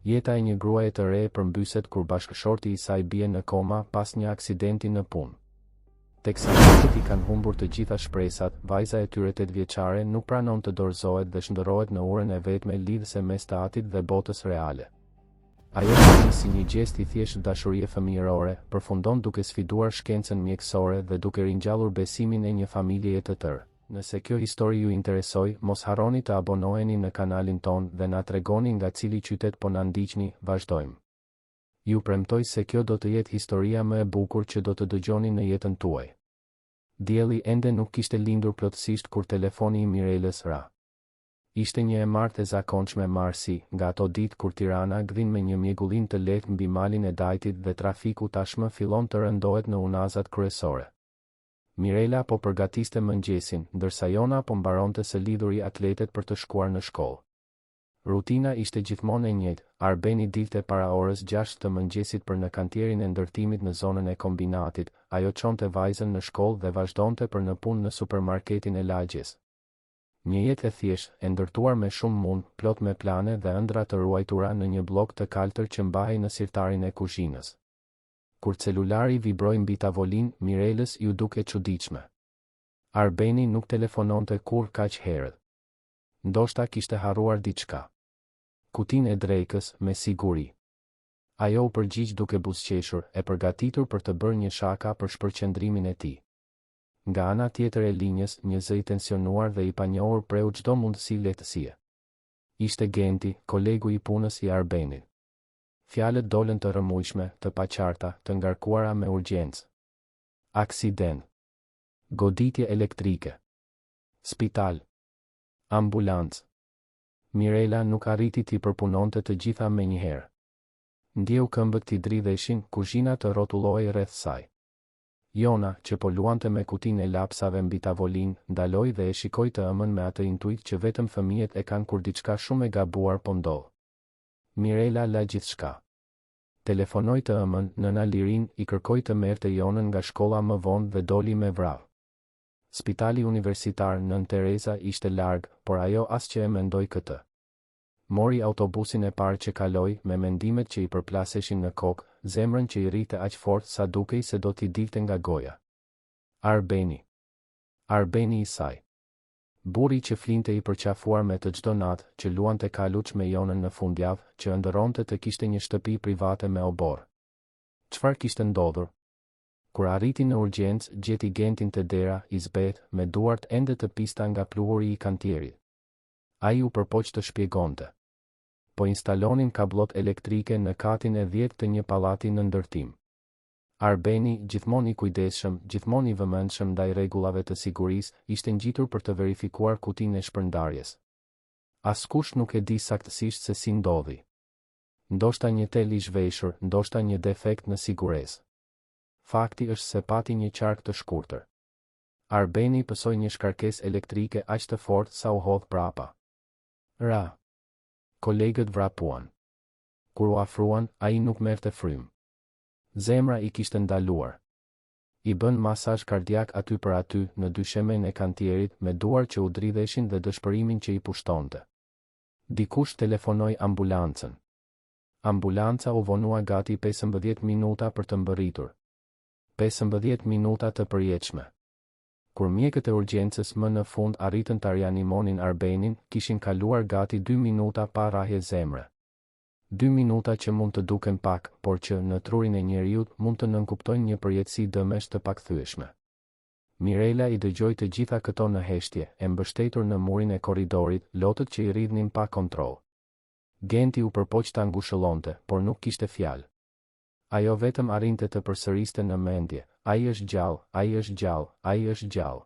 Jeta e një gruaje të re përmbyset kur bashkëshorti i saj bie në koma pas një aksidenti në punë. Teksa shokët i kanë humbur të gjitha shpresat, vajza e tyre tetëvjeçare nuk pranon të dorëzohet dhe shndërrohet në urën e vetme lidhëse mes të atit dhe botës reale. Ajo që nis si një gjest i thjeshtë dashurie fëmijërore, përfundon duke sfiduar shkencën mjekësore dhe duke ringjallur besimin e një familjeje të tërë. Nëse kjo histori ju interesoi, mos harroni të abonoheni në kanalin tonë dhe na tregoni nga cili qytet po na ndiqni, vazhdojmë. Ju premtoj se kjo do të jetë historia më e bukur që do të dëgjoni në jetën tuaj. Dielli ende nuk kishte lindur plotësisht kur telefoni i Mirelës ra. Ishte një e martë e zakonshme marsi, nga ato ditë kur Tirana gdhin me një mjegullinë të lehtë mbi malin e Dajtit dhe trafiku tashmë fillon të rëndohet në unazat kryesore. Mirela po përgatiste mëngjesin, ndërsa Jona po mbaronte së lidhuri atletet për të shkuar në shkollë. Rutina ishte gjithmonë e njëjtë, Arbeni dilte para orës 6 të mëngjesit për në kantierin e ndërtimit në zonën e kombinatit, ajo çonte vajzën në shkollë dhe vazhdonte për në punë në supermarketin e lagjes. Një jetë e thjeshtë, e ndërtuar me shumë mund, plot me plane dhe ëndrra të ruajtura në një bllok të kaltër që mbahej në sirtarin e kuzhinës. Kur celulari vibroi mbi tavolinë, Mirelës iu duk e çuditshme. Arbeni nuk telefononte kurrë kaq herët. Ndoshta kishte harruar diçka. Kutinë e drekës, me siguri. Ajo u përgjigj duke buzëqeshur, e përgatitur për të bërë një shaka për shpërqendrimin e tij. Nga ana tjetër e linjës, një zë i tensionuar dhe i panjohur preu çdo mundësi lehtësie. Ishte Genti, kolegu i punës i Arbenit. Fjalët dolën të rrëmujshme, të paqarta, të ngarkuara me urgjencë. Aksident. Goditje elektrike. Spital. Ambulancë. Mirela nuk arriti t'i përpunonte të gjitha menjëherë. Ndjeu këmbët t'i dridheshin, kuzhina të rrotullohej rreth saj. Jona, që po luante me kutinë e lapsave mbi tavolinë, ndaloi dhe e shikoi të ëmën me atë intuitë që vetëm fëmijët e kanë kur diçka shumë e gabuar po ndodh. Mirela la gjithçka. Telefonoi të ëmën, nëna Lirinë, i kërkoi të merrte Jonën nga shkolla më vonë dhe doli me vrap. Spitali Universitar Nënë Tereza ishte larg, por ajo as që e mendoi këtë. Mori autobusin e parë që kaloi, me mendimet që i përplaseshin në kokë, zemrën që i rrihte aq fort sa dukej se do t'i dilte nga goja. Arbeni. Arbeni i saj. Burri që flinte i përqafuar me të çdo natë, që luante kaluç me Jonën në fundjavë, që ëndërronte të kishte një shtëpi private me oborr. Çfarë kishte ndodhur? Kur arriti në urgjencë, gjeti Gentin te dera, i zbehtë, me duart ende të pista nga pluhuri i kantierit. Ai u përpoq të shpjegonte. Po instalonin kabllot elektrike në katin e 10 të një pallati në ndërtim. Arbeni, gjithmonë i kujdesshëm, gjithmonë i vëmendshëm ndaj rregullave të sigurisë, ishte ngjitur për të verifikuar kutinë e shpërndarjes. Askush nuk e di saktësisht se si ndodhi. Ndoshta një tel i zhveshur, ndoshta një defekt në siguresë. Fakti është se pati një qark të shkurtër. Arbeni pësoi një shkarkesë elektrike aq të fortë sa u hodh prapa. Ra. Kolegët vrapuan. Kur u afruan, ai nuk merrte frymë. Zemra i kishte ndaluar. I bënë masazh kardiak aty për aty, në dyshemenë e kantierit, me duar që u dridheshin dhe dëshpërimin që i pushtonte. Dikush telefonoi ambulancën. Ambulanca u vonua gati 15 minuta për të mbërritur. 15 minuta të përjetshme. Kur mjekët e urgjencës më në fund arritën ta rianimonin Arbenin, kishin kaluar gati 2 minuta pa rrahje zemre. Dy minuta që mund të duken pak, por që, në trurin e njeriut, mund të nënkuptojnë një përjetësi dëmesh të pakthyeshme. Mirela i dëgjoi të gjitha këto në heshtje, e mbështetur në murin e korridorit, lotët që i rridhnin pa kontroll. Genti u përpoq ta ngushëllonte, por nuk kishte fjalë. Ajo vetëm arrinte të përsëriste në mendje, Ai është gjallë, ai është gjallë, ai është gjallë.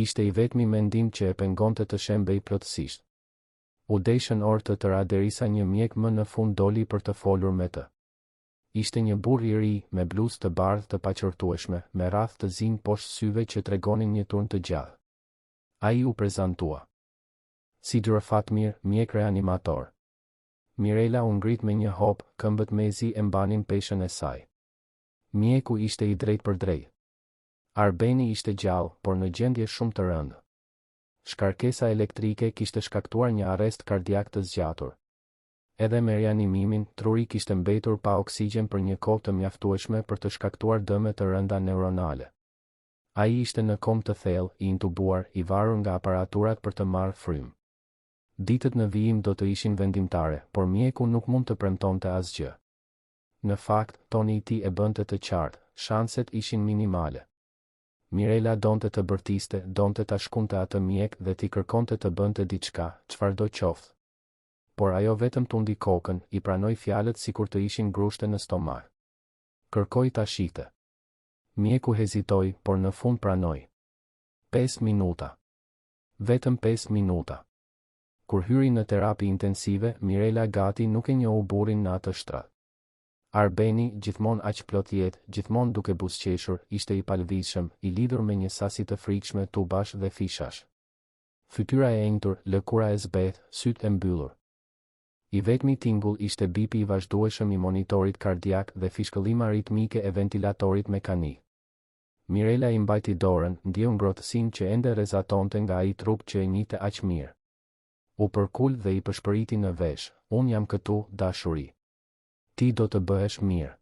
Ishte i vetmi mendim që e pengonte të shembej plotësisht. U deshën orë të tëra derisa një mjek më në fund doli për të folur me të. Ishte një burrë i ri, me bluzë të bardhë të paqortueshme, me rrathë të zinj poshtë syve që tregonin një turn të gjatë. Ai u prezantua. Si Dr. Fatmir, mjek reanimator. Mirela u ngrit me një hop, këmbët mezi e mbanin peshën e saj. Mjeku ishte i drejtpërdrejtë. Arbeni ishte gjallë, por në gjendje shumë të rëndë. Shkarkesa elektrike kishte shkaktuar një arrest kardiak të zgjatur. Edhe me rianimimin, truri kishte mbetur pa oksigjen për një kohë të mjaftueshme për të shkaktuar dëme të rënda neuronale. Ai ishte në komë të thellë, i intubuar, i varur nga aparaturat për të marrë frymë. Ditët në vijim do të ishin vendimtare, por mjeku nuk mund të premtonte asgjë. Në fakt, toni i tij e bënte të qartë, shanset ishin minimale. Mirela donte të bërtiste, donte ta shkundte atë mjek dhe t'i kërkonte të bënte diçka, çfarëdo qoftë. Por ajo vetëm tundi kokën, i pranoi fjalët sikur të ishin grushte në stomak. Kërkoi ta shihte. Mjeku hezitoi, por në fund pranoi. Pesë minuta. Vetëm pesë minuta. Kur hyri në terapi intensive, Mirela gati nuk e njohu burrin në atë shtrat. Arbeni, gjithmonë aq plot jetë, gjithmonë duke buzëqeshur, ishte i palëvizshëm, i lidhur me një sasi të frikshme tubash dhe fishash. Fytyra e enjtur, lëkura e zbehtë, sytë e mbyllur. I vetmi tingull ishte bipi i vazhdueshëm i monitorit kardiak dhe fishkëllima ritmike e ventilatorit mekanik. Mirela i mbajti dorën, ndjeu ngrohtësinë që ende rrezatonte nga ai trup që e njihte aq mirë. U përkul dhe i pëshpëriti në vesh, Unë jam këtu, dashuri. Ti do të bëhesh mirë.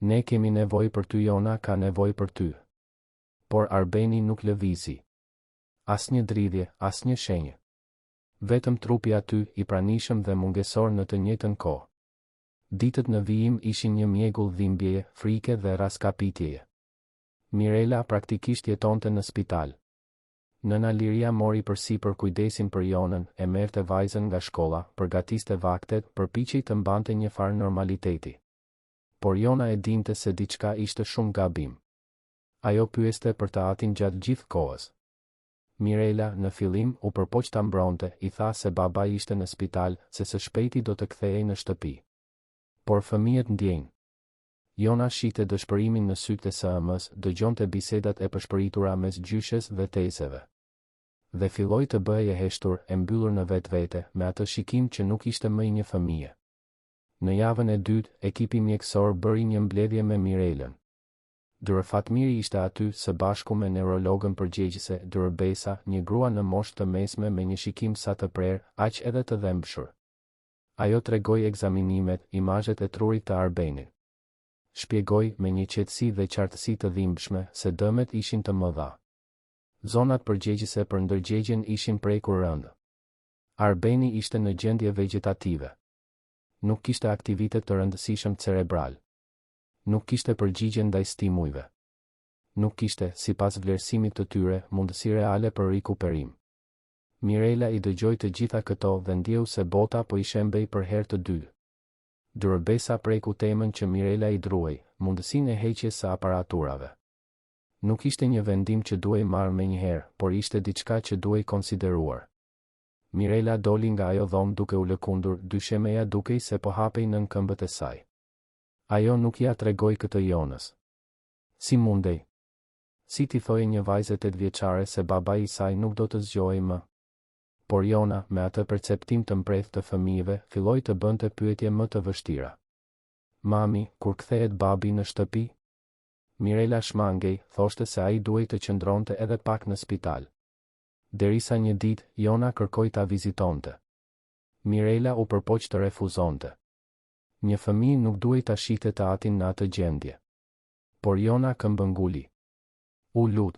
Ne kemi nevojë për ty Jona ka nevojë për ty. Por Arbeni nuk lëvizi. Asnjë dridhje, asnjë shenjë. Vetëm trupi aty, i pranishëm dhe mungesor në të njëjtën kohë. Ditët në vijim ishin një mjegull dhimbjeje, frike dhe rraskapitjeje. Mirela praktikisht jetonte në spital. Nëna Liria mori përsipër kujdesin për Jonën, e merrte vajzën nga shkolla, përgatiste vaktet, përpiqej të mbante një farë normaliteti. Por Jona e dinte se diçka ishte shumë gabim. Ajo pyeste për të atin gjatë gjithë kohës. Mirela, në fillim, u përpoq ta mbronte, i tha se babai ishte në spital, se së shpejti do të kthehej në shtëpi. Por fëmijët ndjejnë. Jona shihte dëshpërimin në sytë e së ëmës, dëgjonte bisedat e pëshpëritura mes gjyshes dhe tezeve. Dhe filloi të bëhej e heshtur, e mbyllur në vetvete, me atë shikim që nuk ishte më i një fëmije. Në javën e dytë, ekipi mjekësor bëri një mbledhje me Mirelën. Dr. Fatmiri ishte aty, së bashku me neurologen përgjegjëse, Dr. Besa, një grua në moshë të mesme me një shikim sa të prerë, aq edhe të dhembshur. Ajo tregoi ekzaminimet, imazhet e trurit të Arbenit. Shpjegoi, me një qetësi dhe qartësi të dhimbshme, se dëmet ishin të mëdha. Zonat përgjegjëse për ndërgjegjen ishin prekur rëndë. Arbeni ishte në gjendje vegjetative. Nuk kishte aktivitet të rëndësishëm cerebral. Nuk kishte përgjigje ndaj stimujve. Nuk kishte, sipas vlerësimit të tyre, mundësi reale për rikuperim. Mirela i dëgjoi të gjitha këto dhe ndjeu se bota po i shembej për herë të dytë. Dr. Besa preku temën që Mirela i druhej, mundësinë e heqjes së aparaturave. Nuk ishte një vendim që duhej marrë menjëherë, por ishte diçka që duhej konsideruar. Mirela doli nga ajo dhomë duke u lëkundur, dyshemeja dukej se po hapej nën këmbët e saj. Ajo nuk ia tregoi këtë Jonës. Si mundej? Si t'i thoje një vajze tetëvjeçare se babai i saj nuk do të zgjohej më? Por Jona, me atë perceptim të mprehtë të fëmijëve, filloi të bënte pyetje më të vështira. Mami, kur kthehet babi në shtëpi? Mirela shmangej, thoshte se ai duhej të qëndronte edhe pak në spital. Derisa një ditë, Jona kërkoi ta vizitonte. Mirela u përpoq të refuzonte. Një fëmijë nuk duhej ta shihte të atin në atë gjendje. Por Jona këmbënguli. U lut.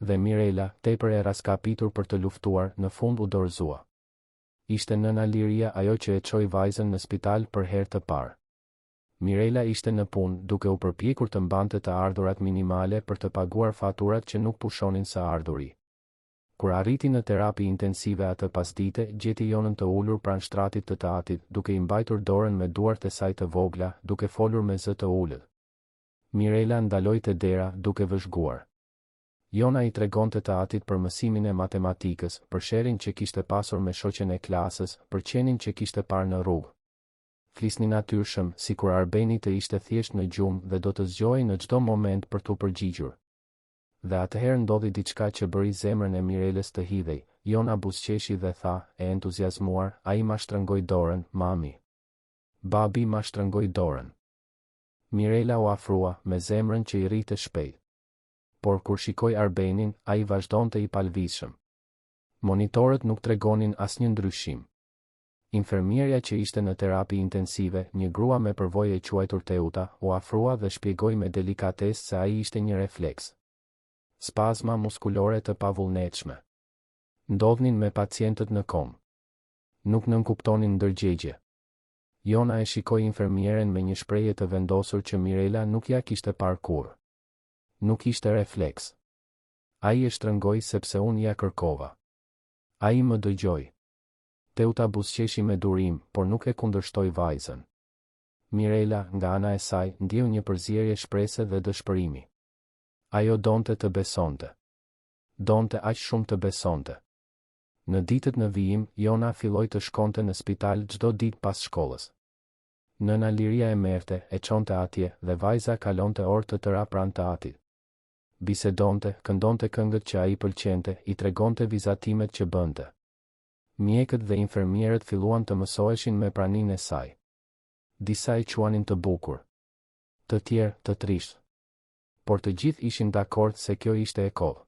Dhe Mirela, tepër e rraskapitur për të luftuar, në fund u dorëzua. Ishte nëna Liria ajo që e çoi vajzën në spital për herë të parë. Mirela ishte në punë, duke u përpjekur të mbante të ardhurat minimale për të paguar faturat që nuk pushonin së ardhuri. Kur arriti në terapi intensive atë pasdite, gjeti Jonën të ulur pranë shtratit të të atit, duke i mbajtur dorën me duart e saj të vogla, duke folur me zë të ulët. Mirela ndaloi te dera, duke vëzhguar. Jona i tregonte të atit për mësimin e matematikës, për sherrin që kishte pasur me shoqen e klasës, për qenin që kishte parë në rrugë. Flisnin natyrshëm, sikur Arbeni të ishte thjesht në gjumë dhe do të zgjohej në çdo moment për t'u përgjigjur. Dhe atëherë ndodhi diçka që bëri zemrën e Mirelës të hidhej, Jona buzëqeshi dhe tha, e entuziazmuar, ai ma shtrëngoi dorën, mami. Babi ma shtrëngoi dorën. Mirela u afrua, me zemrën që i rrihte shpejt. Por kur shikoi Arbenin, ai vazhdonte i palëvizshëm. Monitorët nuk tregonin asnjë ndryshim. Infermierja që ishte në terapi intensive, një grua me përvojë e quajtur Teuta, u afrua dhe shpjegoi me delikatesë se ai ishte një refleks. Spazma muskulore të pavullnetshme. Ndodhnin me pacientët në komë. Nuk nënkuptonin ndërgjegje. Jona e shikoi infermieren me një shprehje të vendosur që Mirela nuk ia kishte parë kurrë. Nuk ishte refleks. Ai e shtrëngoi sepse unë ia kërkova. Ai më dëgjoi. Teuta buzëqeshi me durim, por nuk e kundërshtoi vajzën. Mirela, nga ana e saj, ndjeu një përzierje shprese dhe dëshpërimi. Ajo donte të besonte. Donte aq shumë të besonte. Në ditët në vijim, Jona filloi të shkonte në spital çdo ditë pas shkollës. Nëna Liria e merrte, e çonte atje, dhe vajza kalonte orë të tëra pranë të atit. Bisedonte, këndonte këngët që ai pëlqente, i tregonte vizatimet që bënte. Mjekët dhe infermierët filluan të mësoheshin me praninë e saj. Disa e quanin të bukur. Të tjerë, të trishtë. Por të gjithë ishin dakord se kjo ishte e kotë.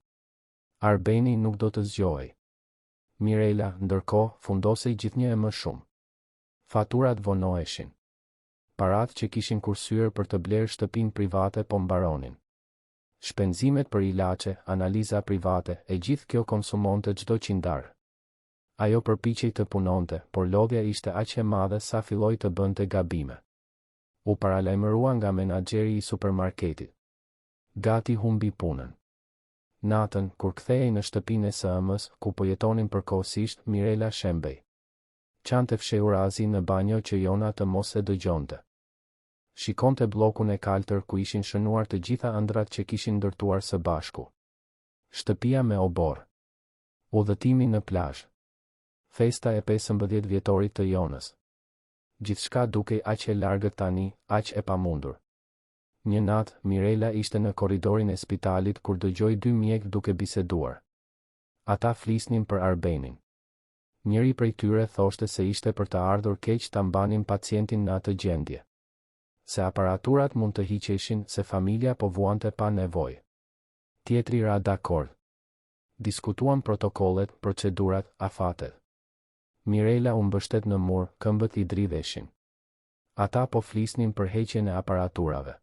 Arbeni nuk do të zgjohej. Mirela, ndërkohë, fundosej gjithnjë e më shumë. Faturat vonoheshin. Paratë që kishin kursyer për të blerë shtëpinë private po mbaronin. Shpenzimet për ilaçe, analiza private, e gjithë kjo konsumonte çdo qindarkë. Ajo përpiqej të punonte, por lodhja ishte aq e madhe sa filloi të bënte gabime. U paralajmërua nga menaxheri i supermarketit. Gati humbi punën. Natën, kur kthehej në shtëpinë e së ëmës, ku po jetonin përkohësisht, Mirela shembej. Qante fshehurazi në banjo që Jona të mos e dëgjonte. Shikonte bllokun e kaltër ku ishin shënuar të gjitha ëndrrat që kishin ndërtuar së bashku. Shtëpia me oborr. Udhëtimi në plazh. Festa e 15 vjetorit të Jonës. Gjithçka dukej aq e largët tani, aq e pamundur. Një natë, Mirela ishte në korridorin e spitalit kur dëgjoi dy mjekë duke biseduar. Ata flisnin për Arbenin. Njëri prej tyre thoshte se ishte për të ardhur keq ta mbanin pacientin në atë gjendje. Se aparaturat mund të hiqeshin, se familja po vuante pa nevojë. Tjetri ra dakord. Diskutuan protokollet, procedurat, afatet. Mirela u mbështet në mur, këmbët i dridheshin. Ata po flisnin për heqjen e aparaturave.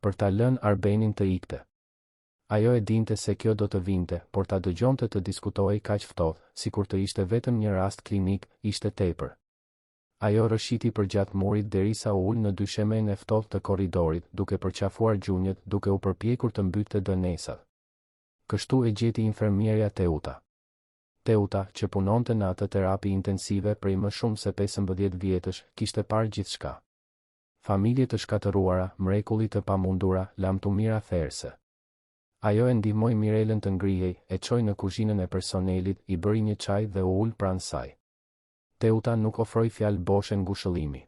Për ta lënë Arbenin të ikte. Ajo e dinte se kjo do të vinte, por ta dëgjonte të diskutohej kaq ftohtë, sikur të ishte vetëm një rast klinik, ishte tepër. Ajo rrëshqiti përgjatë murit derisa u ul në dyshemenë e ftohtë të korridorit, duke përqafuar gjunjët, duke u përpjekur të mbytte dënesat. Kështu e gjeti infermierja Teuta. Teuta, që punonte në atë terapi intensive prej më shumë se 15 vjetësh, kishte parë gjithçka. Familje të shkatërruara, mrekulli të pamundura, lamtumira therëse. Ajo e ndihmoi Mirelën të ngrihej, e çoi në kuzhinën e personelit, i bëri një çaj dhe u ul pranë saj. Teuta nuk ofroi fjalë boshe ngushëllimi.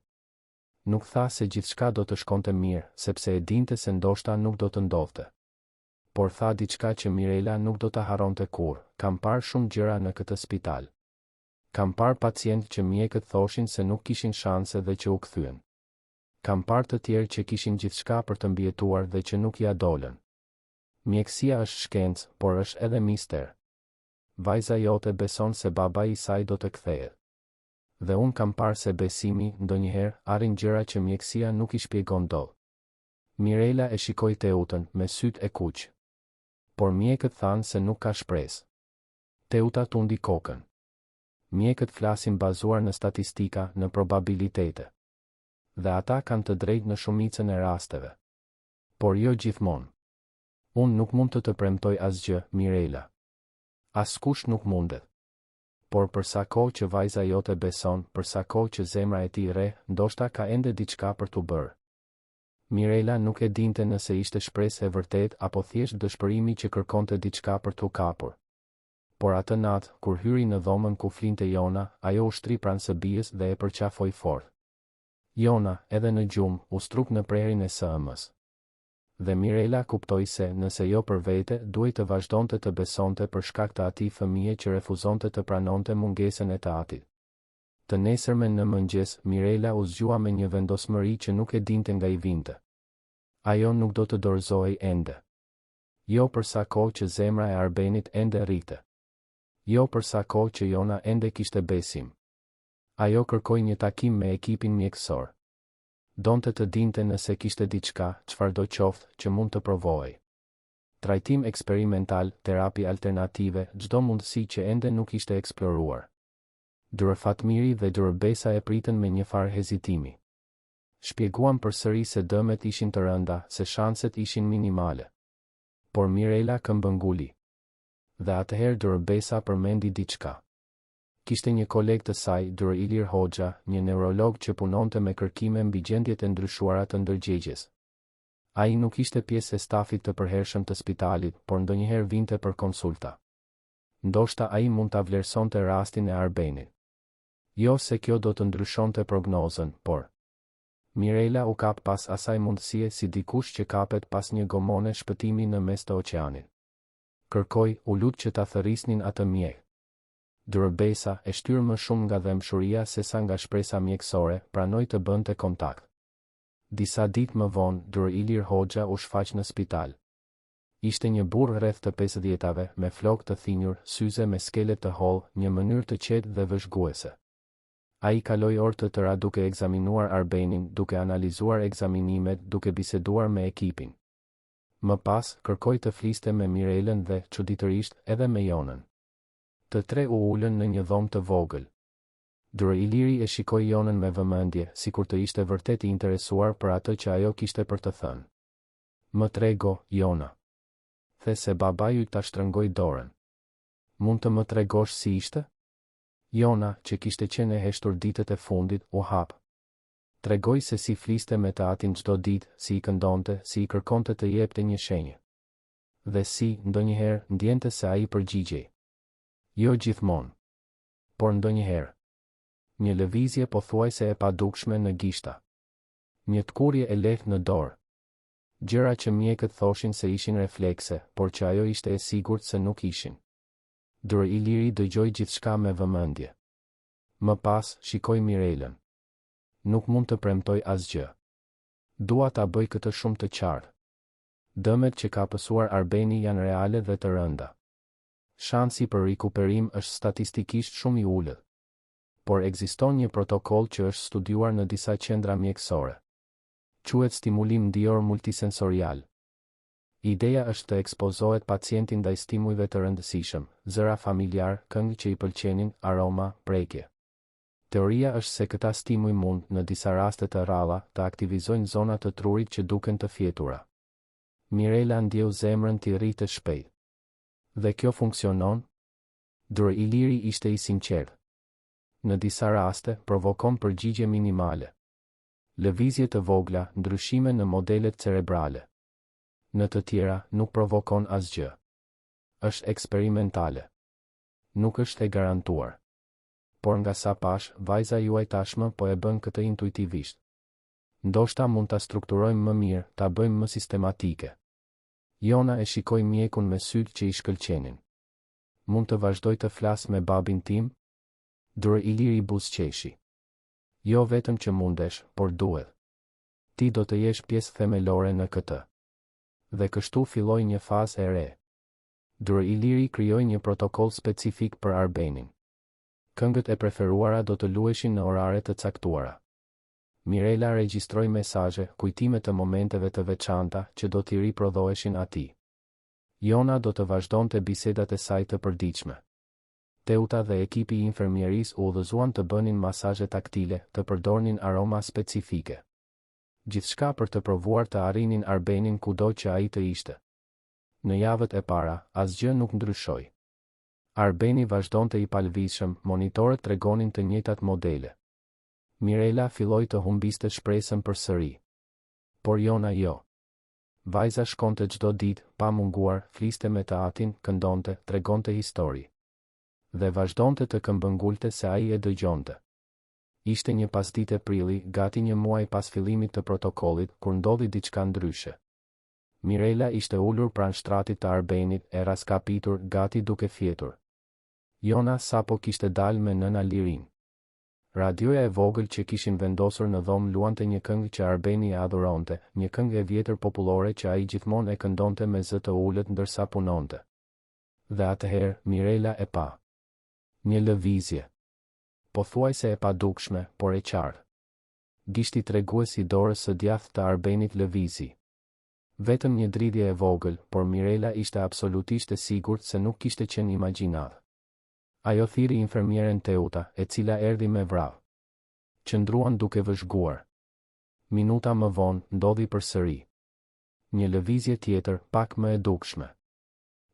Nuk tha se gjithçka do të shkonte mirë, sepse e dinte se ndoshta nuk do të ndodhte. Por tha diçka që Mirela nuk do ta harronte kurrë, Kam parë shumë gjëra në këtë spital. Kam parë pacientë që mjekët thoshin se nuk kishin shanse dhe që u kthyen. Kam parë të tjerë që kishin gjithçka për të mbijetuar dhe që nuk ia dolën. Mjekësia është shkencë, por është edhe mister. Vajza jote beson se babai i saj do të kthehet. Dhe unë kam parë se besimi, ndonjëherë, arrin gjëra që mjekësia nuk i shpjegon dot. Mirela e shikoi Teutën, me sytë e kuq. Por mjekët thanë se nuk ka shpresë. Teuta tundi kokën. Mjekët flasin bazuar në statistika, në probabilitete. Dhe ata kanë të drejtë në shumicën e rasteve. Por jo gjithmonë. Unë nuk mund të të premtoj asgjë, Mirela. Askush nuk mundet. Por për sa kohë që vajza jote beson, për sa kohë që zemra e tij rreh, ndoshta ka ende diçka për t'u bërë. Mirela nuk e dinte nëse ishte shpresë e vërtetë apo thjesht dëshpërimi që kërkonte diçka për t'u kapur. Por atë natë, kur hyri në dhomën ku flinte Jona, ajo u shtri pranë së bijës dhe e përqafoi fort. Jona, edhe në gjumë, u struk në prehrin e së ëmës. Dhe Mirela kuptoi se, nëse jo për vete, duhej të vazhdonte të besonte për shkak të atij fëmije që refuzonte të pranonte mungesën e të atit. Të nesërmen në mëngjes, Mirela u zgjua me një vendosmëri që nuk e dinte nga i vinte. Ajo nuk do të dorëzohej ende. Jo për sa kohë që zemra e Arbenit ende rrihte. Jo për sa kohë që Jona ende kishte besim. Ajo kërkoi një takim me ekipin mjekësor. Donte të dinte nëse kishte diçka, çfarëdo qoftë, që mund të provohej. Trajtim eksperimental, terapi alternative, çdo mundësi që ende nuk ishte eksploruar. Dr. Fatmiri dhe Dr. Besa e pritën me njëfarë hezitimi. Shpjeguan përsëri se dëmet ishin të rënda, se shanset ishin minimale. Por Mirela këmbënguli. Dhe atëherë Dr. Besa përmendi diçka. Kishte një koleg të saj, Dr. Ilir Hoxha, një neurolog që punonte me kërkime mbi gjendjet e ndryshuara të ndërgjegjes. Ai nuk ishte pjesë e stafit të përhershëm të spitalit, por ndonjëherë vinte për konsulta. Ndoshta ai mund ta vlerësonte rastin e Arbenit. Jo se kjo do të ndryshonte prognozën, por. Mirela u kap pas asaj mundësie si dikush që kapet pas një gomone shpëtimi në mes të oqeanit. Kërkoi, u lut që ta thërrisnin atë mjek. Dr. Besa, e shtyrë më shumë nga dhembshuria sesa nga shpresa mjekësore, pranoi të bënte kontakt. Disa ditë më vonë, Dr. Ilir Hoxha u shfaq në spital. Ishte një burrë rreth të pesëdhjetave, me flokë të thinjur, syze me skelet të hollë, një mënyrë të qetë dhe vëzhguese. Ai kaloi orë të tëra duke ekzaminuar Arbenin, duke analizuar ekzaminimet, duke biseduar me ekipin. Më pas, kërkoi të fliste me Mirelën dhe, çuditërisht, edhe me Jonën. Të tre u ulën në një dhomë të vogël. Dr. Iliri e shikoi Jonën me vëmendje, sikur të ishte vërtet i interesuar për atë që ajo kishte për të thënë. Më trego, Jona. The se babai yt ta shtrëngoi dorën. Mund të më tregosh si ishte? Jona, që kishte qenë e heshtur ditët e fundit, u hap. Tregoi se si fliste me të atin çdo ditë, si i këndonte, si i kërkonte të jepte një shenjë. Dhe si, ndonjëherë, ndjente se ai përgjigjej. Jo gjithmonë. Por ndonjëherë. Një lëvizje pothuajse e padukshme në gishta. Një tkurrje e lehtë në dorë. Gjëra që mjekët thoshin se ishin reflekse, por që ajo ishte e sigurt se nuk ishin. Dr. Iliri dëgjoi gjithçka me vëmendje. Më pas, shikoi Mirelën. Nuk mund të premtoj asgjë. Dua ta bëj këtë shumë të qartë. Dëmet që ka pësuar Arbeni janë reale dhe të rënda. Shansi për rikuperim është statistikisht shumë i ulët. Por ekziston një protokoll që është studiuar në disa qendra mjekësore. Quhet stimulim ndijor multisensorial. Ideja është të ekspozohet pacienti ndaj stimujve të rëndësishëm, zëra familjarë, këngë që i pëlqenin, aroma, prekje. Teoria është se këta stimuj mund, në disa raste të rralla, të aktivizojnë zona të trurit që duken të fjetura. Mirela ndjeu zemrën t'i rrihte shpejt. Dhe kjo funksionon? Dr. Iliri ishte i sinqertë. Në disa raste, provokon përgjigje minimale. Lëvizje të vogla, ndryshime në modelet cerebrale. Në të tjera, nuk provokon asgjë. Është eksperimentale. Nuk është e garantuar. Por nga sa pashë, vajza juaj tashmë po e bën këtë intuitivisht. Ndoshta mund ta strukturojmë më mirë, ta bëjmë më sistematike. Jona e shikoi mjekun me sytë që i shkëlqenin. Mund të vazhdoj të flas me babin tim? Dr. Iliri buzëqeshi. Jo vetëm që mundesh, por duhet. Ti do të jesh pjesë themelore në këtë. Dhe kështu filloi një fazë e re. Dr. Iliri krijoi një protokoll specifik për Arbenin. Këngët e preferuara do të luheshin në orare të caktuara. Mirela regjistroi mesazhe, kujtime të momenteve të veçanta, që do t'i riprodhoheshin atij. Jona do të vazhdonte bisedat e saj të përditshme. Teuta dhe ekipi i infermierisë u udhëzuan të bënin masazhe taktile, të përdornin aroma specifike. Gjithçka për të provuar të arrinin Arbenin kudo që ai të ishte. Në javët e para, asgjë nuk ndryshoi. Arbeni vazhdonte i palëvizshëm, monitorët tregonin të njëjtat modele. Mirela filloi të humbiste shpresën përsëri. Por Jona jo. Vajza shkonte çdo ditë, pa munguar, fliste me të atin, këndonte, tregonte histori. Dhe vazhdonte të këmbëngulte se ai e dëgjonte. Ishte një pasdite prilli, gati një muaj pas fillimit të protokollit, kur ndodhi diçka ndryshe. Mirela ishte ulur pranë shtratit të Arbenit, e rraskapitur, gati duke fjetur. Jona sapo kishte dalë me nëna Lirinë. Radioja e vogël që kishin vendosur në dhomë luante një këngë që Arbeni e adhuronte, një këngë e vjetër popullore që ai gjithmonë e këndonte me zë të ulët ndërsa punonte. Dhe atëherë, Mirela e pa. Një lëvizje. Pothuajse e padukshme, por e qartë. Gishti tregues i dorës së djathtë të Arbenit lëvizi. Vetëm një dridhje e vogël, por Mirela ishte absolutisht e sigurt se nuk kishte qenë imagjinatë. Ajo thirri infermieren Teuta, e cila erdhi me vrap. Qëndruan duke vëzhguar. Minuta më vonë, ndodhi përsëri. Një lëvizje tjetër, pak më e dukshme.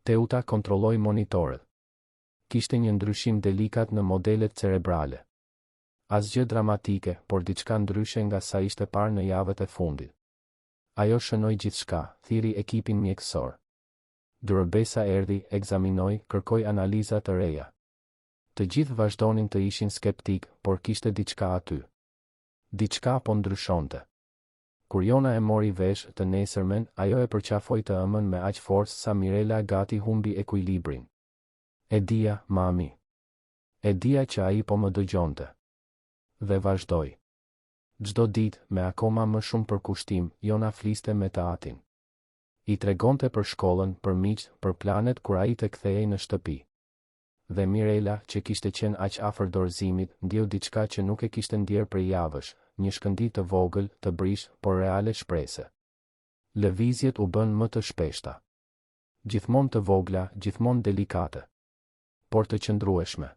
Teuta kontrolloi monitorët. Kishte një ndryshim delikat në modelet cerebrale. Asgjë dramatike, por diçka ndryshe nga sa ishte parë në javët e fundit. Ajo shënoi gjithçka, thirri ekipin mjekësor. Dr. Besa erdhi, ekzaminoi, kërkoi analiza të reja. Të gjithë vazhdonin të ishin skeptikë, por kishte diçka aty. Diçka po ndryshonte. Kur Jona e mori vesh, të nesërmen, ajo e përqafoi të ëmën me aq forcë sa Mirela gati humbi ekuilibrin. E dija, mami. E dija që ai po më dëgjonte. Dhe vazhdoi. Çdo ditë, me akoma më shumë përkushtim, Jona fliste me të atin. I tregonte për shkollën, për miqtë, për planet kur ai të kthehej në shtëpi. Dhe Mirela, që kishte qenë aq afër dorëzimit, ndjeu diçka që nuk e kishte ndjerë prej javësh, një shkëndijë të vogël, të brishtë, por reale shprese. Lëvizjet u bënë më të shpeshta. Gjithmonë të vogla, gjithmonë delikate. Por të qëndrueshme.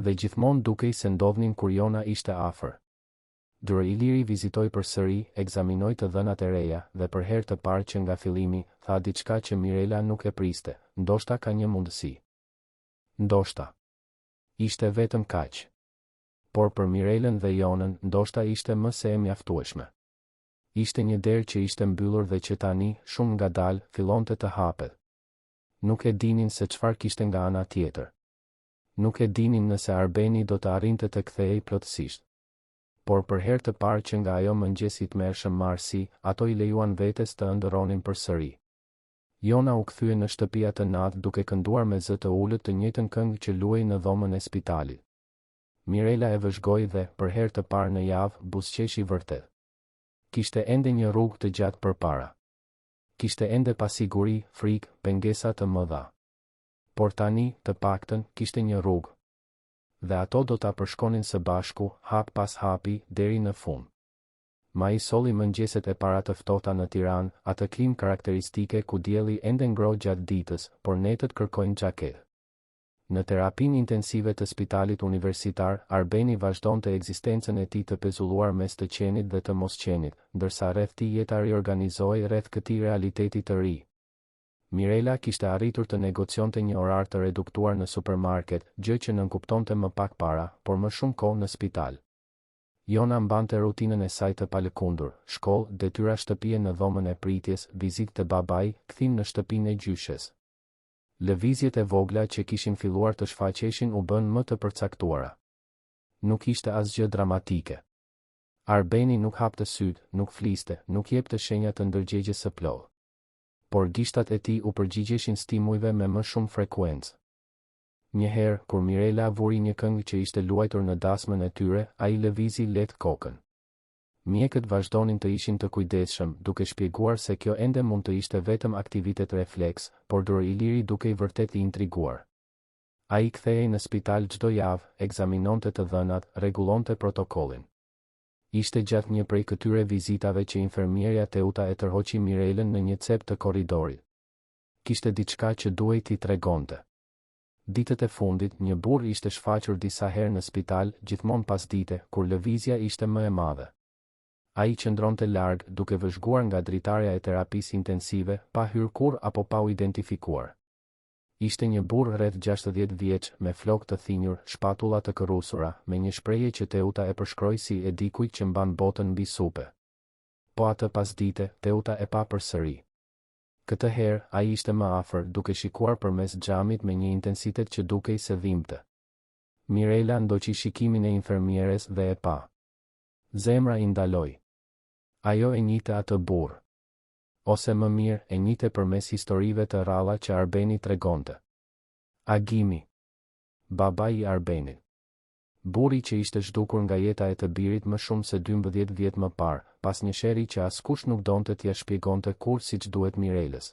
Dhe gjithmonë dukej se ndodhnin kur Jona ishte afër. Dr. Iliri vizitoi përsëri, ekzaminoi të dhënat e reja, dhe për herë të parë që nga fillimi, tha diçka që Mirela nuk e priste, ndoshta ka një mundësi. Ndoshta. Ishte vetëm kaq. Por për Mirelën dhe Jonën, ndoshta ishte më se e mjaftueshme. Ishte një derë që ishte mbyllur dhe që tani, shumë ngadalë, fillonte të hapet. Nuk e dinin se çfarë kishte nga ana tjetër. Nuk e dinin nëse Arbeni do të arrinte të kthehej plotësisht. Por për herë të parë që nga ajo mëngjes i tmerrshëm marsi, ato i lejuan vetes të ëndërronin përsëri. Jona u kthye në shtëpi atë natë duke kënduar me zë të ulët të njëjtën këngë që luhej në dhomën e spitalit. Mirela e vëzhgoi dhe, për herë të parë në javë, buzëqeshi vërtet. Kishte ende një rrugë të gjatë përpara. Kishte ende pasiguri, frikë, pengesa të mëdha. Por tani, të paktën, kishte një rrugë. Dhe ato do ta përshkonin së bashku, hap pas hapi, deri në fund. Maji solli mëngjeset e para të ftohta në Tiranë, atë klimë karakteristike ku dielli ende ngroh gjatë ditës, por netët kërkojnë xhaketë. Në terapinë intensive të spitalit universitar, Arbeni vazhdonte ekzistencën e tij të pezulluar mes të qenit dhe të mosqenit, ndërsa rreth tij jeta riorganizohej rreth këtij realiteti të ri. Mirela kishte arritur të negocionte një orar të reduktuar në supermarket, gjë që nënkuptonte më pak para, por më shumë kohë në spital. Jona mbante rutinën e saj të palëkundur, shkollë, detyra shtëpie në dhomën e pritjes, vizitë te babai, kthim në shtëpinë e gjyshes. Lëvizjet e vogla që kishin filluar të shfaqeshin u bënë më të përcaktuara. Nuk ishte asgjë dramatike. Arbeni nuk hapte sytë, nuk fliste, nuk jepte shenja të ndërgjegjes së plotë. Por gishtat e tij u përgjigjeshin stimujve me më shumë frekuencë. Një herë, kur Mirela vuri një këngë që ishte luajtur në dasmën e tyre, ai lëvizi lehtë kokën. Mjekët vazhdonin të ishin të kujdesshëm, duke shpjeguar se kjo ende mund të ishte vetëm aktivitet refleks, por Dr. Iliri dukej vërtet i intriguar. Ai kthehej në spital çdo javë, ekzaminonte të dhënat, rregullonte protokollin. Ishte gjatë një prej këtyre vizitave që infermierja Teuta e tërhoqi Mirelën në një cep të korridorit. Kishte diçka që duhej t'i tregonte. Ditët e fundit, një burrë ishte shfaqur disa herë në spital, gjithmonë pasdite, kur lëvizja ishte më e madhe. Ai qëndronte larg, duke vëzhguar nga dritarja e terapisë intensive, pa hyrë kurrë apo pa u identifikuar. Ishte një burrë rreth 60 vjeç, me flokë të thinjur, shpatulla të kërrusura, me një shprehje që Teuta e përshkroi si e dikujt që mban botën mbi supe. Po atë pasdite, Teuta e pa përsëri. Këtë herë, ai ishte më afër, duke shikuar përmes xhamit me një intensitet që dukej se dhimbte. Mirela ndoqi shikimin e infermieres dhe e pa. Zemra i ndaloi. Ajo e njihte atë burrë. Ose më mirë, e njihte përmes historive të rralla që Arbeni tregonte. Agimi. Babai i Arbenit. Burri që ishte zhdukur nga jeta e të birit më shumë se 12 vjet më parë, pas një sherri që askush nuk donte t'ia shpjegonte kurrë siç duhet Mirelës.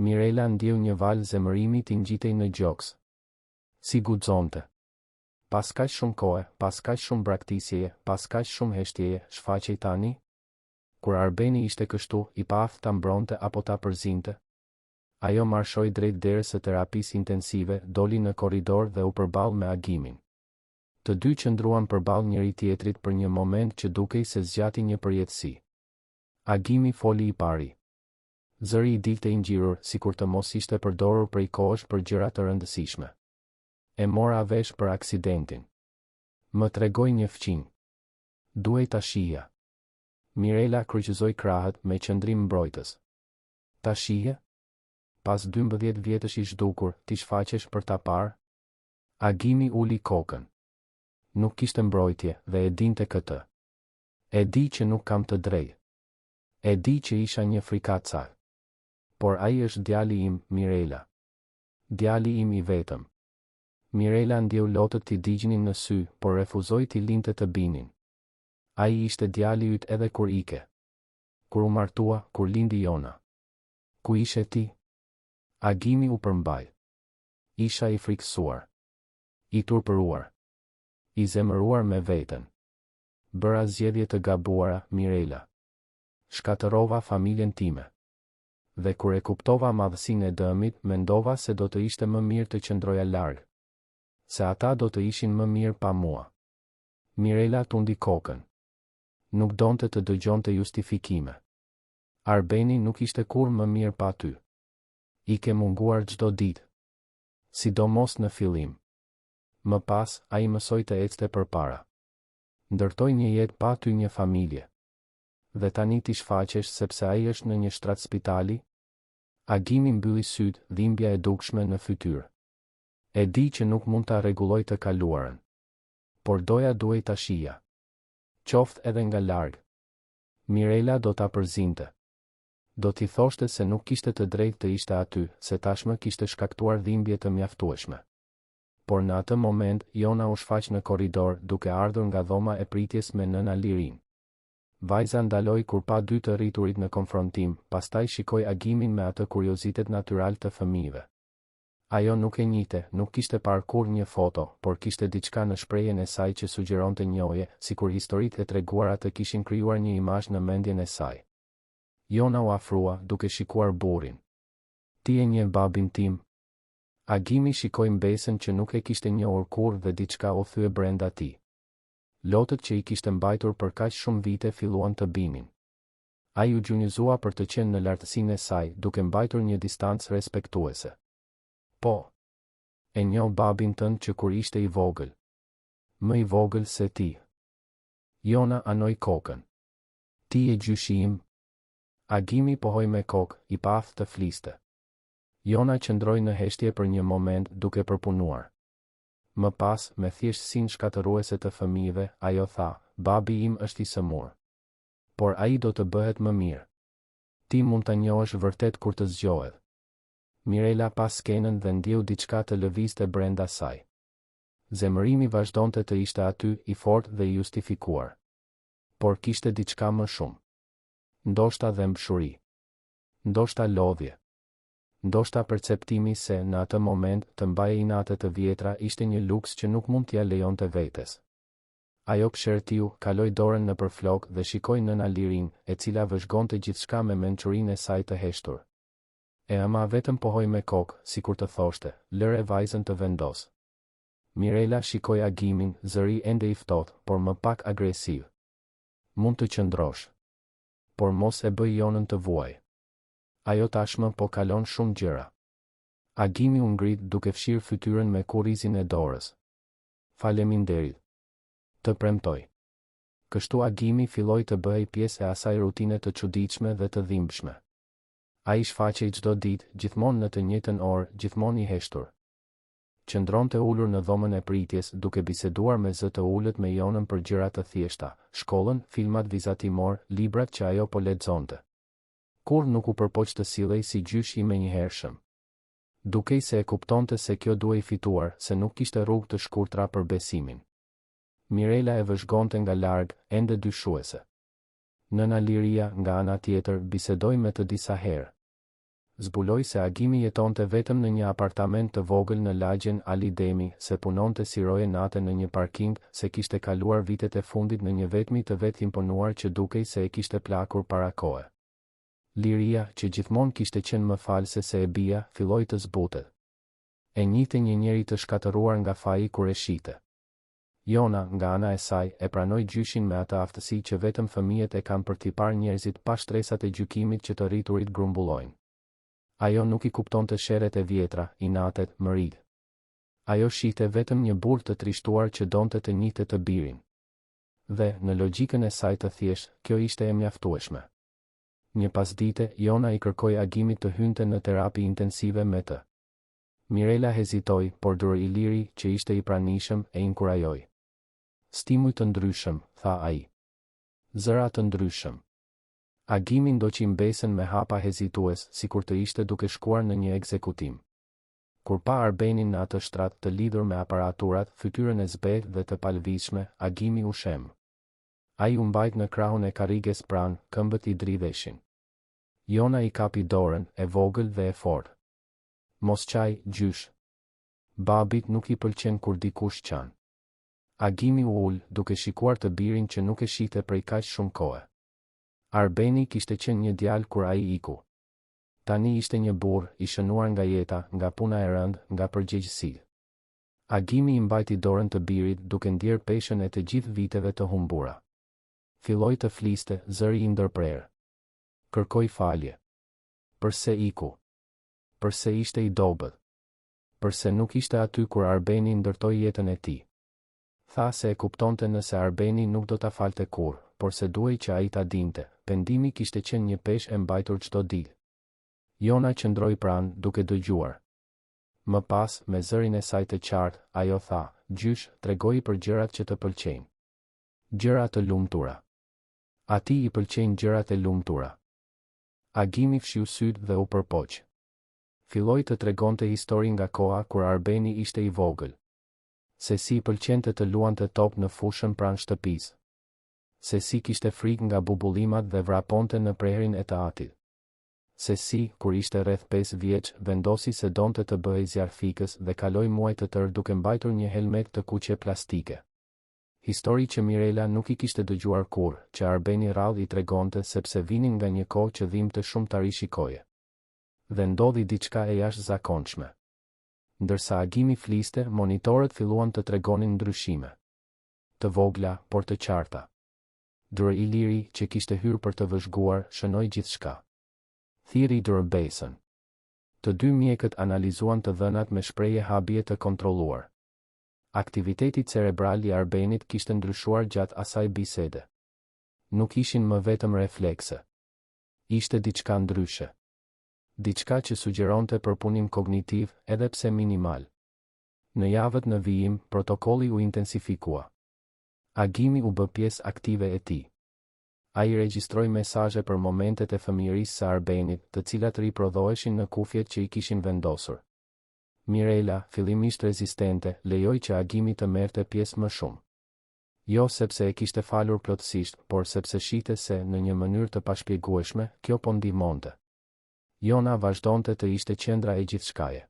Mirela ndjeu një valë zemërimi t'i ngjitej në gjoks. Si guxonte. Pas kaq shumë kohe, pas kaq shumë braktisjeje, pas kaq shumë heshtjeje, shfaqej tani? Kur Arbeni ishte kështu, i paaftë ta mbronte apo ta përzinte? Ajo marshoi drejt derës së terapisë intensive, doli në korridor dhe u përball me Agimin. Të dy qëndruan përballë njëri-tjetrit për një moment që dukej se zgjati një përjetësi. Agimi foli i pari. Zëri i dilte i ngjirur, sikur të mos ishte përdorur prej kohësh për gjëra të rëndësishme. E mora vesh për aksidentin. Më tregoi një fqinj. Duhej ta shihja. Mirela kryqëzoi krahët me qëndrim mbrojtës. Ta shihje? Pas 12 vjetësh i zhdukur, ti shfaqesh për ta parë? Agimi uli kokën. Nuk kishte mbrojtje, dhe e dinte këtë. E di që nuk kam të drejtë. E di që isha një frikacak. Por ai është djali im, Mirela. Djali im i vetëm. Mirela ndjeu lotët t'i digjnin në sy, por refuzoi t'i linte të binin. Ai ishte djali yt edhe kur ike. Kur u martua, kur lindi Jona. Ku ishe ti? Agimi u përmbajt. Isha i frikësuar. I turpëruar. I zemëruar me veten. Bëra zgjedhje të gabuara, Mirela. Shkatërrova familjen time. Dhe kur e kuptova madhësinë e dëmit, mendova se do të ishte më mirë të qëndroja larg. Se ata do të ishin më mirë pa mua. Mirela tundi kokën. Nuk donte të dëgjonte justifikime. Arbeni nuk ishte kurrë më mirë pa ty. I ke munguar çdo ditë. Sidomos në fillim. Më pas, ai mësoi të ecte përpara. Ndërtoi një jetë pa ty një familje. Dhe tani ti shfaqesh sepse ai është në një shtrat spitali? Agimi mbylli sytë, dhimbja e dukshme në fytyrë. E di që nuk mund ta rregulloj të kaluarën. Por doja duhej ta shihja. Qoftë edhe nga larg. Mirela do ta përzinte. Do t'i thoshte se nuk kishte të drejtë të ishte aty, se tashmë kishte shkaktuar dhimbje të mjaftueshme. Por në atë moment, Jona u shfaq në korridor, duke ardhur nga dhoma e pritjes me nëna Lirinë. Vajza ndaloi kur pa dy të rriturit në konfrontim, pastaj shikoi Agimin me atë kuriozitet natyral të fëmijëve. Ajo nuk e njihte, nuk kishte parë kurrë një foto, por kishte diçka në shprehjen e saj që sugjeronte njohje, sikur historitë e treguara të kishin krijuar një imazh në mendjen e saj. Jona u afrua, duke shikuar burrin. Ti e njeh babin tim? Agimi shikoi mbesën që nuk e kishte njohur kurrë dhe diçka u thye brenda tij. Lotët që i kishte mbajtur për kaq shumë vite filluan të binin. Ai u gjunjëzua për të qenë në lartësinë e saj, duke mbajtur një distancë respektuese. Po. E njoh babin tënd që kur ishte i vogël. Më i vogël se ti. Jona anoi kokën. Ti je gjyshi im? Agimi pohoi me kokë, i paaftë të fliste. Jona qëndroi në heshtje për një moment, duke përpunuar. Më pas, me thjeshtësinë shkatërruese të fëmijëve, ajo tha, Babi im është i sëmurë. Por ai do të bëhet më mirë. Ti mund ta njohësh vërtet kur të zgjohet. Mirela pa skenën dhe ndjeu diçka të lëvizte brenda saj. Zemërimi vazhdonte të ishte aty, i fortë dhe i justifikuar. Por kishte diçka më shumë. Ndoshta dhembshuri. Ndoshta lodhje. Ndoshta perceptimi se, në atë moment, të mbaje inate të vjetra ishte një luks që nuk mund t'ia lejonte vetes. Ajo psherëtiu, kaloi dorën nëpër flokë dhe shikoi nëna Lirinë, e cila vëzhgonte gjithçka me mençurinë e saj të heshtur. E ëma vetëm pohoi me kokë, sikur të thoshte, lëre vajzën të vendosë. Mirela shikoi Agimin, zëri ende i ftohtë, por më pak agresiv. Mund të qëndrosh. Por mos e bëj Jonën të vuajë. Ajo tashmë po kalon shumë gjëra. Agimi u ngrit duke fshirë fytyrën me kurrizin e dorës. Faleminderit. Të premtoj. Kështu Agimi filloi të bëhej pjesë e asaj rutine të çuditshme dhe të dhimbshme. Ai shfaqej çdo ditë, gjithmonë në të njëjtën orë, gjithmonë i heshtur. Qëndronte ulur në dhomën e pritjes, duke biseduar me zë të ulët me Jonën për gjëra të thjeshta, shkollën, filmat vizatimorë, librat që ajo po lexonte. Kurrë nuk u përpoq të sillej si gjysh i menjëhershëm. Dukej se e kuptonte se kjo duhej fituar, se nuk kishte rrugë të shkurtra për besimin. Mirela e vëzhgonte nga larg, ende dyshuese. Nëna Liria, nga ana tjetër, bisedoi me të disa herë. Zbuloi se Agimi jetonte vetëm në një apartament të vogël në lagjen Ali Demi, se punonte si roje nate në një parking, se kishte kaluar vitet e fundit në një vetmi të vetë-imponuar që dukej se e kishte plakur para kohe. Liria, që gjithmonë kishte qenë më falëse se e bija, filloi të zbutet. E njihte një njeri të shkatërruar nga faji kur e shihte. Jona, nga ana e saj, e pranoi gjyshin me atë aftësi që vetëm fëmijët e kanë për t'i parë njerëzit pa shtresat e gjykimit që të rriturit grumbullojnë. Ajo nuk i kuptonte sherret e vjetra, inatet, mëritë. Ajo shihte vetëm një burrë të trishtuar që donte të njihte të birin. Dhe, në logjikën e saj të thjeshtë, kjo ishte e mjaftueshme. Një pasdite, Jona i kërkoi Agimit të hynte në terapi intensive me të. Mirela hezitoi, por Dr. Iliri, që ishte i pranishëm, e inkurajoi. Stimuj të ndryshëm, tha ai. Zëra të ndryshëm. Agimi ndoqi mbesën me hapa hezitues, sikur të ishte duke shkuar në një ekzekutim. Kur pa Arbenin në atë shtrat të lidhur me aparaturat, fytyrën e zbehtë dhe të palëvizshme, Agimi u shemb. Ai u mbajt në krahun e karriges pranë, këmbët i dridheshin. Jona i kapi dorën, e vogël dhe e fortë. Mos qaj, gjysh. Babit nuk i pëlqen kur dikush qan. Agimi u ul, duke shikuar të birin që nuk e shihte prej kaq shumë kohe. Arbeni kishte qenë një djalë kur ai iku. Tani ishte një burrë, i shënuar nga jeta, nga puna e rëndë, nga përgjegjësitë. Agimi i mbajti dorën të birit, duke ndjerë peshën e të gjithë viteve të humbura. Filloi të fliste, zëri i ndërprerë. Kërkoi falje. Përse iku? Përse ishte i dobët? Përse nuk ishte aty kur Arbeni ndërtoi jetën e tij? Tha se e kuptonte nëse Arbeni nuk do ta falte kurrë, por se duhej që ai ta dinte, pendimi kishte qenë një peshë e mbajtur çdo ditë. Jona qëndroi pranë, duke dëgjuar. Më pas, me zërin e saj të qartë, ajo tha, Gjysh, tregoji për gjërat që të pëlqejnë. Gjëra të lumtura. Atij i pëlqejnë gjërat e lumtura. Agimi fshiu sytë dhe u përpoq. Filloi të tregonte histori nga koha kur Arbeni ishte i vogël. Se si i pëlqente të luante top në fushën pranë shtëpisë. Se si kishte frikë nga bubullimat dhe vraponte në prehrin e të atit. Se si, kur ishte rreth pesë vjeç, vendosi se donte të bëhej zjarrfikës dhe kaloi muaj të tërë duke mbajtur një helmetë të kuqe plastike. Histori që Mirela nuk i kishte dëgjuar kurrë, që Arbeni rrallë i tregonte sepse vinin nga një kohë që dhimbte shumë ta rishikoje. Dhe ndodhi diçka e jashtëzakonshme. Ndërsa Agimi fliste, monitorët filluan të tregonin ndryshime. Të vogla, por të qarta. Dr. Iliri, që kishte hyrë për të vëzhguar, shënoi gjithçka. Thirri Dr. Besën. Të dy mjekët analizuan të dhënat me shprehje habie të kontrolluar. Aktiviteti cerebral i Arbenit kishte ndryshuar gjatë asaj bisede. Nuk ishin më vetëm reflekse. Ishte diçka ndryshe. Diçka që sugjeronte përpunim kognitiv, edhe pse minimal. Në javët në vijim, protokolli u intensifikua. Agimi u bë pjesë aktive e tij. Ai regjistroi mesazhe për momentet e fëmijërisë së Arbenit, të cilat riprodhoheshin në kufjet që i kishin vendosur. Mirela, fillimisht rezistente, lejoi që Agimi të merrte pjesë më shumë. Jo sepse e kishte falur plotësisht, por sepse shihte se, në një mënyrë të pashpjegueshme, kjo po ndihmonte. Jona vazhdonte të ishte qendra e gjithçkaje.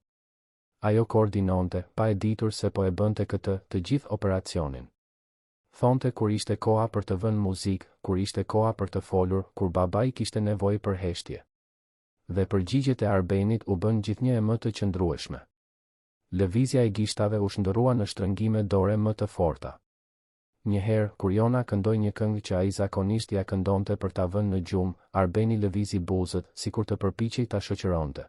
Ajo koordinonte, pa e ditur se po e bënte këtë, të gjithë operacionin. Thonte kur ishte koha për të vënë muzikë, kur ishte koha për të folur, kur babai kishte nevojë për heshtje. Dhe përgjigjet e Arbenit u bënë gjithnjë e më të qëndrueshme. Lëvizja e gishtave u shndërrua në shtrëngime dore më të forta. Një herë, kur Jona këndoi një këngë që ai zakonisht ia këndonte për ta vënë në gjumë, Arbeni lëvizi buzët, sikur të përpiqej ta shoqëronte.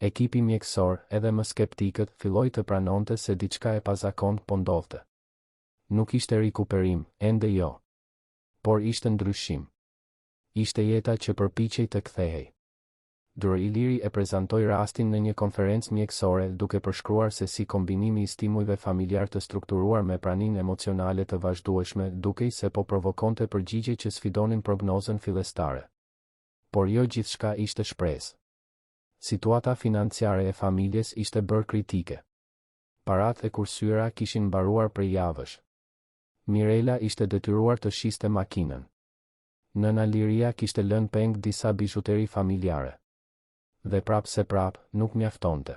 Ekipi mjekësor, edhe më skeptikët, filloi të pranonte se diçka e pazakontë po ndodhte. Nuk ishte rikuperim, ende jo. Por ishte ndryshim. Ishte jeta që përpiqej të kthehej. Dr. Iliri e prezantoi rastin në një konferencë mjekësore duke përshkruar se si kombinimi i stimujve familjarë të strukturuar me praninë emocionale të vazhdueshme dukej se po provokonte përgjigje që sfidonin prognozën fillestare. Por jo gjithçka ishte shpresë. Situata financiare e familjes ishte bërë kritike. Paratë e kursyera kishin mbaruar prej javësh. Mirela ishte detyruar të shiste makinën. Nëna Liria kishte lënë peng disa bizhuteri familjare. Dhe prapëseprapë, nuk mjaftonte.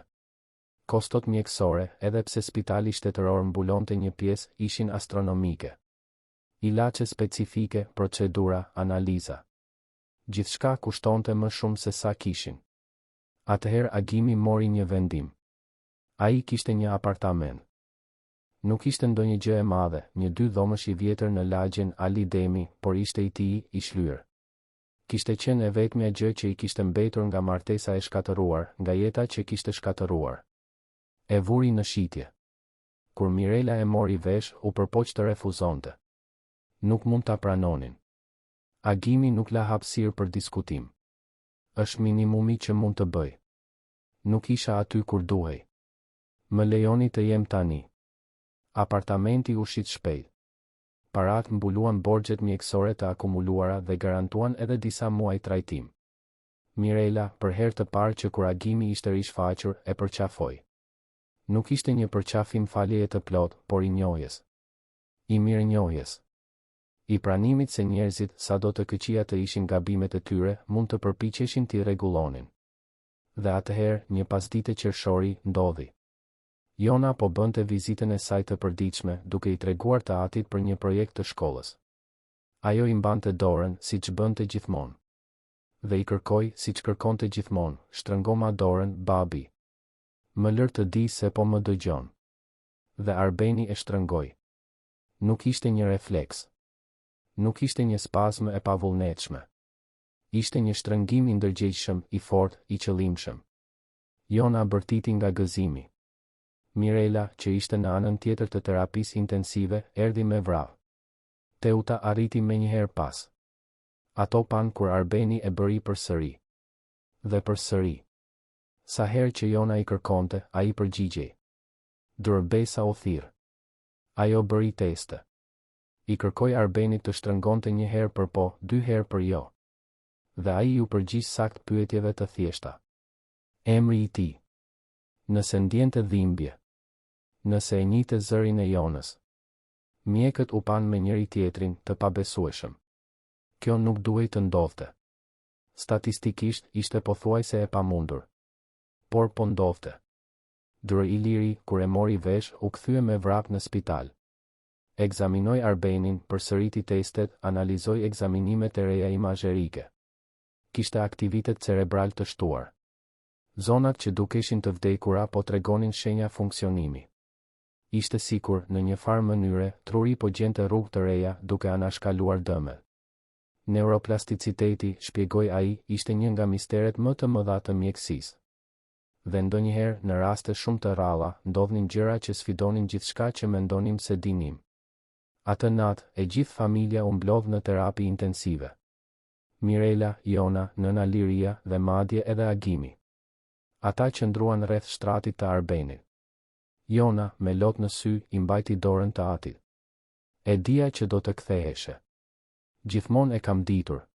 Kostot mjekësore, edhe pse spitali shtetëror mbulonte një pjesë, ishin astronomike. Ilaçe specifike, procedura, analiza. Gjithçka kushtonte më shumë se sa kishin. Atëherë Agimi mori një vendim. Ai kishte një apartament. Nuk ishte ndonjë gjë e madhe, një dy dhomësh i vjetër në lagjen Ali Demi, por ishte i tiji, i shlyer. Kishte qenë e vetmja gjë që i kishte mbetur nga martesa e shkatërruar, nga jeta që kishte shkatërruar. E vuri në shitje. Kur Mirela e mori vesh, u përpoq të refuzonte. Nuk mund ta pranonin. Agimi nuk la hapësirë për diskutim. Është minimumi që mund të bëj. Nuk isha aty kur duhej. Më lejoni të jem tani. Apartamenti u shit shpejt. Paratë mbuluan borxhet mjekësore të akumuluara dhe garantuan edhe disa muaj trajtim. Mirela, për herë të parë që kur Agimi ishte rishfaqur, e përqafoi. Nuk ishte një përqafim faljeje të plotë, por i njohjes. I mirënjohjes. I pranimit se njerëzit, sado të këqija të ishin gabimet e tyre, mund të përpiqeshin t'i rregullonin. Dhe atëherë, një pasdite qershori, ndodhi. Jona po bënte vizitën e saj të përditshme, duke i treguar të atit për një projekt të shkollës. Ajo i mbante dorën, siç bënte gjithmonë. Dhe i kërkoi, siç kërkonte gjithmonë, shtrëngoma dorën, babi. Më lër të di se po më dëgjon. Dhe Arbeni e shtrëngoi. Nuk ishte një refleks. Nuk ishte një spazmë e pavullnetshme. Ishte një shtrëngim i ndërgjegjshëm, i fortë, i qëllimshëm. Jona bërtiti nga gëzimi. Mirela, që ishte në anën tjetër të terapisë intensive, erdhi me vrap. Teuta arriti menjëherë pas. Ato panë kur Arbeni e bëri përsëri. Dhe përsëri. Sa herë që Jona i kërkonte, ai përgjigjej. Dr. Besa u thirr. Ajo bëri teste. I kërkoi Arbenit të shtrëngonte një herë për po, dy herë për jo. Dhe ai iu përgjigj saktë pyetjeve të thjeshta. Emri i tij. Nëse ndjente dhimbje. Nëse e njihte zërin e Jonës. Mjekët u panë me njëri-tjetrin, të pabesueshëm. Kjo nuk duhej të ndodhte. Statistikisht, ishte pothuajse e pamundur. Por po ndodhte. Dr. Iliri, kur e mori vesh, u kthye me vrap në spital. Ekzaminoi Arbenin, përsëriti testet, analizoi ekzaminimet e reja imazherike. Kishte aktivitet cerebral të shtuar. Zonat që dukeshin të vdekura po tregonin shenja funksionimi. Ishte sikur, në një farë mënyre, truri po gjente rrugë të reja, duke anashkaluar dëmet. Neuroplasticiteti, shpjegoi ai, ishte një nga misteret më të mëdha të mjekësisë. Dhe ndonjëherë, në raste shumë të rralla, ndodhnin gjëra që sfidonin gjithçka që mendonim se dinim. Atë natë, e gjithë familja u mblodh në terapi intensive. Mirela, Jona, nëna Liria dhe madje edhe Agimi. Ata qëndruan rreth shtratit të Arbenit. Jona, me lot në sy, i mbajti dorën të atit. E dija që do të ktheheshe. Gjithmonë e kam ditur.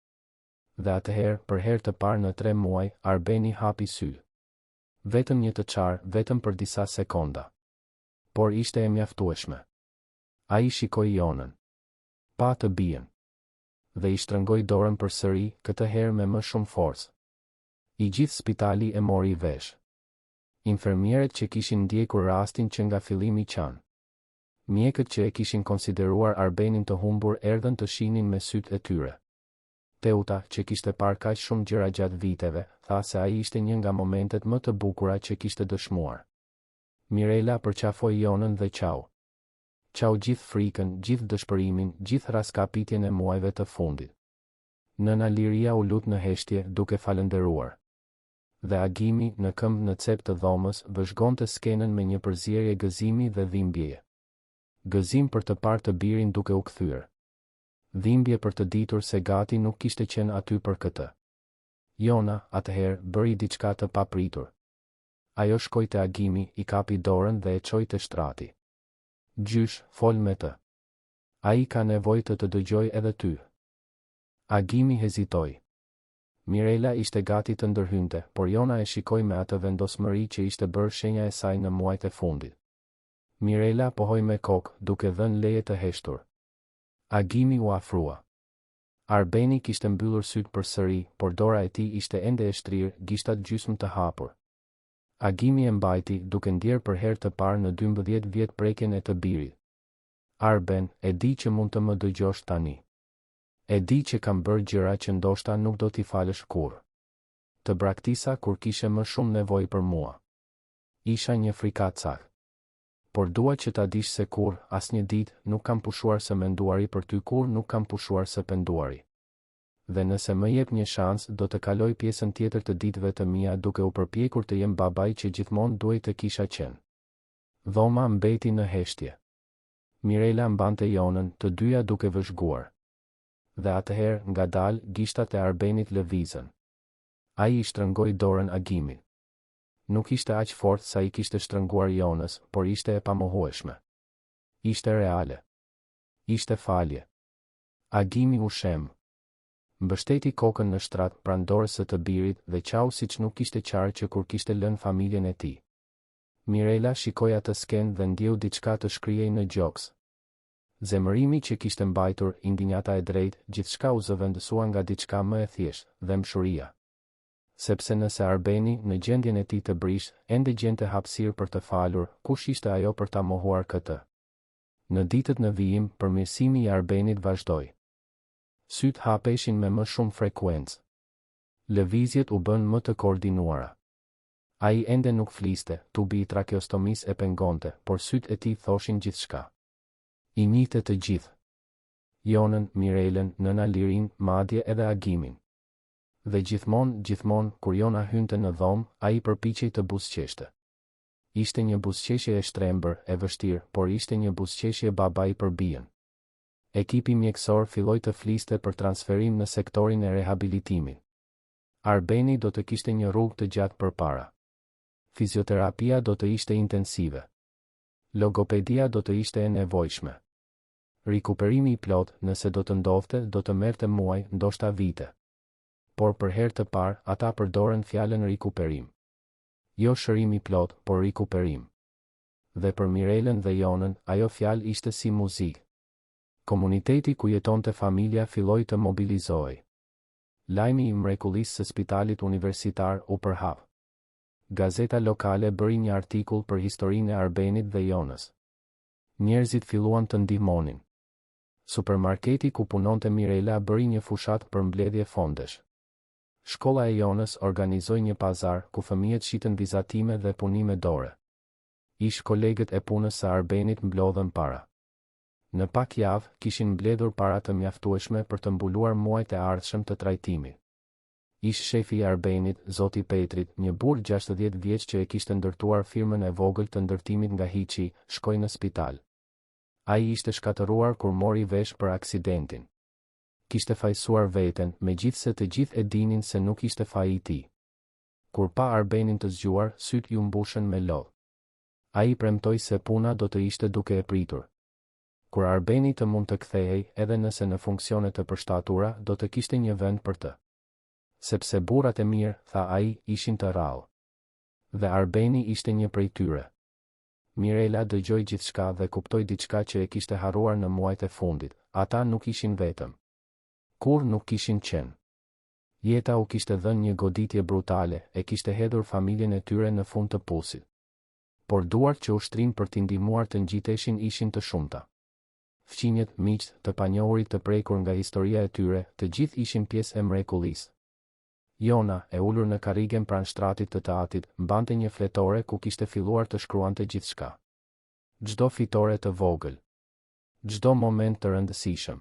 Dhe atëherë, për herë të parë në tre muaj, Arbeni hapi sytë. Vetëm një të çarë, vetëm për disa sekonda. Por ishte e mjaftueshme. Ai shikoi Jonën. Pa të bijën. Dhe i shtrëngoi dorën përsëri, këtë herë me më shumë forcë. I gjithë spitali e mori vesh. Infermieret që kishin ndjekur rastin që nga fillimi qanë. Mjekët që e kishin konsideruar Arbenin të humbur erdhën të shihnin me sytë e tyre. Teuta, që kishte parë kaq shumë gjëra gjatë viteve, tha se ai ishte një nga momentet më të bukura që kishte dëshmuar. Mirela përqafoi Jonën dhe qau. Qau gjithë frikën, gjithë dëshpërimin, gjithë rraskapitjen e muajve të fundit. Nëna Liria u lut në heshtje, duke falënderuar. Dhe Agimi, në këmbë në cep të dhomës, vëzhgonte skenën me një përzierje gëzimi dhe dhimbjeje. Gëzim për të parë të birin duke u kthyer. Dhimbje për të ditur se gati nuk kishte qenë aty për këtë. Jona, atëherë, bëri diçka të papritur. Ajo shkoi te Agimi, i kapi dorën dhe e çoi te shtrati. Gjysh, fol me të. Ai ka nevojë të të dëgjojë edhe ty. Agimi hezitoi. Mirela ishte gati të ndërhynte, por Jona e shikoi me atë vendosmëri që ishte bërë shenja e saj në muajt e fundit. Mirela pohoi me kokë, duke dhënë leje të heshtur. Agimi u afrua. Arbeni kishte mbyllur sytë përsëri, por dora e tij ishte ende e shtrirë, gishtat gjysmë të hapur. Agimi e mbajti, duke ndjerë për herë të parë në 12 vjet prekjen e të birit. Arben, e di që mund të më dëgjosh tani. E di që kam bërë gjëra që ndoshta nuk do t'i falësh kurrë. Të braktisa kur kishe më shumë nevojë për mua. Isha një frikacak. Por dua që ta dish se kurrë, asnjë ditë, nuk kam pushuar së menduari për ty kurrë nuk kam pushuar së penduari. Dhe nëse më jep një shans, do të kaloj pjesën tjetër të ditëve të mia duke u përpjekur të jem babai që gjithmonë duhej të kisha qenë. Dhoma mbeti në heshtje. Mirela mbante Jonën, të dyja duke vëzhguar. Dhe atëherë, ngadalë, gishtat e Arbenit lëvizën. Ai i shtrëngoi dorën Agimit. Nuk ishte aq fort sa i kishte shtrënguar Jonës, por ishte e pamohueshme. Ishte reale. Ishte falje. Agimi u shemb. Mbështeti kokën në shtrat pranë dorës së të birit dhe qau siç nuk kishte qarë që kur kishte lënë familjen e tij. Mirela shikoi atë skenë dhe ndjeu diçka të shkrihej në gjoks. Zemërimi që kishte mbajtur, indinjata e drejtë, gjithçka u zëvendësua nga diçka më e thjeshtë, dhembshuria. Sepse nëse Arbeni, në gjendjen e tij të brishtë, ende gjente hapësirë për të falur, kush ishte ajo për ta mohuar këtë? Në ditët në vijim, përmirësimi i Arbenit vazhdoi. Sytë hapeshin me më shumë frekuencë. Lëvizjet u bënë më të koordinuara. Ai ende nuk fliste, tubi i trakeostomisë e pengonte, por sytë e tij thoshin gjithçka. I njihte të gjithë. Jonën, Mirelën, nëna Lirinë, madje edhe Agimin. Dhe gjithmonë, gjithmonë, kur Jona hynte në dhomë, ai përpiqej të buzëqeshte. Ishte një buzëqeshje e shtrembër, e vështirë, por ishte një buzëqeshje babai për bijën. Ekipi mjekësor filloi të fliste për transferim në sektorin e rehabilitimit. Arbeni do të kishte një rrugë të gjatë përpara. Fizioterapia do të ishte intensive. Logopedia do të ishte e nevojshme. Rikuperimi i plotë, nëse do të ndodhte, do të merrte muaj, ndoshta vite. Por për herë të parë, ata përdorën fjalën rikuperim. Jo shërim i plotë, por rikuperim. Dhe për Mirelën dhe Jonën, ajo fjalë ishte si muzikë. Komuniteti ku jetonte familja filloi të mobilizohej. Lajmi i mrekullisë së spitalit universitar u përhap. Gazeta lokale bëri një artikull për historinë e Arbenit dhe Jonës. Njerëzit filluan të ndihmonin. Supermarketi ku punonte Mirela bëri një fushatë për mbledhje fondesh. Shkolla e Jonës organizoi një pazar, ku fëmijët shitën vizatime dhe punime dore. Ish-kolegët e punës së Arbenit mblodhën para. Në pak javë, kishin mbledhur para të mjaftueshme për të mbuluar muajt e ardhshëm të trajtimit. Ish-shefi i Arbenit, zoti Petrit, një burrë 60 vjeç që e kishte ndërtuar firmën e vogël të ndërtimit nga hiçi, shkoi në spital. Ai ishte shkatërruar kur mori vesh për aksidentin. Kishte fajësuar veten, megjithëse të gjithë e dinin se nuk ishte faji i tij. Kur pa Arbenin të zgjuar, sytë iu mbushën me lot. Ai premtoi se puna do të ishte duke e pritur. Kur Arbeni të mund të kthehej, edhe nëse në funksione të përshtatura, do të kishte një vend për të. Sepse burrat e mirë, tha ai, ishin të rrallë. Dhe Arbeni ishte një prej tyre. Mirela dëgjoi gjithçka dhe kuptoi diçka që e kishte harruar në muajt e fundit, ata nuk ishin vetëm. Kurrë nuk kishin qenë. Jeta u kishte dhënë një goditje brutale, e kishte hedhur familjen e tyre në fund të pusit. Por duart që u shtrinë për t'i ndihmuar të ngjiteshin ishin të shumta. Fqinjët, miqtë, të panjohurit të prekur nga historia e tyre, të gjithë ishin pjesë e mrekullisë. Jona, e ulur në karrigen pranë shtratit të të atit, mbante një fletore ku kishte filluar të shkruante gjithçka. Çdo fitore të vogël. Çdo moment të rëndësishëm.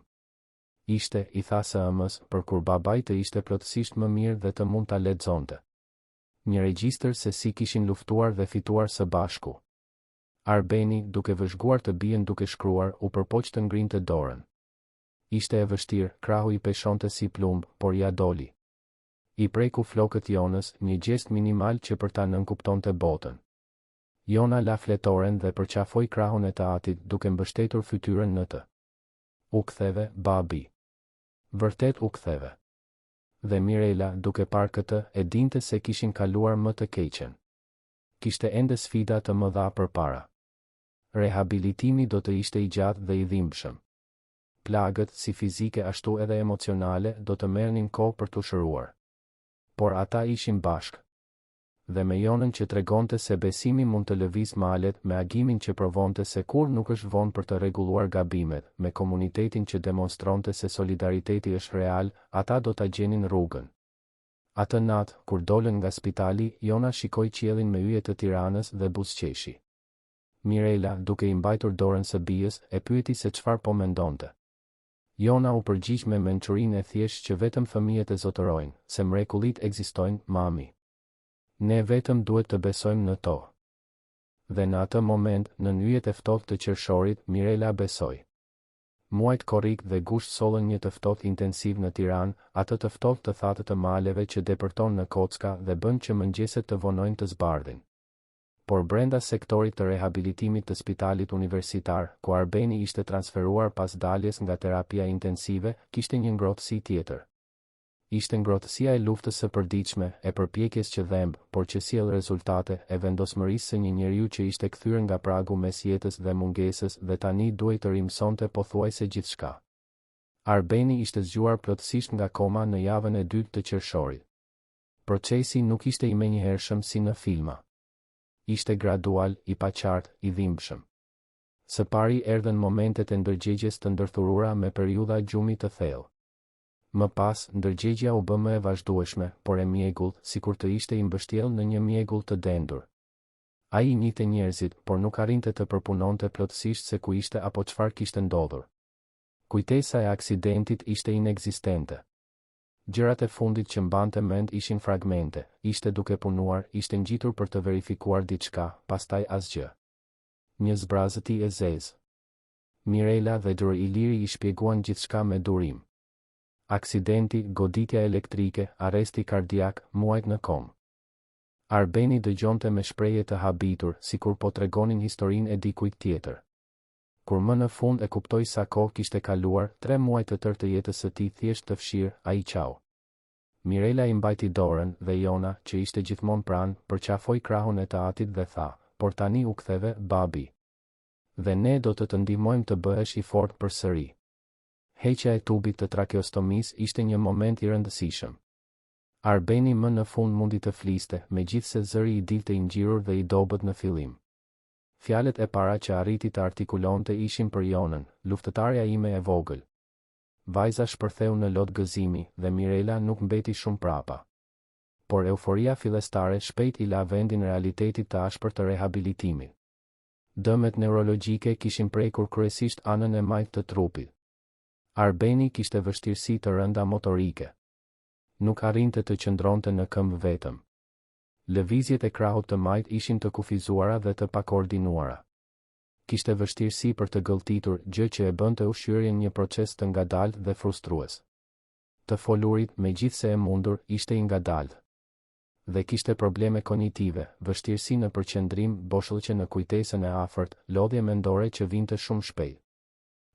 Ishte, i tha së ëmës, për kur babai të ishte plotësisht më mirë dhe të mund ta lexonte. Një regjistër se si kishin luftuar dhe fituar së bashku. Arbeni, duke vëzhguar të bijën duke shkruar, u përpoq të ngrinte dorën. Ishte e vështirë, krahu i peshonte si plumb, por ia doli. I preku flokët Jonës, një gjest minimal që për ta nënkuptonte botën. Jona la fletoren dhe përqafoi krahun e të atit, duke mbështetur fytyrën në të. U ktheve, babi. Vërtet u ktheve. Dhe Mirela, duke parë këtë, e dinte se kishin kaluar më të keqen. Kishte ende sfida të mëdha përpara. Rehabilitimi do të ishte i gjatë dhe i dhimbshëm. Plagët, si fizike ashtu edhe emocionale, do të merrnin kohë për t'u shëruar. Por ata ishin bashkë. Dhe me Jonën që tregonte se besimi mund të lëvizë malet, me Agimin që provonte se kurrë nuk është vonë për të rregulluar gabimet, me komunitetin që demonstronte se solidariteti është real, ata do ta gjenin rrugën. Atë natë, kur dolën nga spitali, Jona shikoi qiellin me yje të Tiranës dhe buzëqeshi. Mirela, duke i mbajtur dorën së bijës, e pyeti se çfarë po mendonte. Jona u përgjigj me mençurinë e thjeshtë që vetëm fëmijët e zotërojnë, se mrekullitë ekzistojnë, mami. Ne vetëm duhet të besojmë në to. Dhe në atë moment, nën yjet e ftohtë të qershorit, Mirela besoi. Muajt korrik dhe gusht sollën një të ftohtë intensiv në Tiranë, atë të ftohtë të thatë të maleve që depërton në kocka dhe bën që mëngjeset të vonojnë të zbardhin. Por brenda sektorit të rehabilitimit të spitalit universitar, ku Arbeni ishte transferuar pas daljes nga terapia intensive, kishte një ngrohtësi tjetër. Ishte ngrohtësia e luftës së përditshme, e përpjekjes që dhemb, por që sjell rezultate, e vendosmërisë së një njeriu që ishte kthyer nga pragu mes jetës dhe mungesës dhe tani duhej të rimësonte pothuajse gjithçka. Arbeni ishte zgjuar plotësisht nga koma në javën e dytë të qershorit. Procesi nuk ishte i menjëhershëm si në filma. Ishte gradual, i paqartë, i dhimbshëm. Së pari erdhën momentet e ndërgjegjes të ndërthurura me periudha gjumi të thellë. Më pas, ndërgjegjja u bë më e vazhdueshme, por e mjegullt, sikur të ishte i mbështjellë në një mjegull të dendur. Ai i njihte njerëzit, por nuk arrinte të përpunonte plotësisht se ku ishte apo çfarë kishte ndodhur. Kujtesa e aksidentit ishte inekzistente. Gjërat e fundit që mbante mend ishin fragmente, ishte duke punuar, ishte ngjitur për të verifikuar diçka, pastaj asgjë. Një zbrazëti e zezë. Mirela dhe Dr. Iliri i shpjeguan gjithçka me durim. Aksidenti, goditja elektrike, arresti kardiak, muajt në komë. Arbeni dëgjonte me shprehje të habitur, sikur po tregonin historinë e dikujt tjetër. Kur më në fund e kuptoi sa kohë kishte kaluar, tre muaj të tërë të jetës së tij thjesht të fshirë, ai qau. Mirela i mbajti dorën, dhe Jona, që ishte gjithmonë pranë, përqafoi krahun e të atit dhe tha, Por tani u ktheve, babi. Dhe ne do të të ndihmojmë të bëhesh i fortë përsëri. Heqja e tubit të trakeostomisë ishte një moment i rëndësishëm. Arbeni më në fund mundi të fliste, megjithëse zëri i dilte i ngjirur dhe i dobët në fillim. Fjalët e para që arriti të artikulonte ishin për Jonën, luftëtarja ime e vogël. Vajza shpërtheu në lot gëzimi, dhe Mirela nuk mbeti shumë prapa. Por euforia fillestare shpejt i la vendin realitetit të ashpër të rehabilitimit. Dëmet neurologjike kishin prekur kryesisht anën e majtë të trupit. Arbeni kishte vështirësi të rënda motorike. Nuk arrinte të qëndronte në këmbë vetëm. Lëvizjet e krahut të majtë ishin të kufizuara dhe të pakoordinuara. Kishte vështirësi për të gëlltitur, gjë që e bënte ushqyerjen një proces të ngadaltë dhe frustrues. Të folurit, megjithëse e mundur, ishte i ngadaltë. Dhe kishte probleme konjitive, vështirësi në përqendrim, boshllëqe në kujtesën e afërt, lodhje mendore që vinte shumë shpejt.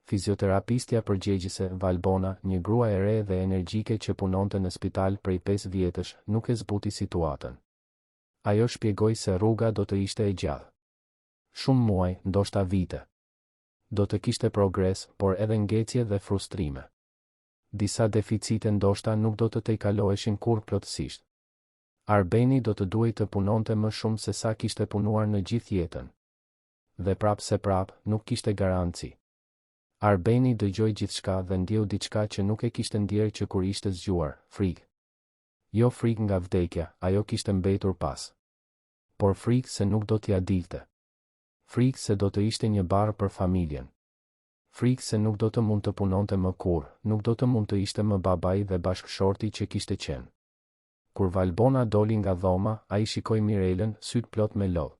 Fizioterapistja përgjegjëse, Valbona, një grua e re dhe energjike që punonte në spital prej pesë vjetësh, nuk e zbuti situatën. Ajo shpjegoi se rruga do të ishte e gjatë. Shumë muaj, ndoshta vite. Do të kishte progres, por edhe ngecje dhe frustrime. Disa deficite ndoshta nuk do të tejkaloheshin kurrë plotësisht. Arbeni do të duhej të punonte më shumë se sa kishte punuar në gjithë jetën. Dhe prapëseprapë, nuk kishte garanci. Arbeni dëgjoi gjithçka dhe ndjeu diçka që nuk e kishte ndjerë që kur ishte zgjuar, frikë. Jo frikë nga vdekja, ajo kishte mbetur pas. Por frikë se nuk do t'ia dilte. Frikë se do të ishte një barrë për familjen. Frikë se nuk do të mund të punonte më kurrë, nuk do të mund të ishte më babai dhe bashkëshorti që kishte qenë. Kur Valbona doli nga dhoma, ai shikoi Mirelën, sytë plot me lot.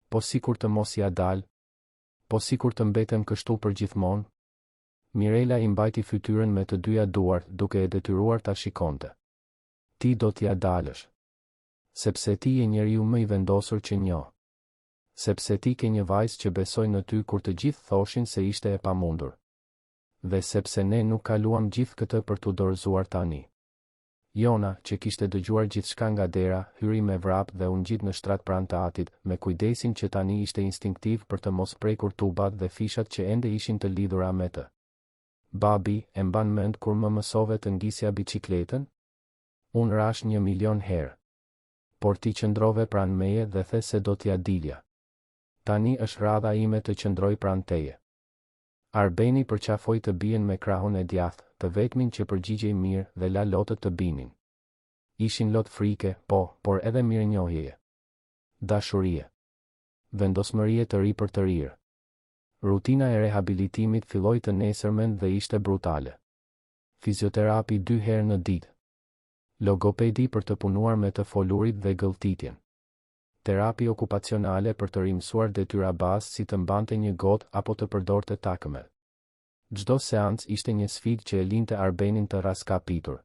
Po sikur të mos ia dal? Po sikur të mbetem kështu përgjithmonë? Mirela i mbajti fytyrën me të dyja duart, duke e detyruar ta shikonte. Ti do t'ia dalësh. Sepse ti je njeriu më i vendosur që njoh. Sepse ti ke një vajzë që besoi në ty kur të gjithë thoshin se ishte e pamundur. Dhe sepse ne nuk kaluam gjithë këtë për t'u dorëzuar tani. Jona, që kishte dëgjuar gjithçka nga dera, hyri me vrap dhe u ngjit në shtrat pranë të atit, me kujdesin që tani ishte instinktiv për të mos prekur tubat dhe fishat që ende ishin të lidhura me të. Babi, e mban mend kur më mësove të ngisja biçikletën? Unë rashë 1.000.000 herë. Por ti qëndrove pranë meje dhe the se do t'ia dilja. Tani është radha ime të qëndroj pranë teje. Arbeni përqafoi të bijën me krahun e djathtë, të vetmin që përgjigjej mirë dhe la lotët të binin. Ishin lot frike, po, por edhe mirënjohjeje. Dashurie. Vendosmërie të ripërtërirë. Rutina e rehabilitimit filloi të nesërmen dhe ishte brutale. Fizioterapi dy herë në ditë. Logopedi për të punuar me të folurit dhe gëlltitjen. Terapi okupacionale për të rimësuar detyra bazë si të mbante një gotë apo të përdorte takëmet. Çdo seancë ishte një sfidë që e linte Arbenin të rraskapitur.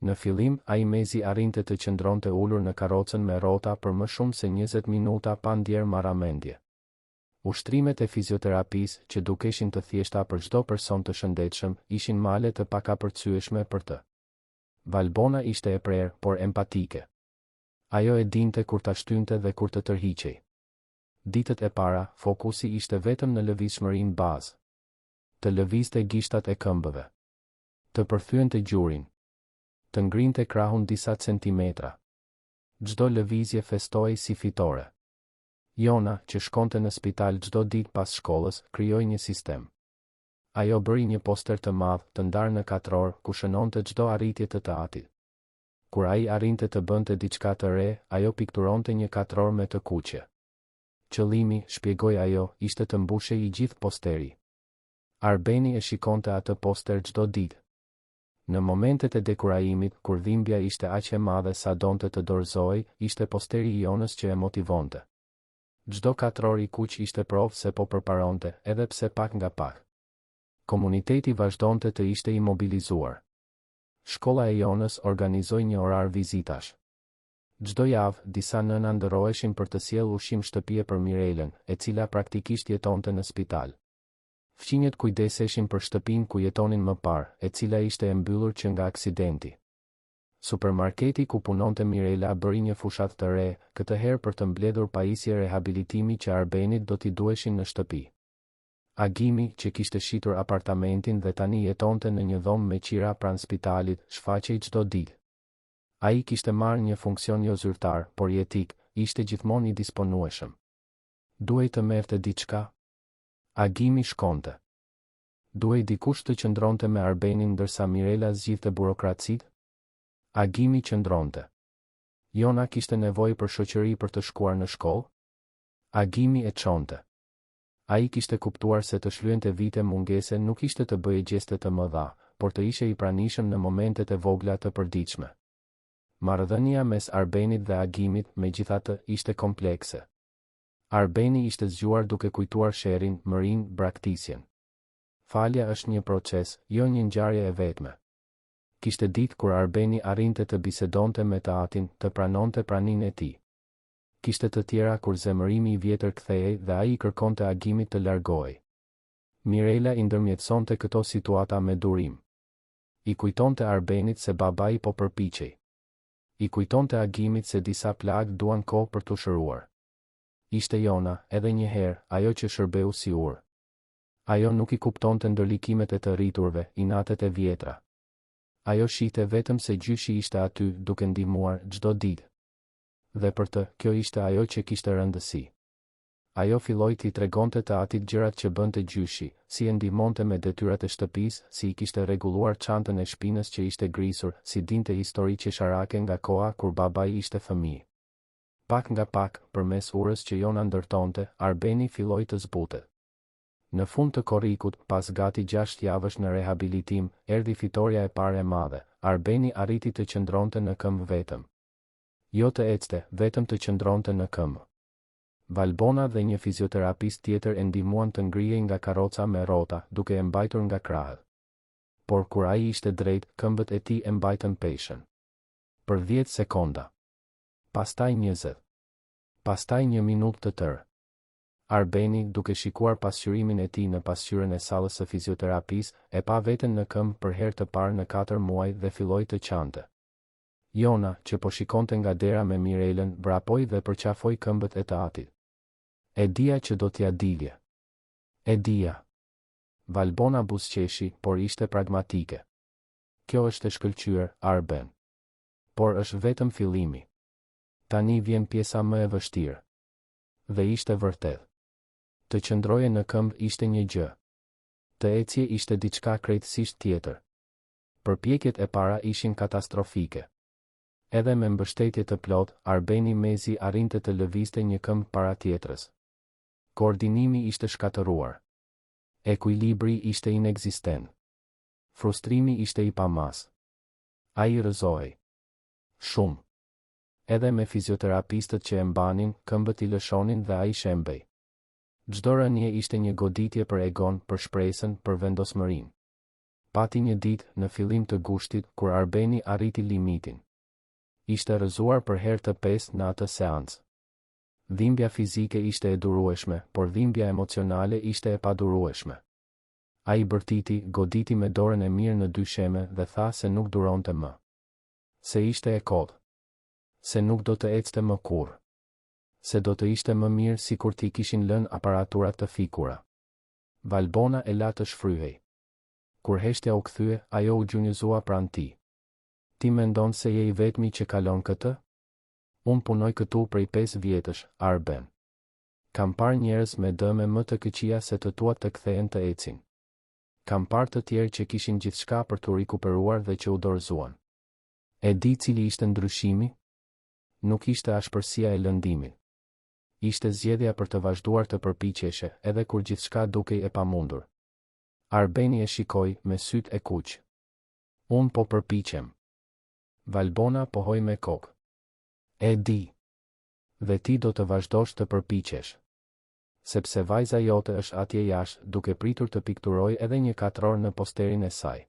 Në fillim, ai mezi arrinte të qëndronte ulur në karrocën me rrota për më shumë se 20 minuta pa ndjerë marramendje. Ushtrimet e fizioterapisë, që dukeshin të thjeshta për çdo person të shëndetshëm, ishin male të pakapërcyeshme për të. Valbona ishte e prerë, por empatike. Ajo e dinte kur ta shtynte dhe kur të tërhiqej. Ditët e para, fokusi ishte vetëm në lëvizshmërinë bazë. Të lëvizte gishtat e këmbëve. Të përthyente gjurin. Të ngrinte krahun disa centimetra. Çdo lëvizje festohej si fitore. Jona, që shkonte në spital çdo ditë pas shkollës, krijoi një sistem. Ajo bëri një poster të madh, të ndarë në katrorë, ku shënonte çdo arritje të të atit. Kur ai arrinte të bënte diçka të re, ajo pikturonte një katror me të kuqe. Qëllimi, shpjegoi ajo, ishte të mbushej i gjithë posteri. Arbeni e shikonte atë poster çdo ditë. Në momentet e dekurajimit, kur dhimbja ishte aq e madhe sa donte të dorëzohej, ishte posteri i Jonës që e motivonte. Çdo katror i kuq ishte provë se po përparonte, edhe pse pak nga pak. Komuniteti vazhdonte të ishte i mobilizuar. Shkolla e Jonës organizoi një orar vizitash. Çdo javë, disa nëna ndërroheshin për të sjellë ushqim shtëpie për Mirelën, e cila praktikisht jetonte në spital. Fqinjët kujdeseshin për shtëpinë ku jetonin më parë, e cila ishte e mbyllur që nga aksidenti. Supermarketi ku punonte Mirela bëri një fushatë të re, këtë herë për të mbledhur pajisje rehabilitimi që Arbenit do t'i duheshin në shtëpi. Agimi, që kishte shitur apartamentin dhe tani jetonte në një dhomë me qira pranë spitalit, shfaqej çdo ditë. Ai kishte marrë një funksion jozyrtar, por jetik, ishte gjithmonë i disponueshëm. Duhej të merrte diçka? Agimi shkonte. Duhej dikush të qëndronte me Arbenin ndërsa Mirela zgjidhte burokracitë? Agimi qëndronte. Jona kishte nevojë për shoqëri për të shkuar në shkollë? Agimi e çonte. Ai kishte kuptuar se të shlyente vite mungese nuk ishte të bëje gjeste të mëdha, por të ishe i pranishëm në momentet e vogla të përditshme. Marrëdhënia mes Arbenit dhe Agimit, megjithatë, ishte komplekse. Arbeni ishte zgjuar duke kujtuar sherrin, mërinë, braktisjen. Falja është një proces, jo një ngjarje e vetme. Kishte ditë kur Arbeni arrinte të bisedonte me të atin, të pranonte praninë e tij. Kishte të tjera kur zemërimi i vjetër kthehej dhe ai i kërkonte Agimit të largohej. Mirela i ndërmjetësonte këto situata me durim. I kujtonte Arbenit se babai po përpiqej. I kujtonte Agimit se disa plagë duan kohë për t'u shëruar. Ishte Jona, edhe një herë, ajo që shërbeu si urë. Ajo nuk i kuptonte ndërlikimet e të rriturve, inatet e vjetra. Ajo shihte vetëm se gjyshi ishte aty, duke ndihmuar, çdo ditë. Dhe për të, kjo ishte ajo që kishte rëndësi. Ajo filloi t'i tregonte të atit gjërat që bënte gjyshi, si e ndihmonte me detyrat e shtëpisë, si i kishte rregulluar çantën e shpinës që ishte grisur, si dinte histori qesharake nga koha kur babai ishte fëmijë. Pak nga pak, përmes urës që Jona ndërtonte, Arbeni filloi të zbutet. Në fund të korrikut, pas gati 6 javësh në rehabilitim, erdhi fitorja e parë e madhe, Arbeni arriti të qëndronte në këmbë vetëm. Jo të ecte, vetëm të qëndronte në këmbë. Valbona dhe një fizioterapist tjetër e ndihmuan të ngrihej nga karroca me rrota, duke e mbajtur nga krahët. Por kur ai ishte drejt, këmbët e tij e mbajtën peshën. Për 10 sekonda. Pastaj 20. Pastaj një minutë të tërë. Arbeni, duke shikuar pasqyrimin e tij në pasqyrën e sallës së fizioterapisë, e pa veten në këmbë për herë të parë në 4 muaj dhe filloi të qante. Jona, që po shikonte nga dera me Mirelën, vrapoi dhe përqafoi këmbët e të atit. E dija që do t'ia dilje. E dija. Valbona buzëqeshi, por ishte pragmatike. Kjo është e shkëlqyer, Arben. Por është vetëm fillimi. Tani vjen pjesa më e vështirë. Dhe ishte vërtet. Të qëndroje në këmbë ishte një gjë. Të ecje ishte diçka krejtësisht tjetër. Përpjekjet e para ishin katastrofike. Edhe me mbështetje të plotë, Arbeni mezi arrinte të lëvizte një këmbë para tjetrës. Koordinimi ishte shkatërruar. Ekuilibri ishte inekzistent. Frustrimi ishte i pamasë. Ai rrëzohej. Shumë. Edhe me fizioterapistët që e mbanin, këmbët i lëshonin dhe ai shembej. Çdo rënie ishte një goditje për egon, për shpresën, për vendosmërinë. Pati një ditë, në fillim të gushtit, kur Arbeni arriti limitin. Ishte rrëzuar për herë të pestë në atë seancë. Dhimbja fizike ishte e durueshme, por dhimbja emocionale ishte e padurueshme. Ai bërtiti, goditi me dorën e mirë në dysheme dhe tha se nuk duronte më. Se ishte e kotë. Se nuk do të ecte më kurrë. Se do të ishte më mirë sikur t'i kishin lënë aparaturat të fikura. Valbona e la të shfryhej. Kur heshtja u kthye, ajo u gjunjëzua pranë tij. Ti mendon se je i vetmi që kalon këtë? Unë punoj këtu prej pesë vjetësh, Arben. Kam parë njerëz me dëme më të këqija se të tuat të kthehen të ecin. Kam parë të tjerë që kishin gjithçka për t'u rikuperuar dhe që u dorëzuan. E di cili ishte ndryshimi? Nuk ishte ashpërsia e lëndimit. Ishte zgjedhja për të vazhduar të përpiqeshe, edhe kur gjithçka dukej e pamundur. Arbeni e shikoi, me sytë e kuq. Unë po përpiqem. Valbona pohoi me kokë. E di. Dhe ti do të vazhdosh të përpiqesh. Sepse vajza jote është atje jashtë, duke pritur të pikturojë edhe një katror në posterin e saj.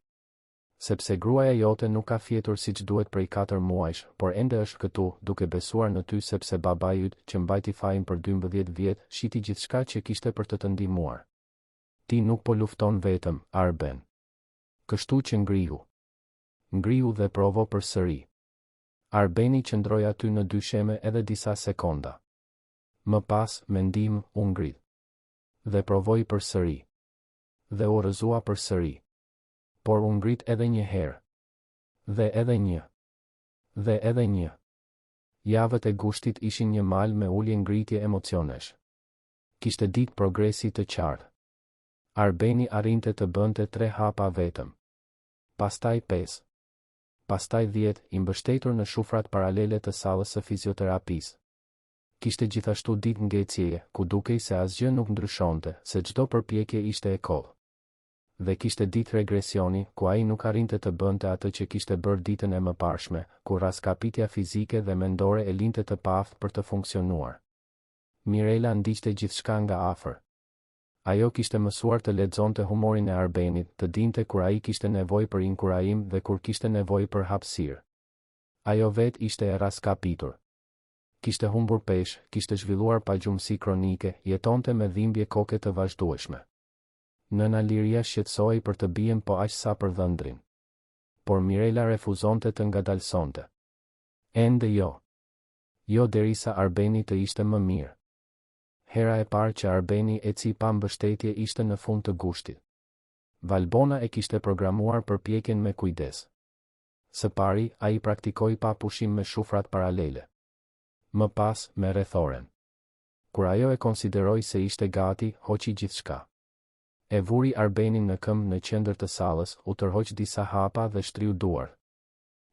Sepse gruaja jote nuk ka fjetur siç duhet prej katër muajsh, por ende është këtu, duke besuar në ty sepse babai yt, që mbajti fajin për 12 vjet, shiti gjithçka që kishte për të të ndihmuar. Ti nuk po lufton vetëm, Arben. Kështu që ngrihu. Ngrihu dhe provo përsëri. Arbeni qëndroi aty në dysheme edhe disa sekonda. Më pas, me ndihmë, u ngrit. Dhe provoi përsëri. Dhe u rrëzua përsëri. Por u ngrit edhe një herë. Dhe edhe një. Dhe edhe një. Javët e gushtit ishin një mal me ulje-ngritje emocionesh. Kishte ditë progresi të qartë. Arbeni arrinte të bënte tre hapa vetëm. Pastaj pesë. Pastaj dhjetë, i mbështetur në shufrat paralele të sallës së fizioterapisë. Kishte gjithashtu ditë ngecjeje, ku dukej se asgjë nuk ndryshonte, se çdo përpjekje ishte e kotë. Dhe kishte ditë regresioni, ku ai nuk arrinte të bënte atë që kishte bërë ditën e mëparshme, ku rraskapitja fizike dhe mendore e linte të paaftë për të funksionuar. Mirela ndiqte gjithçka nga afër. Ajo kishte mësuar të lexonte humorin e Arbenit, të dinte kur ai kishte nevojë për inkurajim dhe kur kishte nevojë për hapësirë. Ajo vetë ishte e rraskapitur. Kishte humbur peshë, kishte zhvilluar pagjumësi kronike, jetonte me dhimbje koke të vazhdueshme. Nëna Liria shqetësohej për të bijën po aq sa për dhëndrin. Por Mirela refuzonte të ngadalësonte. Ende jo. Jo derisa Arbeni të ishte më mirë. Hera e parë që Arbeni eci pa mbështetje ishte në fund të gushtit. Valbona e kishte programuar përpjekjen me kujdes. Së pari, ai praktikoi pa pushim me shufrat paralele. Më pas, me rrethoren. Kur ajo e konsideroi se ishte gati, hoqi gjithçka. E vuri Arbenin në këmbë në qendër të sallës, u tërhoq disa hapa dhe shtriu duart.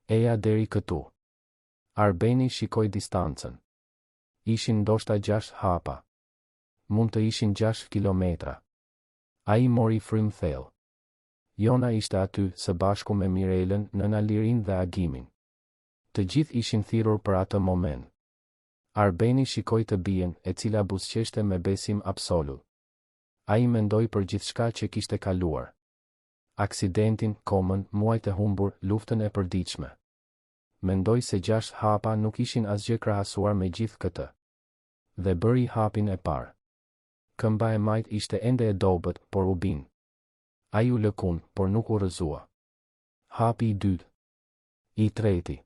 Eja deri këtu. Arbeni shikoi distancën. Ishin ndoshta gjashtë hapa. Mund të ishin gjashtë kilometra. Ai mori frymë thellë. Jona ishte aty, së bashku me Mirelën, nëna Lirinë dhe Agimin. Të gjithë ishin thirrur për atë moment. Arbeni shikoi të bijën, e cila buzëqeshte me besim absolut. Ai mendoi për gjithçka që kishte kaluar. Aksidentin, komën, muajt e humbur, luftën e përditshme. Mendoi se gjashtë hapa nuk ishin asgjë krahasuar me gjithë këtë. Dhe bëri hapin e parë. Këmba e majtë ishte ende e dobët, por u bind. Ai u lëkund, por nuk u rrëzua. Hapi i dytë. I treti.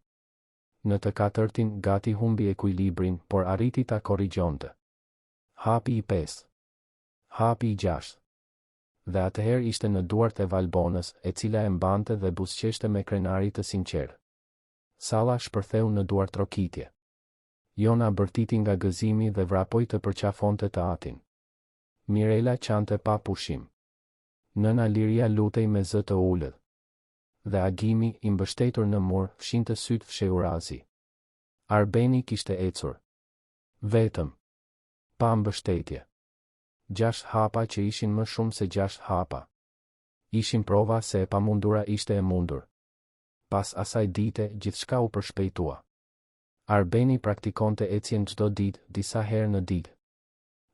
Në të katërtin, gati humbi ekuilibrin, por arriti ta korrigjonte. Hapi i pestë. Hapi i gjashtë. Dhe atëherë ishte në duart e Valbonës, e cila e mbante dhe buzëqeshte me krenari të sinqertë. Salla shpërtheu në duartrokitje. Jona bërtiti nga gëzimi dhe vrapoi të përqafonte të atin. Mirela qante pa pushim. Nëna Liria lutej me zë të ulët. Dhe Agimi, i mbështetur në mur, fshinte sytë fshehurazi. Arbeni kishte ecur. Vetëm. Pa mbështetje. Gjashtë hapa që ishin më shumë se gjashtë hapa. Ishin prova se e pamundura ishte e mundur. Pas asaj dite, gjithçka u përshpejtua. Arbeni praktikonte ecjen çdo ditë, disa herë në ditë.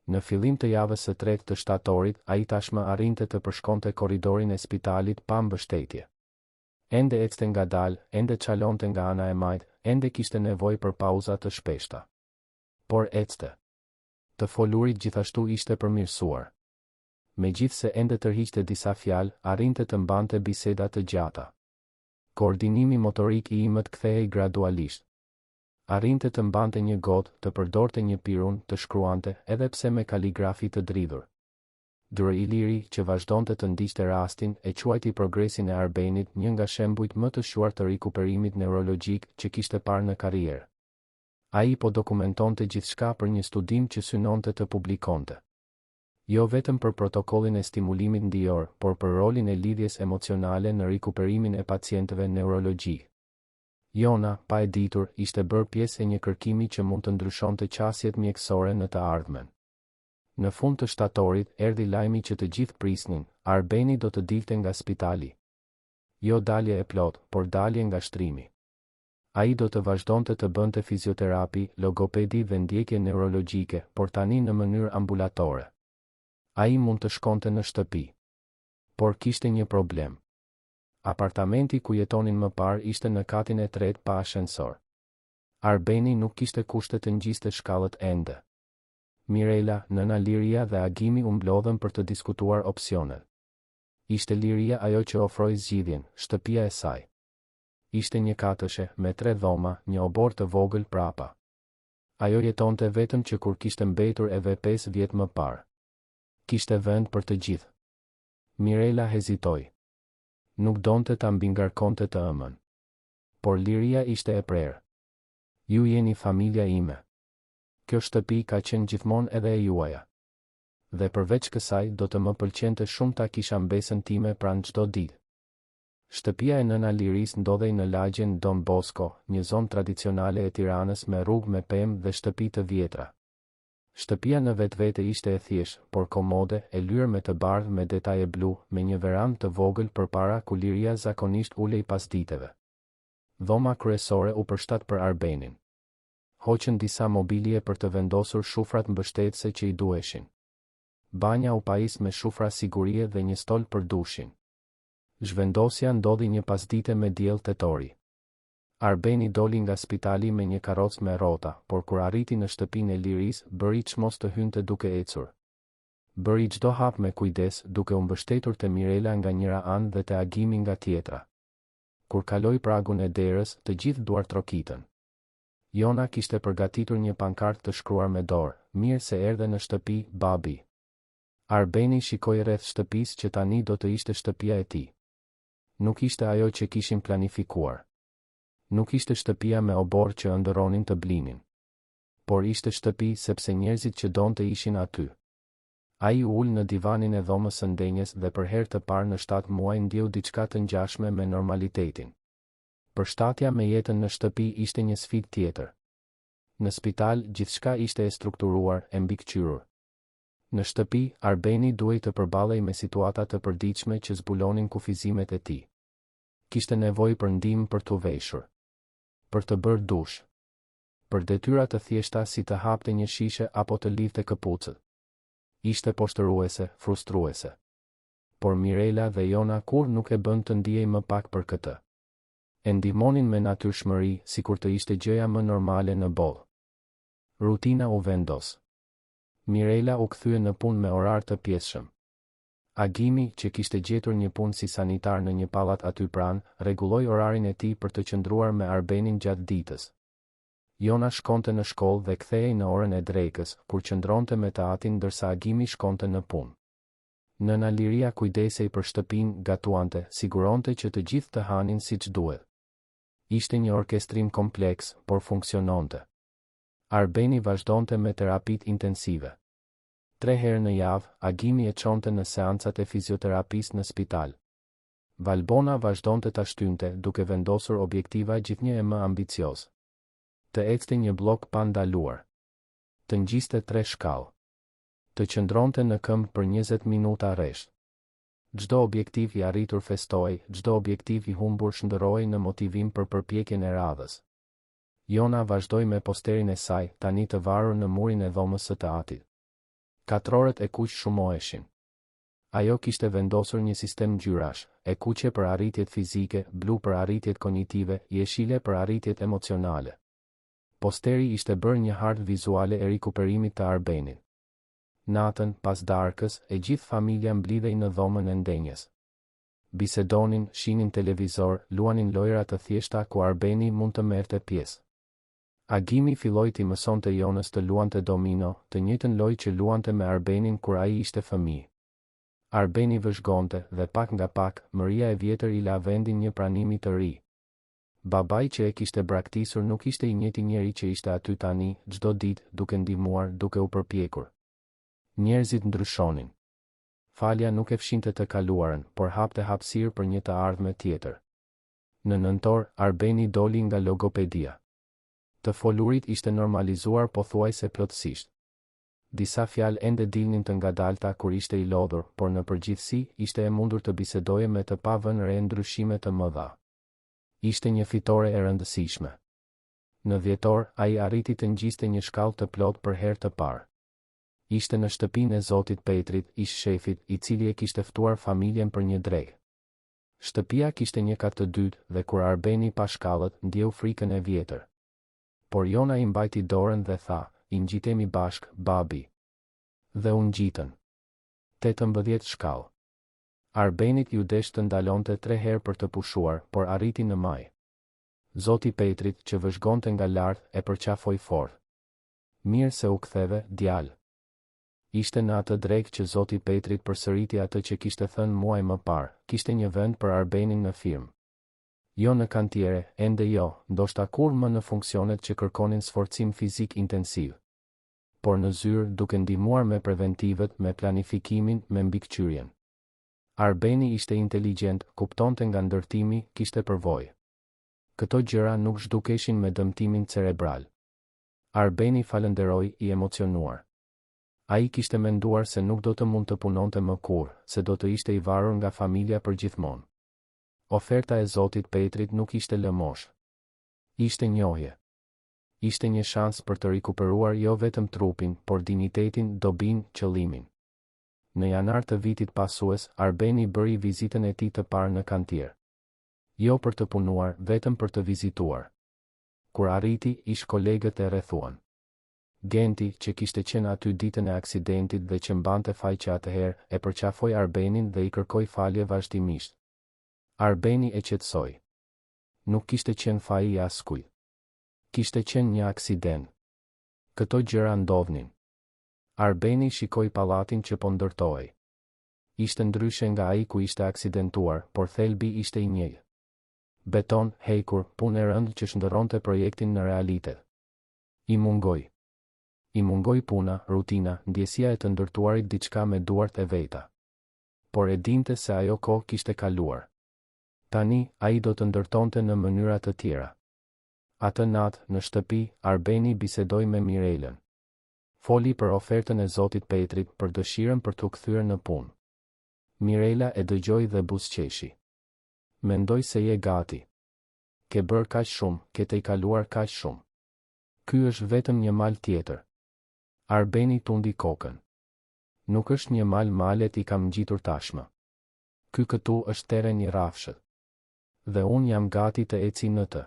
Në fillim të javës së tretë të shtatorit, ai tashmë arrinte të përshkonte korridorin e spitalit pa mbështetje. Ende ecte ngadalë, ende çalonte nga ana e majtë, ende kishte nevojë për pauza të shpeshta. Por ecte. Të folurit gjithashtu ishte përmirësuar. Megjithëse ende tërhiqte disa fjalë, arrinte të mbante biseda të gjata. Koordinimi motorik i imët kthehej gradualisht. Arrinte të mbante një gotë, të përdorte një pirun, të shkruante, edhe pse me kaligrafi të dridhur. Dr. Iliri, që vazhdonte të ndiqte rastin, e quajti progresin e Arbenit një nga shembujt më të shquar të rikuperimit neurologjik që kishte parë në karrierë. Ai po dokumentonte gjithçka për një studim që synonte të publikonte. Jo vetëm për protokollin e stimulimit ndijor, por për rolin e lidhjes emocionale në rikuperimin e pacientëve neurologjikë. Jona, pa e ditur, ishte bërë pjesë e një kërkimi që mund të ndryshonte qasjet mjekësore në të ardhmen. Në fund të shtatorit, erdhi lajmi që të gjithë prisnin, Arbeni do të dilte nga spitali. Jo dalje e plotë, por dalje nga shtrimi. Ai do të vazhdonte të bënte fizioterapi, logopedi dhe ndjekje neurologjike, por tani në mënyrë ambulatore. Ai mund të shkonte në shtëpi. Por kishte një problem. Apartamenti ku jetonin më parë ishte në katin e tretë pa ashensor. Arbeni nuk kishte kushte të ngjiste shkallët ende. Mirela, nëna Liria dhe Agimi u mblodhën për të diskutuar opsionet. Ishte Liria ajo që ofroi zgjidhjen, shtëpia e saj. Ishte njëkatëshe, me tre dhoma, një oborr të vogël prapa. Ajo jetonte vetëm që kur kishte mbetur e ve pesë vjet më parë. Kishte vend për të gjithë. Mirela hezitoi. Nuk donte ta mbingarkonte të ëmën. Por Liria ishte e prerë. Ju jeni familja ime. Kjo shtëpi ka qenë gjithmonë edhe e juaja. Dhe përveç kësaj do të më pëlqente shumë ta kisha mbesën time pranë çdo ditë. Shtëpia e nëna Lirisë ndodhej në lagjen Don Bosko, një zonë tradicionale e Tiranës me rrugë me pemë dhe shtëpi të vjetra. Shtëpia në vetvete ishte e thjeshtë, por komode, e lyer me të bardhë me detaje blu, me një verandë të vogël përpara ku Liria zakonisht ulej pasditeve. Dhoma kryesore u përshtat për Arbenin. Hoqën disa mobilie për të vendosur shufrat mbështetëse që i duheshin. Banja u pajis me shufra sigurie dhe një stol për dushin. Zhvendosja ndodhi një pasdite me diell tetori. Arbeni doli nga spitali me një karrocë me rrota, por kur arriti në shtëpinë e Lirisë, bëri çmos të hynte duke ecur. Bëri çdo hap me kujdes, duke u mbështetur te Mirela nga njëra anë dhe te Agimi nga tjetra. Kur kaloi pragun e derës, të gjithë duartrokitën. Jona kishte përgatitur një pankartë të shkruar me dorë, Mirë se erdhe në shtëpi, babi. Arbeni shikoi rreth shtëpisë që tani do të ishte shtëpia e tij. Nuk ishte ajo që kishin planifikuar. Nuk ishte shtëpia me oborr që ëndërronin të blinin. Por ishte shtëpi sepse njerëzit që donte ishin aty. Ai u ul në divanin e dhomës së ndenjes dhe për herë të parë në shtatë muaj ndjeu diçka të ngjashme me normalitetin. Përshtatja me jetën në shtëpi ishte një sfidë tjetër. Në spital, gjithçka ishte e strukturuar, e mbikëqyrur. Në shtëpi, Arbeni duhej të përballej me situata të përditshme që zbulonin kufizimet e tij. Kishte nevojë për ndihmë për t'u veshur. Për të bërë dush. Për detyra të thjeshta si të hapte një shishe apo të lidhte këpucët. Ishte poshtëruese, frustruese. Por Mirela dhe Jona kurrë nuk e bënë të ndihej më pak për këtë. E ndihmonin me natyrshmëri, sikur të ishte gjëja më normale në botë. Rutina u vendos. Mirela u kthye në punë me orar të pjesshëm. Agimi, që kishte gjetur një punë si sanitar në një pallat aty pranë, rregulloi orarin e tij për të qëndruar me Arbenin gjatë ditës. Jona shkonte në shkollë dhe kthehej në orën e drekës, kur qëndronte me të atin ndërsa Agimi shkonte në punë. Nëna Liria kujdesej për shtëpinë, gatuante, siguronte që të gjithë të hanin siç duhet. Ishte një orkestrim kompleks, por funksiononte. Arbeni vazhdonte me terapitë intensive. Tre herë në javë, Agimi e çonte në seancat e fizioterapisë në spital. Valbona vazhdonte ta shtynte, duke vendosur objektiva gjithnjë e më ambiciozë. Të ecte një bllok pa ndaluar. Të ngjiste tre shkallë. Të qëndronte në këmbë për 20 minuta rresht. Çdo objektiv i arritur festohej, çdo objektiv i humbur shndërrohej në motivim për përpjekjen e radhës. Jona vazhdoi me posterin e saj, tani të varur në murin e dhomës së të atit. Katrorët e kuq shumoheshin. Ajo kishte vendosur një sistem ngjyrash, e kuqe për arritjet fizike, blu për arritjet kognitive, jeshile për arritjet emocionale. Posteri ishte bërë një hartë vizuale e rikuperimit të Arbenit. Natën, pas darkës, e gjithë familja mblidhej në dhomën e ndenjjes. Bisedonin, shihnin televizor, luanin lojëra të thjeshta ku Arbeni mund të merrte pjesë. Agimi filloi t'i mësonte Jonës të luante domino, të njëjtën lojë që luante me Arbenin kur ai ishte fëmijë. Arbeni vëzhgonte, dhe pak nga pak, mëria e vjetër i la vendin një pranimi të ri. Babai që e kishte braktisur nuk ishte i njëjti njeri që ishte aty tani, çdo ditë, duke ndihmuar, duke u përpjekur. Njerëzit ndryshonin. Falja nuk e fshinte të kaluarën, por hapte hapësirë për një të ardhme tjetër. Në nëntor, Arbeni doli nga logopedia. Të folurit ishte normalizuar pothuajse plotësisht. Disa fjalë ende dilnin të ngadalta kur ishte i lodhur, por në përgjithësi, ishte e mundur të bisedoje me të pa vënë re ndryshime të mëdha. Ishte një fitore e rëndësishme. Në dhjetor, ai arriti të ngjiste një shkallë të plotë për herë të parë. Ishte në shtëpinë e zotit Petrit, ish-shefit, i cili e kishte ftuar familjen për një drekë. Shtëpia kishte një kat të dytë, dhe kur Arbeni pa shkallët, ndjeu frikën e vjetër. Por Jona i mbajti dorën dhe tha, I ngjitemi bashkë, babi. Dhe u ngjitën. 18 shkallë. Arbenit iu desh të ndalonte tre herë për të pushuar, por arriti në majë. Zoti Petrit, që vëzhgonte nga lart, e përqafoi fort. Mirë se u ktheve, djalë. Ishte në atë drekë që zoti Petrit përsëriti atë që kishte thënë muaj më parë, kishte një vend për Arbenin në firmë. Jo në kantiere, ende jo, ndoshta kurrë më në funksionet që kërkonin sforcim fizik intensiv. Por në zyrë, duke ndihmuar me preventivët, me planifikimin, me mbikëqyrjen. Arbeni ishte inteligjent, kuptonte nga ndërtimi, kishte përvojë. Këto gjëra nuk zhdukeshin me dëmtimin cerebral. Arbeni falënderoi, i emocionuar. Ai kishte menduar se nuk do të mund të punonte më kurrë, se do të ishte i varur nga familja përgjithmonë. Oferta e zotit Petrit nuk ishte lëmoshë. Ishte njohje. Ishte një shans për të rikuperuar jo vetëm trupin, por dinjitetin, dobinë, qëllimin. Në janar të vitit pasues, Arbeni bëri vizitën e tij të parë në kantier. Jo për të punuar, vetëm për të vizituar. Kur arriti, ish-kolegët e rrethuan. Genti, që kishte qenë aty ditën e aksidentit dhe që mbante faj që atëherë, e përqafoi Arbenin dhe i kërkoi falje vazhdimisht. Arbeni e qetësoi. Nuk kishte qenë faji i askujt. Kishte qenë një aksident. Këto gjëra ndodhnin. Arbeni shikoi pallatin që po ndërtohej. Ishte ndryshe nga ai ku ishte aksidentuar, por thelbi ishte i njëjtë. Beton, hekur, punë e rëndë që shndërronte projektin në realitet. I mungoi. I mungoi puna, rutina, ndjesia e të ndërtuarit diçka me duart e veta. Por e dinte se ajo kohë kishte kaluar. Tani, ai do të ndërtonte në mënyra të tjera. Atë natë, në shtëpi, Arbeni bisedoi me Mirelën. Foli për ofertën e zotit Petrit, për dëshirën për t'u kthyer në punë. Mirela e dëgjoi dhe buzëqeshi. Mendoj se je gati. Ke bërë kaq shumë, ke tejkaluar kaq shumë. Ky është vetëm një mal tjetër. Arbeni tundi kokën. Nuk është një mal malet i kam ngjitur tashmë. Ky këtu është terren i rrafshët. Dhe unë jam gati të eci në të.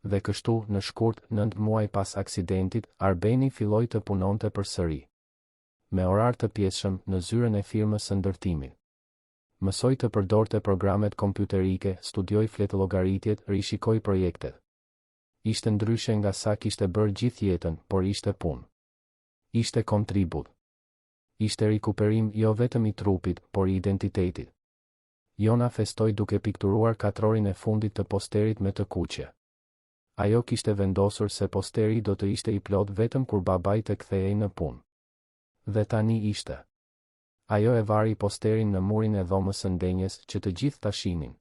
Dhe kështu, në shkurt, nëntë muaj pas aksidentit, Arbeni filloi të punonte përsëri. Me orar të pjesshëm, në zyrën e firmës së ndërtimit. Mësoi të përdorte programet kompjuterike, studioi fletëllogaritjet, rishikoi projektet. Ishte ndryshe nga sa kishte bërë gjithë jetën, por ishte punë. Ishte kontribut. Ishte rikuperim jo vetëm i trupit, por i identitetit. Jona festoi duke pikturuar katrorin e fundit të posterit me të kuqe. Ajo kishte vendosur se posteri do të ishte i plotë vetëm kur babai të kthehej në punë. Dhe tani ishte. Ajo e vari posterin në murin e dhomës së ndenjes që të gjithë ta shihnin.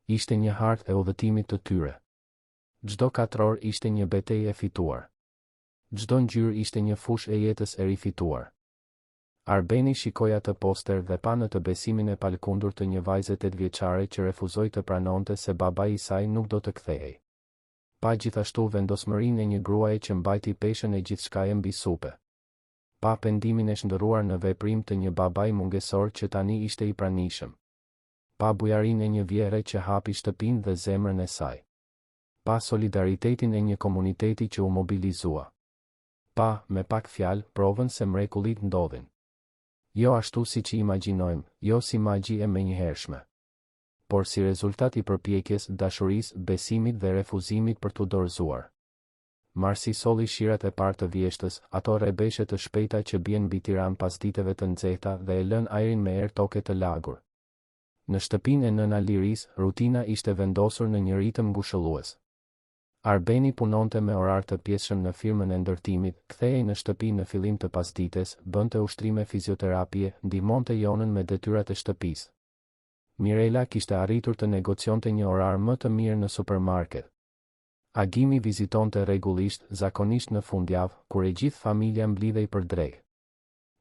Ishte një hartë e udhëtimit të tyre. Çdo katror ishte një betejë e fituar. Çdo ngjyrë ishte një fushë e jetës e rifituar. Arbeni shikoi atë poster dhe pa në të besimin e palëkundur të një vajze tetëvjeçare që refuzoi të pranonte se babai i saj nuk do të kthehej. Pa gjithashtu vendosmërinë e një gruaje që mbajti peshën e gjithçkaje mbi supe. Pa pendimin e shndërruar në veprim të një babai mungesor që tani ishte i pranishëm. Pa bujarinë e një vjehrre që hapi shtëpinë dhe zemrën e saj. Pa solidaritetin e një komuniteti që u mobilizua. Pa, me pak fjalë, provën se mrekullitë ndodhin. Jo ashtu siç i imagjinojmë, jo si magji e menjëhershme. Por si rezultat i përpjekjes, dashurisë, besimit dhe refuzimit për t'u dorëzuar. Marsi solli shirat e parë të vjeshtës, ato rrebeshe të shpejta që bien mbi Tiranë pasditeve të nxehta dhe e lënë ajrin me erë toke të lagur. Në shtëpinë e Nëna Lirisë, rutina ishte vendosur në një ritëm ngushëllues. Arbeni punonte me orar të pjesshëm në firmën e ndërtimit, kthehej në shtëpi në fillim të pasdites, bënte ushtrime fizioterapie, ndihmonte Jonën me detyrat e shtëpisë. Mirela kishte arritur të negocionte një orar më të mirë në supermarket. Agimi vizitonte rregullisht, zakonisht në fundjavë, kur e gjithë familja mblidhej për drekë.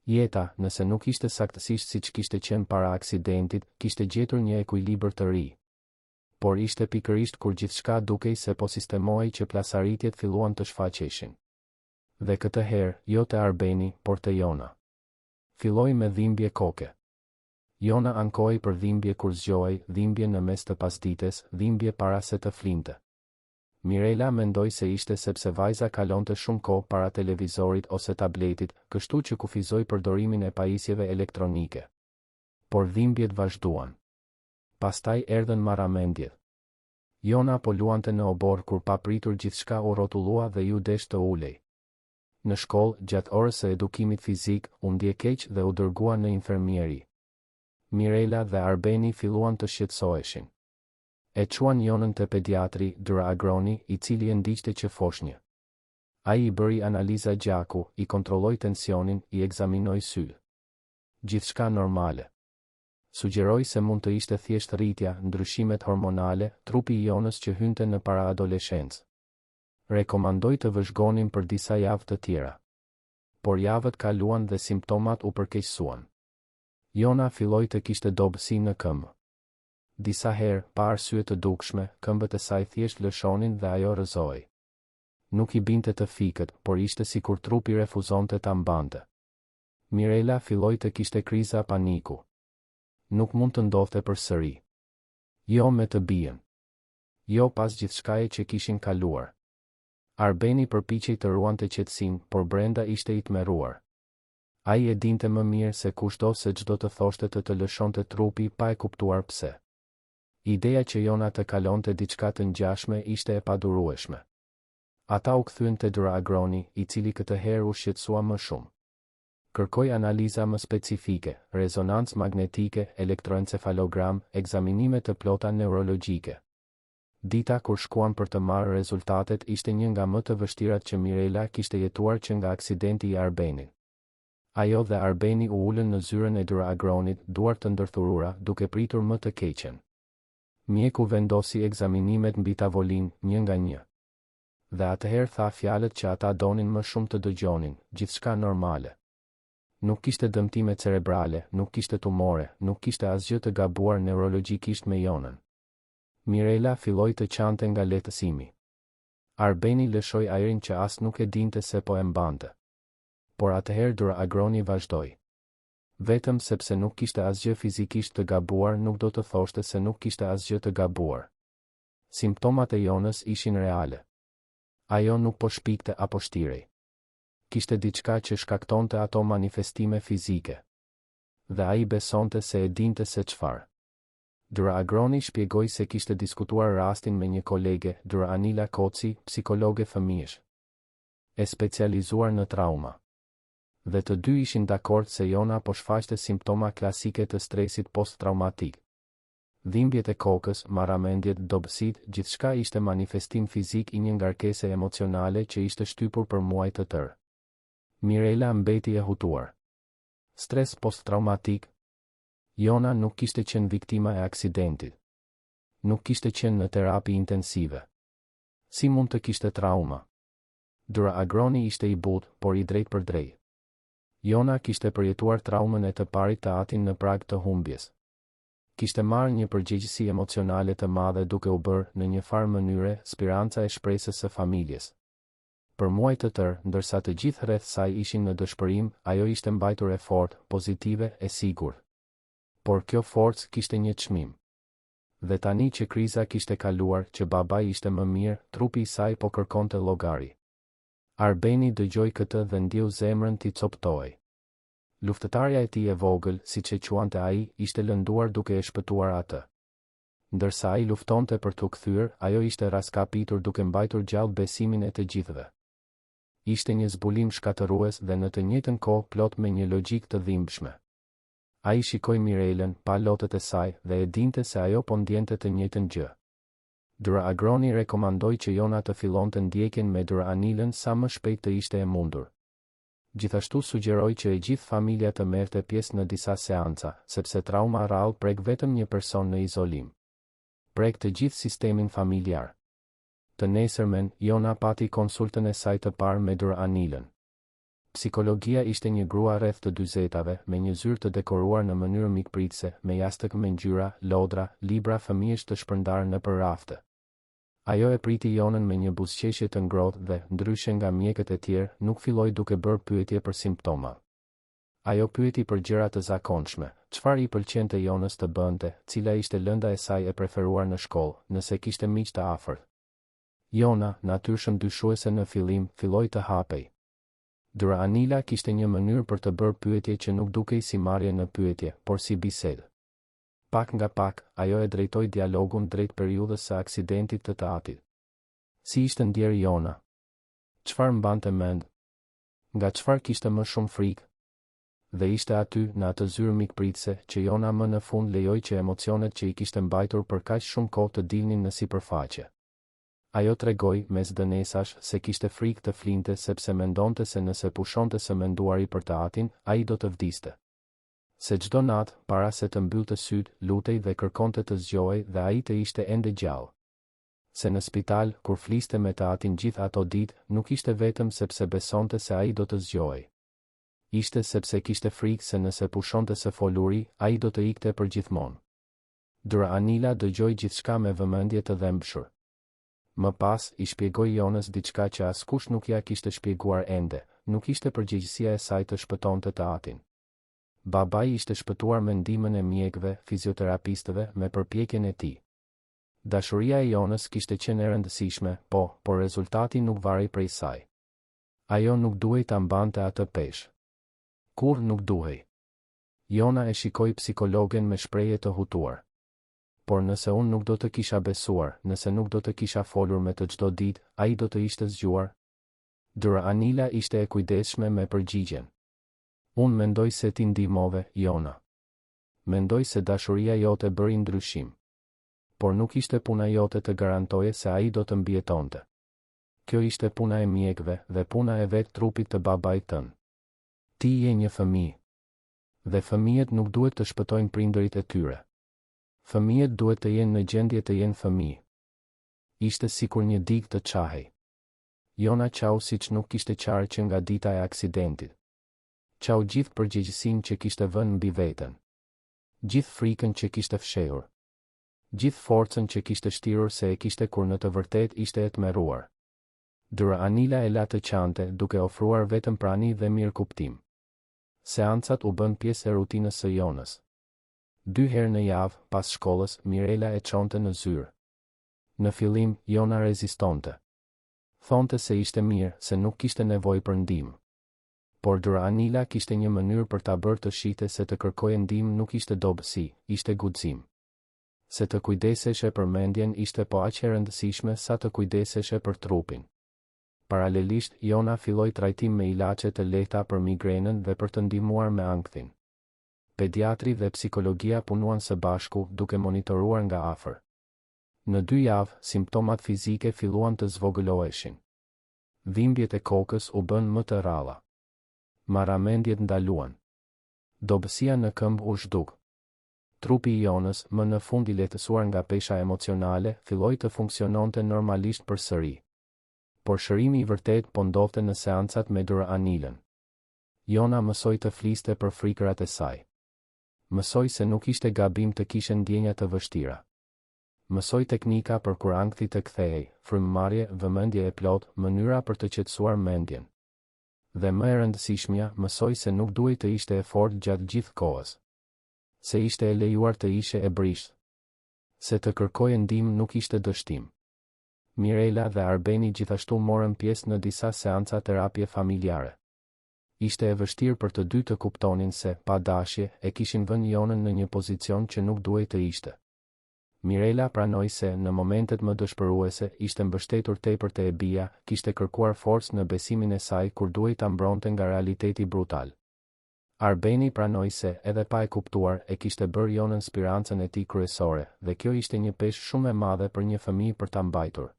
Jeta, nëse nuk ishte saktësisht siç kishte qenë para aksidentit, kishte gjetur një ekuilibër të ri. Por ishte pikërisht kur gjithçka dukej se po sistemohej që plasaritjet filluan të shfaqeshin. Dhe këtë herë, jo te Arbeni, por te Jona. Filloi me dhimbje koke. Jona ankohej për dhimbje kur zgjohej, dhimbje në mes të pasdites, dhimbje para se të flinte. Mirela mendoi se ishte sepse vajza kalonte shumë kohë para televizorit ose tabletit, kështu që kufizoi përdorimin e pajisjeve elektronike. Por dhimbjet vazhduan. Pastaj erdhën marramendjet. Jona po luante në oborr kur papritur gjithçka u rrotullua dhe iu desh të ulej. Në shkollë, gjatë orës së edukimit fizik, u ndje keq dhe u dërgua në infermieri. Mirela dhe Arbeni filluan të shqetësoheshin. E çuan Jonën te pediatri, Dr. Agroni, i cili e ndiqte që foshnjë. Ai i bëri analiza gjaku, i kontrolloi tensionin, i ekzaminoi sytë. Gjithçka normale. Sugjeroi se mund të ishte thjesht rritja, ndryshimet hormonale, trupi i Jonës që hynte në paraadoleshencë. Rekomandoi të vëzhgonin për disa javë të tjera. Por javët kaluan dhe simptomat u përkeqësuan. Jona filloi të kishte dobësi në këmbë. Disa herë, pa arsye të dukshme, këmbët e saj thjesht lëshonin dhe ajo rrëzohej. Nuk i binte të fikët, por ishte sikur trupi refuzonte ta mbante. Mirela filloi të kishte kriza paniku. Nuk mund të ndodhte përsëri. Jo me të bijën. Jo pas gjithçkaje që kishin kaluar. Arbeni përpiqej të ruante qetësinë, por brenda ishte i tmerruar. Ai e dinte më mirë se kushdo se ç'do të thoshte të të lëshonte trupi pa e kuptuar pse. Ideja që Jona të kalonte diçka të ngjashme ishte e padurueshme. Ata u kthyen te Dr. Agroni, i cili këtë herë u shqetësua më shumë. Kërkoi analiza më specifike, rezonancë magnetike, elektroencefalogram, ekzaminime të plota neurologjike. Dita kur shkuan për të marrë rezultatet ishte një nga më të vështirat që Mirela kishte jetuar që nga aksidenti i Arbenit. Ajo dhe Arbeni u ulën në zyrën e Dr. Agronit, duart të ndërthurura, duke pritur më të keqen. Mjeku vendosi ekzaminimet mbi tavolinë, një nga një. Dhe atëherë tha fjalët që ata donin më shumë të dëgjonin, gjithçka normale. Nuk kishte dëmtime cerebrale, nuk kishte tumore, nuk kishte asgjë të gabuar neurologjikisht me Jonën. Mirela filloi të qante nga lehtësimi. Arbeni lëshoi ajrin që as nuk e dinte se po e mbante. Por atëherë Dr. Agroni vazhdoi. Vetëm sepse nuk kishte asgjë fizikisht të gabuar nuk do të thoshte se nuk kishte asgjë të gabuar. Simptomat e Jonës ishin reale. Ajo nuk po shpikte apo shtirej. Kishte diçka që shkaktonte ato manifestime fizike. Dhe ai besonte se e dinte se çfarë. Dr. Agroni shpjegoi se kishte diskutuar rastin me një kolege, Dr. Anila Koci, psikologe fëmijësh. E specializuar në trauma. Dhe të dy ishin dakord se Jona po shfaqte simptoma klasike të stresit post-traumatik. Dhimbjet e kokës, marramendjet, dobësitë, gjithçka ishte manifestim fizik i një ngarkese emocionale që ishte shtypur për muaj të tërë. Mirela mbeti e hutuar. Stres post-traumatik? Jona nuk kishte qenë viktima e aksidentit. Nuk kishte qenë në terapi intensive. Si mund të kishte trauma? Dr. Agroni ishte i butë, por i drejtpërdrejtë. Jona kishte përjetuar traumën e të parit të atin në prag të humbjes. Kishte marrë një përgjegjësi emocionale të madhe duke u bërë, në një farë mënyre, spiranca e shpresës së familjes. Për muaj të tërë, ndërsa të gjithë rreth saj ishin në dëshpërim, ajo ishte mbajtur e fortë, pozitive, e sigurt. Por kjo forcë kishte një çmim. Dhe tani që kriza kishte kaluar, që babai ishte më mirë, trupi i saj po kërkonte llogari. Arbeni dëgjoi këtë dhe ndjeu zemrën t'i copëtohej. Luftëtarja e tij e vogël, siç e quante ai, ishte lënduar duke e shpëtuar atë. Ndërsa ai luftonte për t'u kthyer, ajo ishte rraskapitur duke mbajtur gjallë besimin e të gjithëve. Ishte një zbulim shkatërrues dhe në të njëjtën kohë plot me një logjikë të dhimbshme. Ai shikoi Mirelën, pa lotët e saj, dhe e dinte se ajo po ndjente të njëjtën gjë. Dr. Agroni rekomandoi që Jona të fillonte ndjekjen me Dr. Anilën sa më shpejt të ishte e mundur. Gjithashtu sugjeroi që e gjithë familja të merrte pjesë në disa seanca, sepse trauma rrallë prek vetëm një person në izolim. Prek të gjithë sistemin familjar. Të nesërmen, Jona pati konsultën e saj të parë me Dr. Anilën. Psikologia ishte një grua rreth të dyzetave, me një zyrë të dekoruar në mënyrë mikpritëse, me jastëkë me ngjyra, lodra, libra fëmijësh të shpërndarë nëpër rafte. Ajo e priti Jonën me një buzëqeshje të ngrohtë dhe, ndryshe nga mjekët e tjerë, nuk filloi duke bërë pyetje për simptoma. Ajo pyeti për gjëra të zakonshme, çfarë i pëlqente Jonës të bënte, cila ishte lënda e saj e preferuar në shkollë, nëse kishte miq të afërt. Jona, natyrshëm dyshuese në fillim, filloi të hapej. Dr. Anila kishte një mënyrë për të bërë pyetje që nuk dukej si marrje në pyetje, por si bisedë. Pak nga pak, ajo e drejtoi dialogun drejt periudhës së aksidentit të të atit. Si ishte ndjerë Jona? Çfarë mbante mend? Nga çfarë kishte më shumë frikë? Dhe ishte aty, në atë zyrë mikpritëse, që Jona më në fund lejoi që emocionet që i kishte mbajtur për kaq shumë kohë të dilnin në sipërfaqe. Ajo tregoi, mes dënesash, se kishte frikë të flinte sepse mendonte se nëse pushonte së menduari për të atin, ai do të vdiste. Se çdo natë, para se të mbyllte sytë, lutej dhe kërkonte të zgjohej dhe ai të ishte ende gjallë. Se në spital, kur fliste me të atin gjithë ato ditë, nuk ishte vetëm sepse besonte se ai do të zgjohej. Ishte sepse kishte frikë se nëse pushonte së foluri, ai do të ikte përgjithmonë. Dr. Anila dëgjoi gjithçka me vëmendje të dhembshur. Më pas, i shpjegoi Jonës diçka që askush nuk ia kishte shpjeguar ende, nuk ishte përgjegjësia e saj të shpëtonte të atin. Babai ishte shpëtuar me ndihmën e mjekëve, fizioterapistëve, me përpjekjen e tij. Dashuria e Jonës kishte qenë e rëndësishme, po, por rezultati nuk varej prej saj. Ajo nuk duhej ta mbante atë peshë. Kurrë nuk duhej. Jona e shikoi psikologen me shprehje të hutuar. Por nëse unë nuk do të kisha besuar, nëse nuk do të kisha folur me të çdo ditë, ai do të ishte zgjuar? Dr. Anila ishte e kujdesshme me përgjigjen. Unë mendoj se ti ndihmove, Jona. Mendoj se dashuria jote bëri ndryshim. Por nuk ishte puna jote të garantoje se ai do të mbijetonte. Kjo ishte puna e mjekëve dhe puna e vetë trupit të babait tënd. Ti je një fëmijë. Dhe fëmijët nuk duhet të shpëtojnë prindërit e tyre. Fëmijët duhet të jenë në gjendje të jenë fëmijë. Ishte sikur një digë të çahej. Jona qau siç nuk kishte qarë që nga dita e aksidentit. Qau gjithë përgjegjësinë që kishte vënë mbi veten. Gjithë frikën që kishte fshehur. Gjithë forcën që kishte shtirur se e kishte kur në të vërtetë ishte e tmerruar. Dr. Anila e la të qante, duke ofruar vetëm prani dhe mirëkuptim. Seancat u bënë pjesë e rutinës së Jonës. Dy herë në javë, pas shkollës, Mirela e çonte në zyrë. Në fillim, Jona rezistonte. Thonte se ishte mirë, se nuk kishte nevojë për ndihmë. Por Dr. Anila kishte një mënyrë për ta bërë të shihte se të kërkoje ndihmë nuk ishte dobësi, ishte guxim. Se të kujdeseshe për mendjen ishte po aq e rëndësishme sa të kujdeseshe për trupin. Paralelisht, Jona filloi trajtim me ilaçe të lehta për migrenën dhe për të ndihmuar me ankthin. Pediatri dhe psikologia punuan së bashku, duke monitoruar nga afër. Në dy javë, simptomat fizike filluan të zvogëloheshin. Dhimbjet e kokës u bënë më të rralla. Marramendjet ndaluan. Dobësia në këmbë u zhduk. Trupi i Jonës, më në fund i lehtësuar nga pesha emocionale, filloi të funksiononte normalisht përsëri. Por shërimi i vërtetë po ndodhte në seancat me Dr. Anilën. Jona mësoi të fliste për frikërat e saj. Mësoi se nuk ishte gabim të kishe ndjenja të vështira. Mësoi teknika për kur ankthi të kthehej, frymëmarrje, vëmendje e plotë, mënyra për të qetësuar mendjen. Dhe më e rëndësishmja, mësoi se nuk duhej të ishte e fortë gjatë gjithë kohës. Se ishte e lejuar të ishe e brishtë. Se të kërkoje ndihmë nuk ishte dështim. Mirela dhe Arbeni gjithashtu morën pjesë në disa seanca terapie familjare. Ishte e vështirë për të dy të kuptonin se, pa dashje, e kishin vënë Jonën në një pozicion që nuk duhej të ishte. Mirela pranoi se, në momentet më dëshpëruese, ishte mbështetur tepër te e bija, kishte kërkuar forcë në besimin e saj kur duhej ta mbronte nga realiteti brutal. Arbeni pranoi se, edhe pa e kuptuar, e kishte bërë Jonën spirancën e tij kryesore, dhe kjo ishte një peshë shumë e madhe për një fëmijë për ta mbajtur.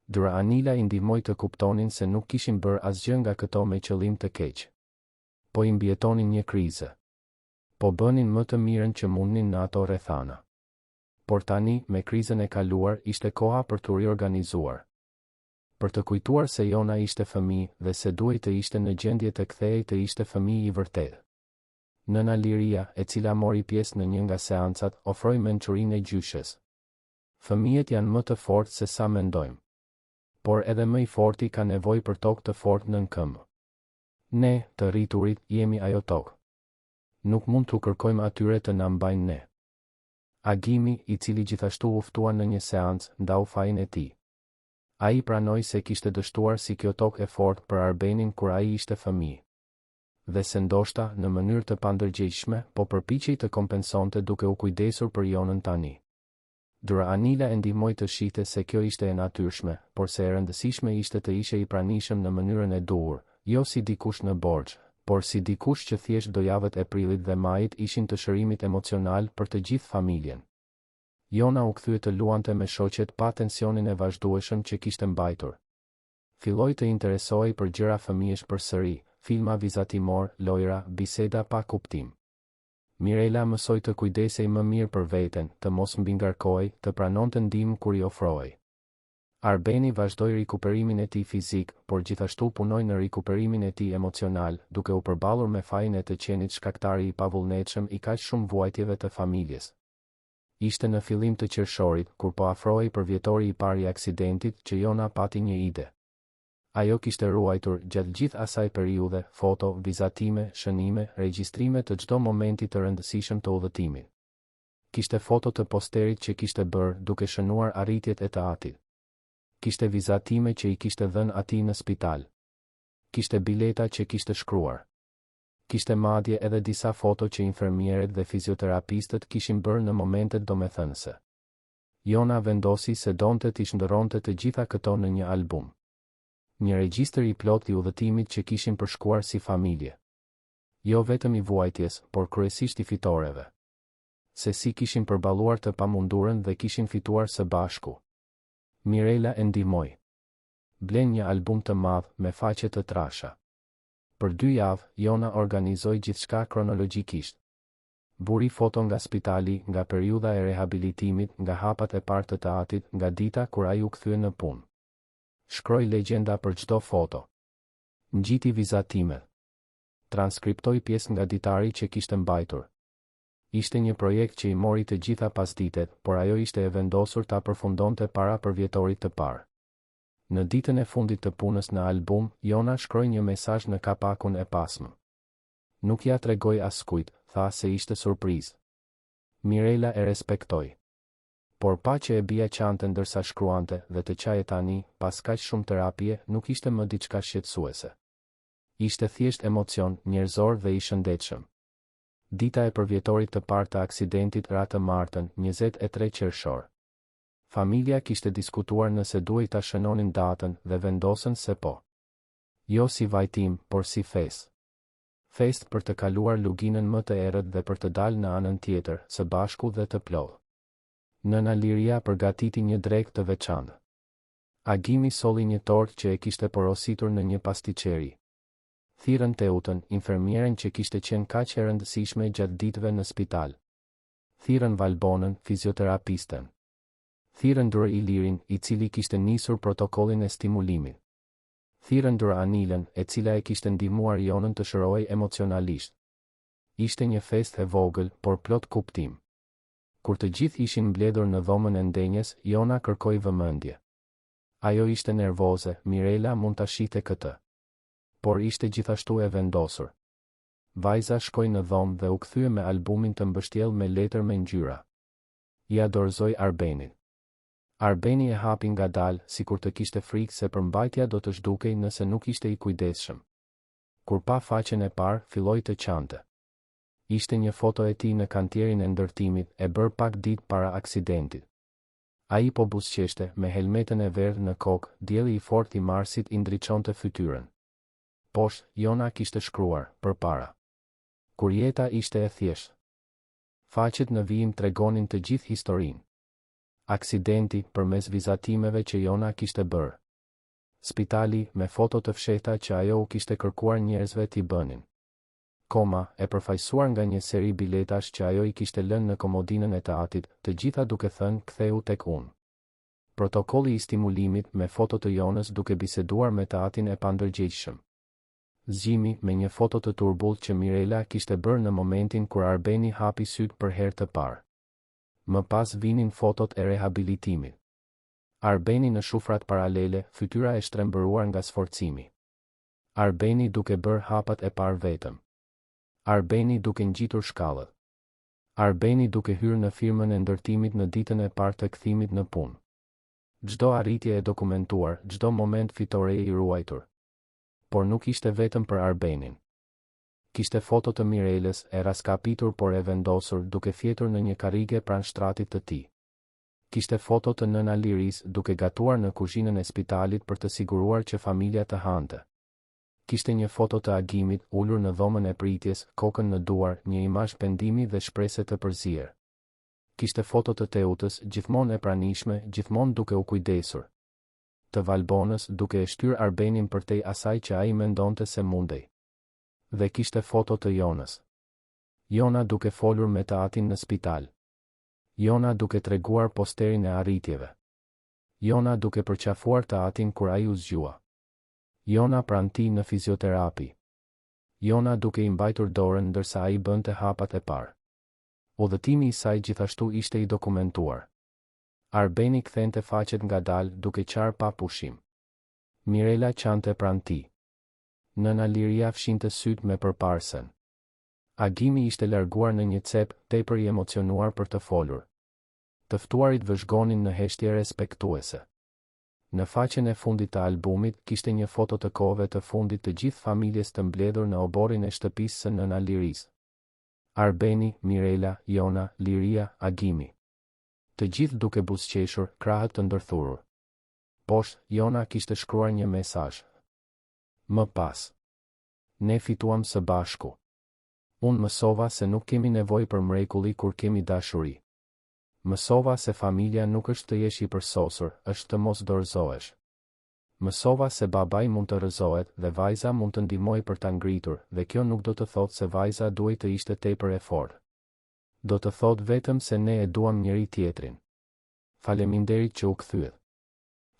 Dr. Anila i ndihmoi të kuptonin se nuk kishin bërë asgjë nga këto me qëllim të keq. Po i mbijetonin një krize. Po bënin më të mirën që mundnin në ato rrethana. Por tani, me krizën e kaluar, ishte koha për t'u riorganizuar. Për të kujtuar se Jona ishte fëmijë dhe se duhej të ishte në gjendje të kthehej të ishte fëmijë i vërtetë. Nëna Liria, e cila mori pjesë në një nga seancat, ofroi mençurinë e gjyshes. Fëmijët janë më të fortë se sa mendojmë. Por edhe më i forti ka nevojë për tokë të fortë nën këmbë. Ne, të rriturit, jemi ajo tokë. Nuk mund t'u kërkojmë atyre të na mbajnë ne. Agimi, i cili gjithashtu u ftua në një seancë, ndau fajin e tij. Ai pranoi se kishte dështuar si kjo tokë e fortë për Arbenin kur ai ishte fëmijë. Dhe se ndoshta, në mënyrë të pandërgjegjshme, po përpiqej të kompensonte duke u kujdesur për Jonën tani. Dr. Anila e ndihmoi të shihte se kjo ishte e natyrshme, por se e rëndësishme ishte të ishe i pranishëm në mënyrën e duhur, jo si dikush në borxh, por si dikush që thjesht do javët e prillit dhe majit ishin të shërimit emocional për të gjithë familjen. Jona u kthye të luante me shoqet pa tensionin e vazhdueshëm që kishte mbajtur. Filloi të interesohej për gjëra fëmijësh përsëri, filma vizatimorë, lojra, biseda pa kuptim. Mirela mësoi të kujdesej më mirë për veten, të mos mbingarkohej, të pranonte ndihmë kur i ofrohej. Arbeni vazhdoi rikuperimin e tij fizik, por gjithashtu punoi në rikuperimin e tij emocional, duke u përballur me fajin e të qenit shkaktari i pavullnetshëm i kaq shumë vuajtjeve të familjes. Ishte në fillim të qershorit, kur po afrohej përvjetori i parë i aksidentit, që Jona pati një ide. Ajo kishte ruajtur, gjatë gjithë asaj periudhe, foto, vizatime, shënime, regjistrime të çdo momenti të rëndësishëm të udhëtimit. Kishte foto të posterit që kishte bërë, duke shënuar arritjet e të atit. Kishte vizatime që i kishte dhënë atij në spital. Kishte bileta që kishte shkruar. Kishte madje edhe disa foto që infermieret dhe fizioterapistët kishin bërë në momentet domethënëse. Jona vendosi se donte t'i shndërronte të gjitha këto në një album. Një regjistër i plotë i udhëtimit që kishin përshkuar si familje. Jo vetëm i vuajtjes, por kryesisht i fitoreve. Se si kishin përballuar të pamundurën dhe kishin fituar së bashku. Mirela e ndihmoi. Blenë një album të madh, me faqe të trasha. Për dy javë, Jona organizoi gjithçka kronologjikisht. Vuri foto nga spitali, nga periudha e rehabilitimit, nga hapat e parë të të atit, nga dita kur ai u kthye në punë. Shkroi legjenda për çdo foto. Ngjiti vizatimet. Transkriptoi pjesë nga ditari që kishte mbajtur. Ishte një projekt që i mori të gjitha pasditet, por ajo ishte e vendosur ta përfundonte para përvjetorit të parë. Në ditën e fundit të punës në album, Jona shkroi një mesazh në kapakun e pasmë. Nuk ia tregoi askujt, tha se ishte surprizë. Mirela e respektoi. Por pa që e bija qante ndërsa shkruante, dhe të qaje tani, pas kaq shumë terapie, nuk ishte më diçka shqetësuese. Ishte thjesht emocion, njerëzor dhe i shëndetshëm. Dita e përvjetorit të parë të aksidentit ra të martën, 23 qershor. Familja kishte diskutuar nëse duhej ta shënonin datën dhe vendosën se po. Jo si vajtim, por si festë. Festë për të kaluar luginën më të errët dhe për të dalë në anën tjetër, së bashku dhe të plotë. Nëna Liria përgatiti një drekë të veçantë. Agimi solli një tortë që e kishte porositur në një pastiçeri. Thirrën Teutën, infermieren që kishte qenë kaq e rëndësishme gjatë ditëve në spital. Thirrën Valbonën, fizioterapisten. Thirrën Dr. Ilirin, i cili kishte nisur protokollin e stimulimit. Thirrën Dr. Anilën, e cila e kishte ndihmuar Jonën të shërohej emocionalisht. Ishte një festë e vogël, por plot kuptim. Kur të gjithë ishin mbledhur në dhomën e ndenjes, Jona kërkoi vëmendje. Ajo ishte nervoze, Mirela mund ta shihte këtë. Por ishte gjithashtu e vendosur. Vajza shkoi në dhomë dhe u kthye me albumin të mbështjellë me letër me ngjyra. Ia dorëzoi Arbenit. Arbeni e hapi ngadalë, sikur të kishte frikë se përmbajtja do të zhdukej nëse nuk ishte i kujdesshëm. Kur pa faqen e parë, filloi të qante. Ishte një foto e tij në kantierin e ndërtimit, e bërë pak ditë para aksidentit. Ai po buzëqeshte, me helmetën e verdhë në kokë, dielli i fortë i marsit i ndriçonte fytyrën. Poshtë, Jona kishte shkruar, Përpara. Kur jeta ishte e thjeshtë. Faqet në vijim tregonin të gjithë historinë. Aksidenti, përmes vizatimeve që Jona kishte bërë. Spitali, me foto të fshehta që ajo u kishte kërkuar njerëzve t'i bënin. Koma, e përfaqësuar nga një seri biletash që ajo i kishte lënë në komodinën e të atit, të gjitha duke thënë kthehu tek unë. Protokolli i stimulimit, me foto të Jonës duke biseduar me të atin e pandërgjegjshëm. Zgjimi, me një foto të turbullt që Mirela kishte bërë në momentin kur Arbeni hapi sytë për herë të parë. Më pas vinin fotot e rehabilitimit. Arbeni në shufrat paralele, fytyra e shtrembëruar nga sforcimi. Arbeni duke bërë hapat e parë vetëm. Arbeni duke ngjitur shkallët. Arbeni duke hyrë në firmën e ndërtimit në ditën e parë të kthimit në punë. Çdo arritje e dokumentuar, çdo moment fitoreje i ruajtur. Por nuk ishte vetëm për Arbenin. Kishte foto të Mirelës, e rraskapitur por e vendosur, duke fjetur në një karrige pranë shtratit të tij. Kishte foto të nëna Lirisë duke gatuar në kuzhinën e spitalit për të siguruar që familja të hante. Kishte një foto të Agimit, ulur në dhomën e pritjes, kokën në duar, një imazh pendimi dhe shprese të përzier. Kishte foto të Teutës, gjithmonë e pranishme, gjithmonë duke u kujdesur. Të Valbonës, duke e shtyrë Arbenin përtej asaj që ai mendonte se mundej. Dhe kishte foto të Jonës. Jona duke folur me të atin në spital. Jona duke treguar posterin e arritjeve. Jona duke përqafuar të atin kur ai u zgjua. Jona pranë tij në fizioterapi. Jona duke i mbajtur dorën ndërsa ai bënte hapat e parë. Udhëtimi i saj gjithashtu ishte i dokumentuar. Arbeni kthente faqet ngadalë duke qarë pa pushim. Mirela qante pranë tij. Nëna Liria fshinte sytë me përparësen. Agimi ishte larguar në një cep, tepër i emocionuar për të folur. Të ftuarit vëzhgonin në heshtje respektuese. Në faqen e fundit të albumit, kishte një foto të kohëve të fundit të gjithë familjes të mbledhur në oborrin e shtëpisë së nëna Lirisë. Arbeni, Mirela, Jona, Liria, Agimi. Të gjithë duke buzëqeshur, krahët të ndërthurur. Poshtë, Jona kishte shkruar një mesazh. Më pas. Ne fituam së bashku. Unë mësova se nuk kemi nevojë për mrekulli kur kemi dashuri. Mësova se familja nuk është të jesh i përsosur, është të mos dorëzohesh. Mësova se babai mund të rrëzohet dhe vajza mund të ndihmojë për ta ngritur, dhe kjo nuk do të thotë se vajza duhej të ishte tepër e fortë. Do të thotë vetëm se ne e duam njëri-tjetrin. Faleminderit që u kthyet.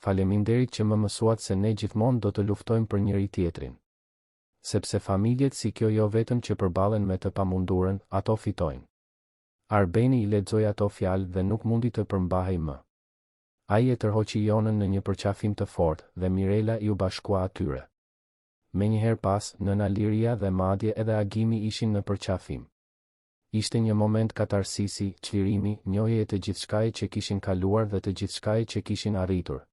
Faleminderit që më mësuat se ne gjithmonë do të luftojmë për njëri-tjetrin. Sepse familjet si kjo jo vetëm që përballen me të pamundurën, ato fitojnë. Arbeni i lexoi ato fjalë dhe nuk mundi të përmbahej më. Ai e tërhoqi Jonën në një përqafim të fortë, dhe Mirela iu bashkua atyre. Menjëherë pas, nëna Liria dhe madje edhe Agimi ishin në përqafim. Ishte një moment katarsisi, çlirimi, njohjeje të gjithçkaje që kishin kaluar dhe të gjithçkaje që kishin arritur.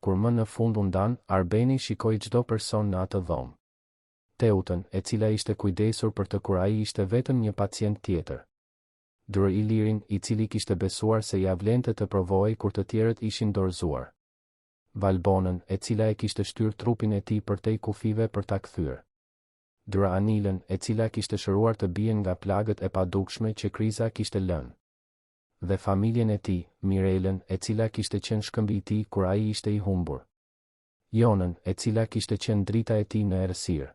Kur më në fund u ndanë, Arbeni shikoi çdo person në atë dhomë. Teutën, e cila ishte kujdesur për të kur ai ishte vetëm një pacient tjetër. Dr. Ilirin, i cili kishte besuar se ia vlente të provohej kur të tjerët ishin dorëzuar. Valbonën, e cila e kishte shtyrë trupin e tij përtej kufijve për ta kthyer. Dr. Anilën, e cila kishte shëruar të bijën nga plagët e padukshme që kriza kishte lënë. Dhe familjen e tij, Mirelën, e cila kishte qenë shkëmbi i tij kur ai ishte i humbur. Jonën, e cila kishte qenë drita e tij në errësirë.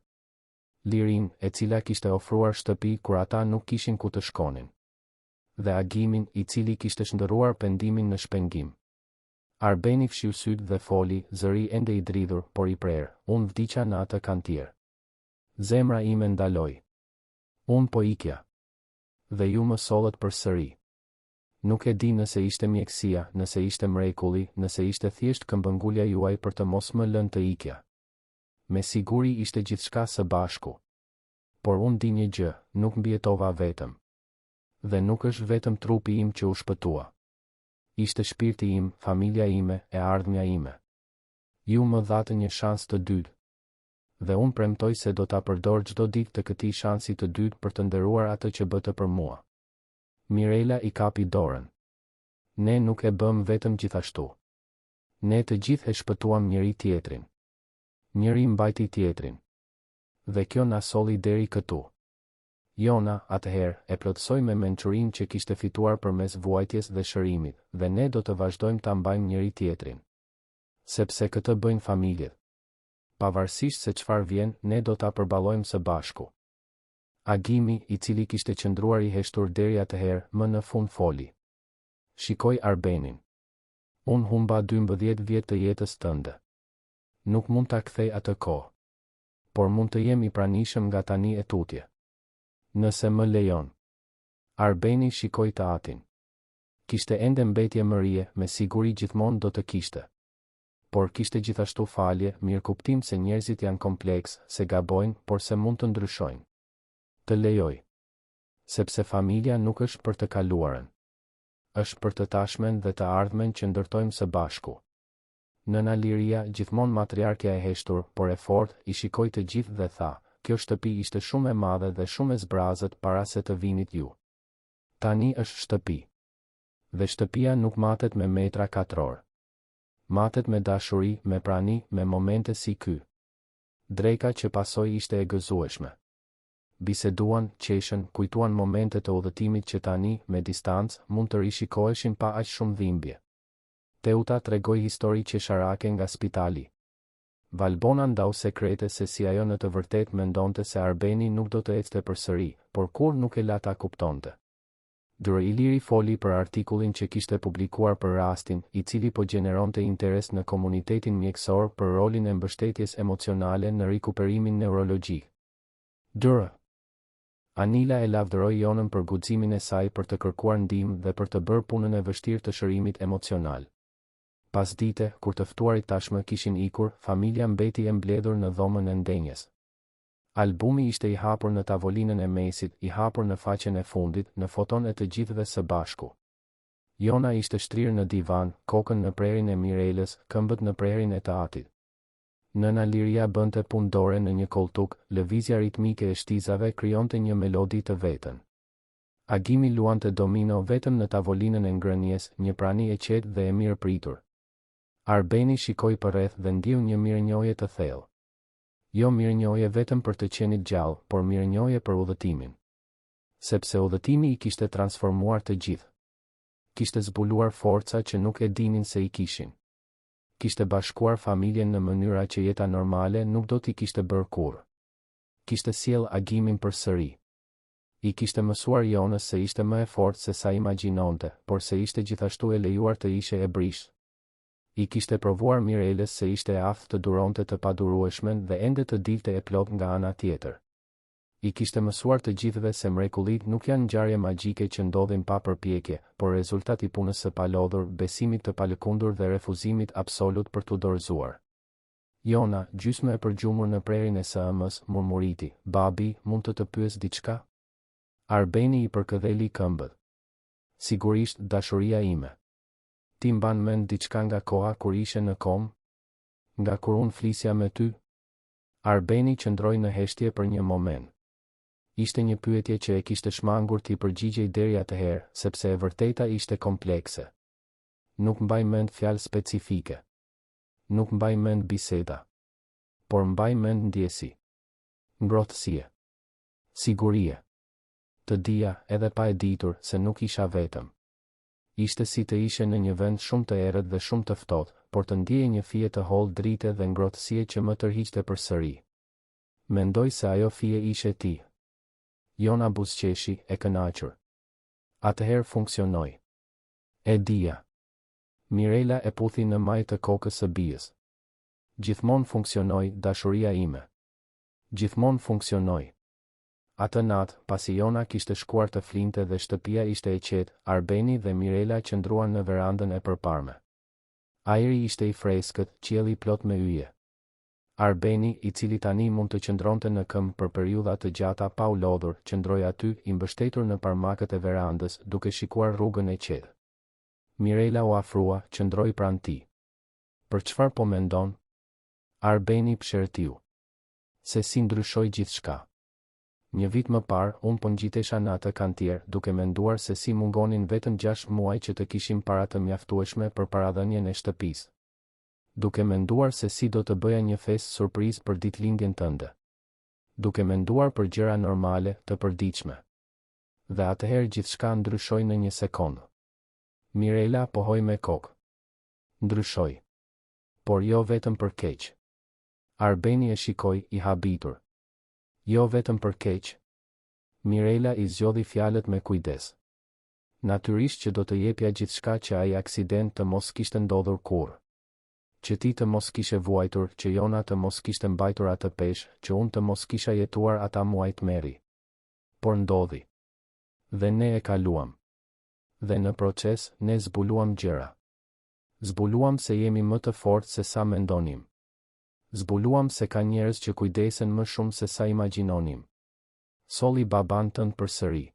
Lirinë, e cila kishte ofruar shtëpi kur ata nuk kishin ku të shkonin. Dhe Agimin, i cili kishte shndërruar pendimin në shpengim. Arbeni fshiu sytë dhe foli, zëri ende i dridhur, por i prerë, Unë vdiqa në atë kantier. Zemra ime ndaloi. Unë po ikja. Dhe ju më sollët përsëri. Nuk e di nëse ishte mjekësia, nëse ishte mrekulli, nëse ishte thjesht këmbëngulja juaj për të mos më lënë të ikja. Me siguri ishte gjithçka së bashku. Por unë di një gjë, nuk mbijetova vetëm. Dhe nuk është vetëm trupi im që u shpëtua. Ishte shpirti im, familja ime, e ardhmja ime. Ju më dhatë një shans të dytë. Dhe unë premtoj se do ta përdor çdo ditë të këtij shansi të dytë për të nderuar atë që bëtë për mua. Mirela i kapi dorën. Ne nuk e bëmë vetëm gjithashtu. Ne të gjithë e shpëtuam njëri-tjetrin. Njëri mbajti tjetrin. Dhe kjo na solli deri këtu. Jona, atëherë, e plotësoi me mençurinë që kishte fituar përmes vuajtjes dhe shërimit, dhe ne do të vazhdojmë ta mbajmë njëri-tjetrin. Sepse këtë bëjnë familjet. Pavarësisht se çfarë vjen, ne do ta përballojmë së bashku. Agimi, i cili kishte qëndruar i heshtur deri atëherë, më në fund foli. Shikoi Arbenin. Unë humba 12 vjet të jetës tënde. Nuk mund ta kthej atë kohë. Por mund të jem i pranishëm nga tani e tutje. Nëse më lejon. Arbeni shikoi të atin. Kishte ende mbetje mërie, me siguri gjithmonë do të kishte. Por kishte gjithashtu falje, mirëkuptim se njerëzit janë kompleksë, se gabojnë, por se mund të ndryshojnë. Të lejoj. Sepse familja nuk është për të kaluarën. Është për të tashmen dhe të ardhmen që ndërtojmë së bashku. Nëna Liria, gjithmonë matriarkja e heshtur, por e fortë, i shikoi të gjithë dhe tha, Kjo shtëpi ishte shumë e madhe dhe shumë e zbrazët para se të vinit ju. Tani është shtëpi. Dhe shtëpia nuk matet me metra katrorë. Matet me dashuri, me prani, me momente si ky. Dreka që pasoi ishte e gëzueshme. Biseduan, qeshën, kujtuan momente të udhëtimit që tani, me distancë, mund të rishikoheshin pa aq shumë dhimbje. Teuta tregoi histori qesharake nga spitali. Valbona ndau sekrete se si ajo në të vërtetë mendonte se Arbeni nuk do të ecte përsëri, por kurrë nuk e la ta kuptonte. Dr. Iliri foli për artikullin që kishte publikuar për rastin, i cili po gjeneronte interes në komunitetin mjekësor për rolin e mbështetjes emocionale në rikuperimin neurologjik. Dr. Anila e lavdëroi Jonën për guximin e saj për të kërkuar ndihmë dhe për të bërë punën e vështirë të shërimit emocional. Pasdite, kur të ftuarit tashmë kishin ikur, familja mbeti e mbledhur në dhomën e ndenjes. Albumi ishte i hapur në tavolinën e mesit, i hapur në faqen e fundit, në foton e të gjithëve së bashku. Jona ishte shtrirë në divan, kokën në prehrin e Mirelës, këmbët në prehrin e të atit. Nëna Liria bënte punë dore në një kolltuk, lëvizja ritmike e shtizave krijonte një melodi të vetën. Agimi luante domino vetëm në tavolinën e ngrënies, një prani e qetë dhe e mirëpritur. Arbeni shikoi përreth dhe ndjeu një mirënjohje të thellë. Jo mirënjohje vetëm për të qenit gjallë, por mirënjohje për udhëtimin. Sepse udhëtimi i kishte transformuar të gjithë. Kishte zbuluar forca që nuk e dinin se i kishin. Kishte bashkuar familjen në mënyra që jeta normale nuk do t'i kishte bërë kurrë. Kishte sjellë agimin përsëri. I kishte mësuar Jonës se ishte më e fortë se sa imagjinonte, por se ishte gjithashtu e lejuar të ishe e brishtë. I kishte provuar Mirelës se ishte e aftë të duronte të padurueshmen dhe ende të dilte e plotë nga ana tjetër. I kishte mësuar të gjithëve se mrekullitë nuk janë ngjarje magjike që ndodhin pa përpjekje, por rezultat i punës së palodhur, besimit të palëkundur dhe refuzimit absolut për t'u dorëzuar. Jona, gjysmë e përgjumur në prehrin e së ëmës, murmuriti, Babi, mund të të pyes diçka? Arbeni i përkëdheli këmbët. Sigurisht, dashuria ime. Ti mban mend diçka nga koha kur ishe në komë? Nga kur unë flisja me ty? Arbeni qëndroi në heshtje për një moment. Ishte një pyetje që e kishte shmangur t'i përgjigjej deri atëherë, sepse e vërteta ishte komplekse. Nuk mbaj mend fjalë specifike. Nuk mbaj mend biseda. Por mbaj mend ndjesi. Ngrohtësie. Sigurie. Të dija, edhe pa e ditur, se nuk isha vetëm. Ishte si të ishe në një vend shumë të errët dhe shumë të ftohtë, por të ndieje një fije të hollë drite dhe ngrohtësie që më tërhiqte përsëri. Mendoj se ajo fije ishe ti. Jona buzëqeshi, e kënaqur. Atëherë funksionoi. E dija. Mirela e puthi në majë të kokës së bijës. Gjithmonë funksionoi, dashuria ime. Gjithmonë funksionoi. Atë natë, pasi Jona kishte shkuar të flinte dhe shtëpia ishte e qetë, Arbeni dhe Mirela qëndruan në verandën e përparme. Ajri ishte i freskët, qielli plot me yje. Arbeni, i cili tani mund të qëndronte në këmbë për periudha të gjata pa u lodhur, qëndroi aty, i mbështetur në parmakët e verandës, duke shikuar rrugën e qetë. Mirela u afrua, qëndroi pranë tij. Për çfarë po mendon? Arbeni psherëtiu. Se si ndryshoi gjithçka. Një vit më parë, unë po ngjitesha në atë kantier, duke menduar se si mungonin vetëm gjashtë muaj që të kishim para të mjaftueshme për paradhënien e shtëpisë. Duke menduar se si do të bëja një festë surprizë për ditëlindjen tënde. Duke menduar për gjëra normale, të përditshme. Dhe atëherë gjithçka ndryshoi në një sekondë. Mirela pohoi me kokë. Ndryshoi. Por jo vetëm për keq. Arbeni e shikoi, i habitur. Jo vetëm për keq? Mirela i zgjodhi fjalët me kujdes. Natyrisht që do të jepja gjithçka që ai aksident të mos kishte ndodhur kurrë. Që ti të mos kishe vuajtur, që Jona të mos kishte mbajtur atë peshë, që unë të mos kisha jetuar ata muaj tmerri. Por ndodhi. Dhe ne e kaluam. Dhe në proces, ne zbuluam gjëra. Zbuluam se jemi më të fortë se sa mendonim. Zbuluam se ka njerëz që kujdesen më shumë se sa imagjinonim. Solli babanë tënd përsëri.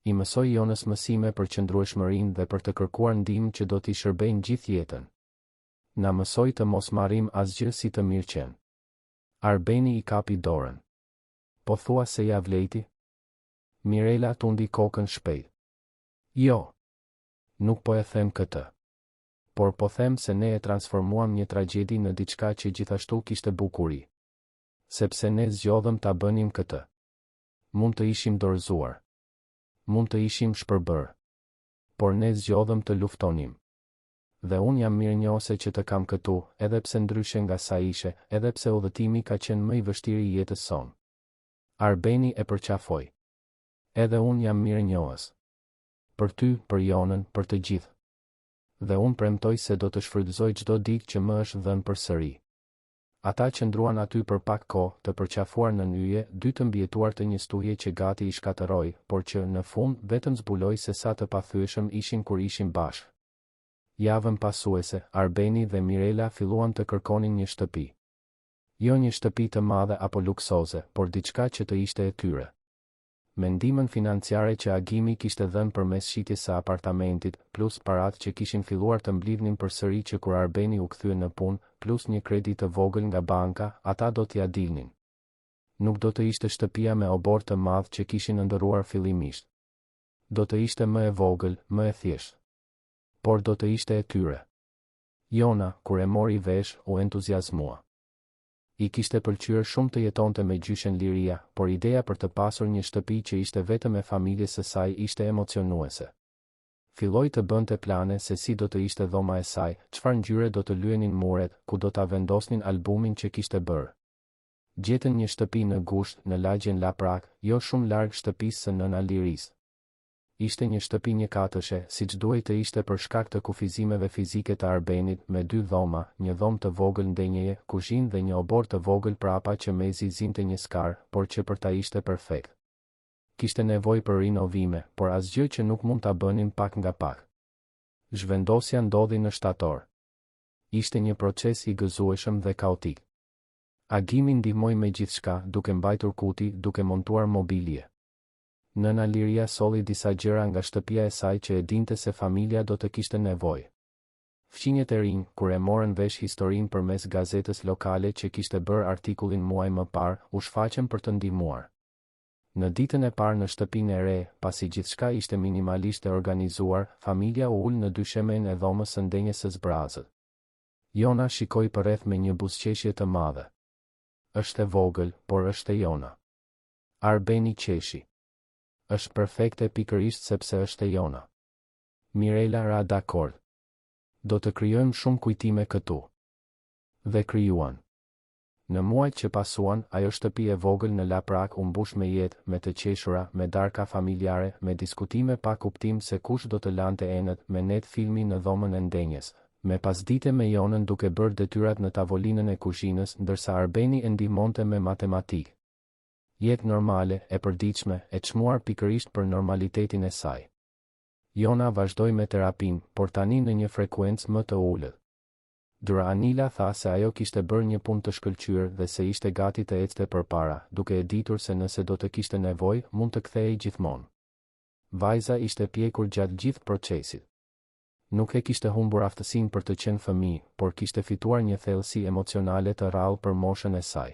I mësoi Jonës mësime për qëndrueshmërinë dhe për të kërkuar ndihmë që do t'i shërbejnë gjithë jetën. Na mësoi të mos marrim asgjë si të mirëqenë. Arbeni i kapi dorën. Po thua se ia vlejti? Mirela tundi kokën shpejt. Jo. Nuk po e them këtë. Por po them se ne e transformuam një tragjedi në diçka që gjithashtu kishte bukuri. Sepse ne zgjodhëm ta bënim këtë. Mund të ishim dorëzuar. Mund të ishim shpërbërë. Por ne zgjodhëm të luftonim. Dhe unë jam mirënjohëse që të kam këtu, edhe pse ndryshe nga sa ishe, edhe pse udhëtimi ka qenë më i vështiri i jetës sonë. Arbeni e përqafoi. Edhe unë jam mirënjohës. Për ty, për Jonën, për të gjithë. Dhe unë premtoj se do të shfrytëzoj çdo ditë që më është dhënë përsëri. Ata qëndruan aty për pak kohë, të përqafuar nën yje, dy të mbijetuar të një stuhie që gati i shkatërroi, por që, në fund, vetëm zbuloi se sa të pathyeshëm ishin kur ishin bashkë. Javën pasuese, Arbeni dhe Mirela filluan të kërkonin një shtëpi. Jo një shtëpi të madhe apo luksoze, por diçka që të ishte e tyre. Me ndihmën financiare që Agimi kishte dhënë përmes shitjes së apartamentit, plus paratë që kishin filluar të mblidhnin përsëri që kur Arbeni u kthye në punë, plus një kredi të vogël nga banka, ata do t'ia dilnin. Nuk do të ishte shtëpia me oborr të madh që kishin ëndërruar fillimisht. Do të ishte më e vogël, më e thjeshtë. Por do të ishte e tyre. Jona, kur e mori vesh, u entuziazmua. I kishte pëlqyer shumë të jetonte me gjyshen Liria, por ideja për të pasur një shtëpi që ishte vetëm e familjes së saj ishte emocionuese. Filloi të bënte plane se si do të ishte dhoma e saj, çfarë ngjyre do të lyenin muret, ku do ta vendosnin albumin që kishte bërë. Gjetën një shtëpi në gusht, në lagjen Laprakë, jo shumë larg shtëpisë së nëna Lirisë. Ishte një shtëpi njëkatëshe, siç duhej të ishte për shkak të kufizimeve fizike të Arbenit, me dy dhoma, një dhomë të vogël ndenjjeje, kuzhinë dhe një oborr të vogël prapa që mezi zinte një skarë, por që për ta ishte perfekt. Kishte nevojë për rinovime, por asgjë që nuk mund ta bënin pak nga pak. Zhvendosja ndodhi në shtator. Ishte një proces i gëzueshëm dhe kaotik. Agimi ndihmoi me gjithçka, duke mbajtur kuti, duke montuar mobilie. Nëna Liria solli disa gjëra nga shtëpia e saj që e dinte se familja do të kishte nevojë. Fqinjët e rinj, kur e morën vesh historinë përmes gazetës lokale që kishte bërë artikullin muaj më parë, u shfaqën për të ndihmuar. Në ditën e parë në shtëpinë e re, pasi gjithçka ishte minimalisht e organizuar, familja u ul në dyshemenë e dhomës së ndenjes së zbrazët. Jona shikoi përreth me një buzëqeshje të madhe. Është e vogël, por është e jona. Arbeni qeshi. Është perfekte pikërisht sepse është e jona. Mirela ra dakord. Do të krijojmë shumë kujtime këtu. Dhe krijuan. Në muajt që pasuan, ajo shtëpi e vogël në Laprakë u mbush me jetë, me të qeshura, me darka familjare, me diskutime pa kuptim se kush do të lante enët, me net filmi në dhomën e ndenjes, me pasdite me Jonën duke bërë detyrat në tavolinën e kuzhinës ndërsa Arbeni e ndihmonte me matematikë. Jetë normale, e përditshme, e çmuar pikërisht për normalitetin e saj. Jona vazhdoi me terapinë, por tani në një frekuencë më të ulët. Dra Anila tha se ajo kishte bërë një punë të shkëlqyer dhe se ishte gati të ecte përpara, duke e ditur se nëse do të kishte nevojë, mund të kthehej gjithmonë. Vajza ishte pjekur gjatë gjithë procesit. Nuk e kishte humbur aftësinë për të qenë fëmijë, por kishte fituar një thellësi emocionale të rrallë për moshën e saj.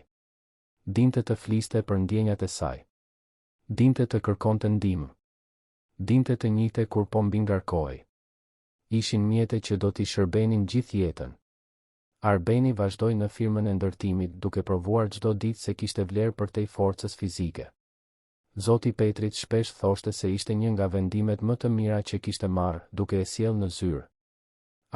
Dinte të fliste për ndjenjat e saj. Dinte të kërkonte ndihmë. Dinte të njihte kur po mbingarkohej. Ishin mjete që do t'i shërbenin gjithë jetën. Arbeni vazhdoi në firmën e ndërtimit duke provuar çdo ditë se kishte vlerë përtej forcës fizike. Zoti Petrit shpesh thoshte se ishte një nga vendimet më të mira që kishte marrë, duke e sjellë në zyrë.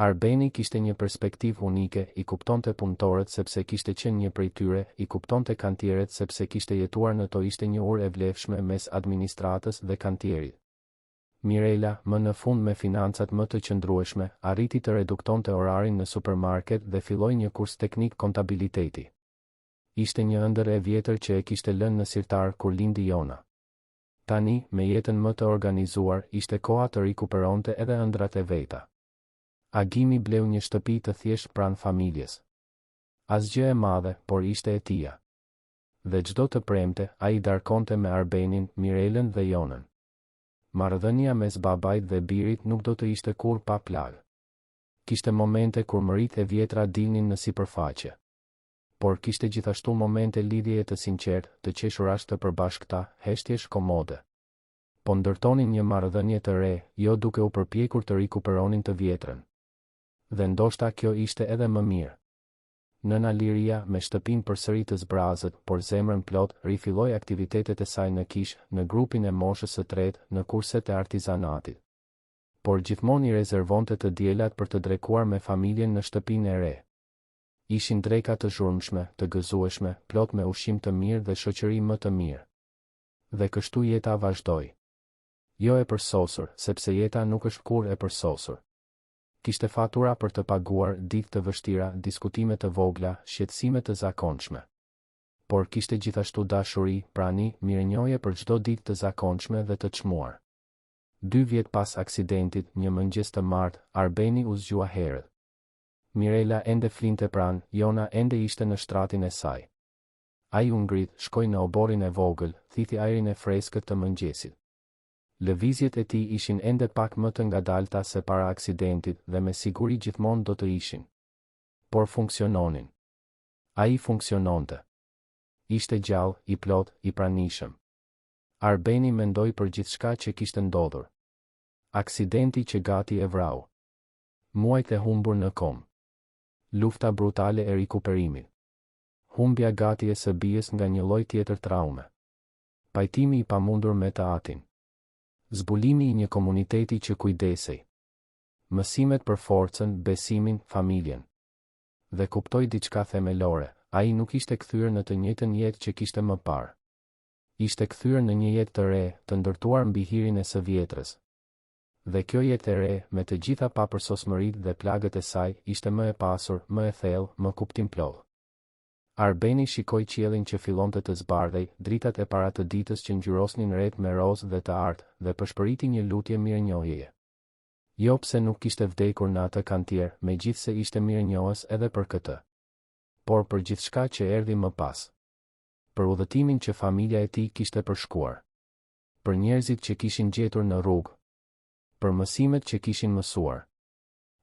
Arbeni kishte një perspektivë unike, i kuptonte punëtorët sepse kishte qenë një prej tyre, i kuptonte kantieret sepse kishte jetuar në to ishte një urë e vlefshme mes administratës dhe kantierit. Mirela, më në fund me financat më të qëndrueshme, arriti të reduktonte orarin në supermarket dhe filloi një kurs teknik kontabiliteti. Ishte një ëndërr e vjetër që e kishte lënë në sirtar kur lindi Jona. Tani, me jetën më të organizuar, ishte koha të rikuperonte edhe ëndrrat e veta. Agimi bleu një shtëpi të thjeshtë pranë familjes. Asgjë e madhe, por ishte e tija. Dhe çdo të premte, ai darkonte me Arbenin, Mirelën dhe Jonën. Marrëdhënia mes babait dhe birit nuk do të ishte kurrë pa plagë. Kishte momente kur mëritë e vjetra dilnin në sipërfaqe. Por kishte gjithashtu momente lidhjeje të sinqertë, të qeshurash të përbashkëta, heshtjesh komode. Po ndërtonin një marrëdhënie të re, jo duke u përpjekur të rikuperonin të vjetrën. Dhe ndoshta kjo ishte edhe më mirë. Nëna Liria, me shtëpinë përsëri të zbrazët, por zemrën plot, rifilloi aktivitetet e saj në kishë, në grupin e moshës së tretë, në kurset e artizanatit. Por gjithmonë i rezervonte të dielat për të drekuar me familjen në shtëpinë e re. Ishin dreka të zhurmshme, të gëzueshme, plot me ushqim të mirë dhe shoqëri më të mirë. Dhe kështu jeta vazhdoi. Jo e përsosur, sepse jeta nuk është kurrë e përsosur. Kishte fatura për të paguar, ditë të vështira, diskutime të vogla, shqetësime të zakonshme. Por kishte gjithashtu dashuri, prani, mirënjohje për çdo ditë të zakonshme dhe të çmuar. Dy vjet pas aksidentit, një mëngjes të martë, Arbeni u zgjua herët. Mirela ende flinte pranë, Jona ende ishte në shtratin e saj. Ai u ngrit, shkoi në oborrin e vogël, thithi ajrin e freskët të mëngjesit. Lëvizjet e tij ishin ende pak më të ngadalta se para aksidentit dhe me siguri gjithmonë do të ishin. Por funksiononin. Ai funksiononte. Ishte gjallë, i plotë, i pranishëm. Arbeni mendoi për gjithçka që kishte ndodhur. Aksidenti që gati e vrau. Muajt e humbur në komë. Lufta brutale e rikuperimit. Humbja gati e së bijës nga një lloj tjetër traume. Pajtimi i pamundur me të atin. Zbulimi i një komuniteti që kujdesej. Mësimet për forcën, besimin, familjen. Dhe kuptoi diçka themelore, ai nuk ishte kthyer në të njëjtën jetë që kishte më parë. Ishte kthyer në një jetë të re, të ndërtuar mbi hirin e së vjetrës. Dhe kjo jetë e re, me të gjitha papërsosmëritë dhe plagët e saj, ishte më e pasur, më e thellë, më kuptimplotë. Arbeni shikoi qiellin që fillonte të zbardhej, dritat e para të ditës që ngjyrosnin retë me rozë dhe të artë, dhe pëshpëriti një lutje mirënjohjeje. Jo pse nuk kishte vdekur në atë kantier, megjithëse ishte mirënjohës edhe për këtë. Por për gjithçka që erdhi më pas. Për udhëtimin që familja e tij kishte përshkuar. Për njerëzit që kishin gjetur në rrugë. Për mësimet që kishin mësuar.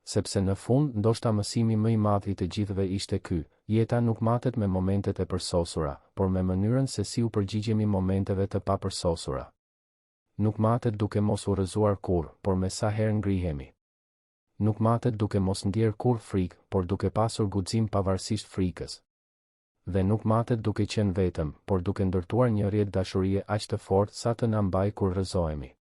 Sepse në fund, ndoshta mësimi më i madh i të gjithëve ishte ky, Jeta nuk matet me momentet e përsosura, por me mënyrën se si u përgjigjemi momenteve të papërsosura. Nuk matet duke mos u rrëzuar kurrë, por me sa herë ngrihemi. Nuk matet duke mos ndjerë kurrë frikë, por duke pasur guxim pavarësisht frikës. Dhe nuk matet duke qenë vetëm, por duke ndërtuar një rrjet dashurie aq të fortë sa të na mbajë kur rrëzohemi.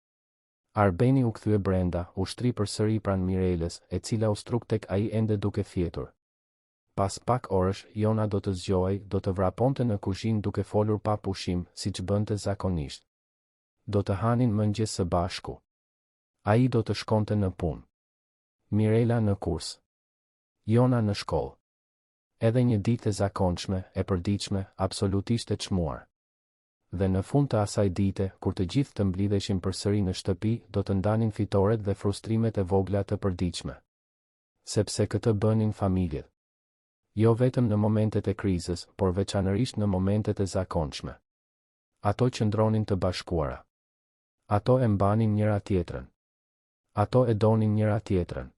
Arbeni u kthye brenda, u shtri përsëri pranë Mirelës, e cila u struk tek ai ende duke fjetur. Pas pak orësh, Jona do të zgjohej, do të vraponte në kuzhinë duke folur pa pushim, siç bënte zakonisht. Do të hanin mëngjes së bashku. Ai do të shkonte në punë. Mirela në kurs. Jona në shkollë. Edhe një ditë e zakonshme, e përditshme, absolutisht e çmuar. Dhe në fund të asaj dite, kur të gjithë të mblidheshin përsëri në shtëpi, do të ndanin fitoret dhe frustrimet e vogla të përditshme. Sepse këtë bënin familjet. Jo vetëm në momentet e krizës, por veçanërisht në momentet e zakonshme. Ato qëndronin të bashkuara. Ato e mbanin njëra-tjetrën. Ato e donin njëra-tjetrën.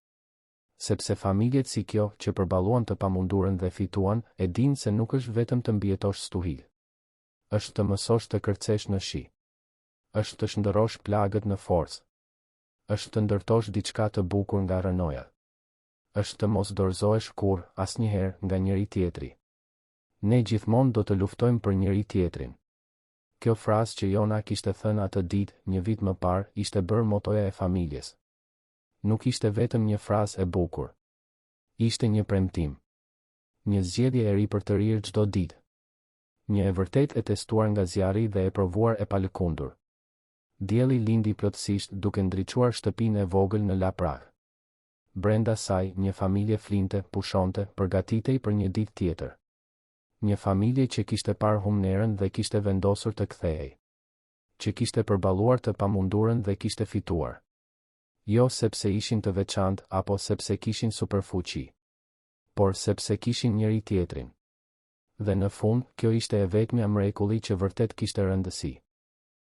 Sepse familjet si kjo, që përballuan të pamundurën dhe fituan, e dinë se nuk është vetëm të mbijetosh stuhitë. Është të mësosh të kërcesh në shi. Është të shndërrosh plagët në forcë. Është të ndërtosh diçka të bukur nga rrënojat. Është të mos dorëzohesh kurrë, asnjëherë, nga njëri-tjetri. Ne gjithmonë do të luftojmë për njëri-tjetrin. Kjo frazë që Jona kishte thënë atë ditë, një vit më parë, ishte bërë motoja e familjes. Nuk ishte vetëm një frazë e bukur. Ishte një premtim. Një zgjedhje e ripërtërirë çdo ditë. Një e vërtetë e testuar nga zjarri dhe e provuar e palëkundur. Dielli lindi plotësisht duke ndriçuar shtëpinë e vogël në Laprakë. Brenda saj, një familje flinte, pushonte, përgatitej për një ditë tjetër. Një familje që kishte parë humnerën dhe kishte vendosur të kthehej. Që kishte përballuar të pamundurën dhe kishte fituar. Jo sepse ishin të veçantë apo sepse kishin superfuqi. Por sepse kishin njëri-tjetrin. Dhe në fund, kjo ishte e vetmja mrekulli që vërtet kishte rëndësi.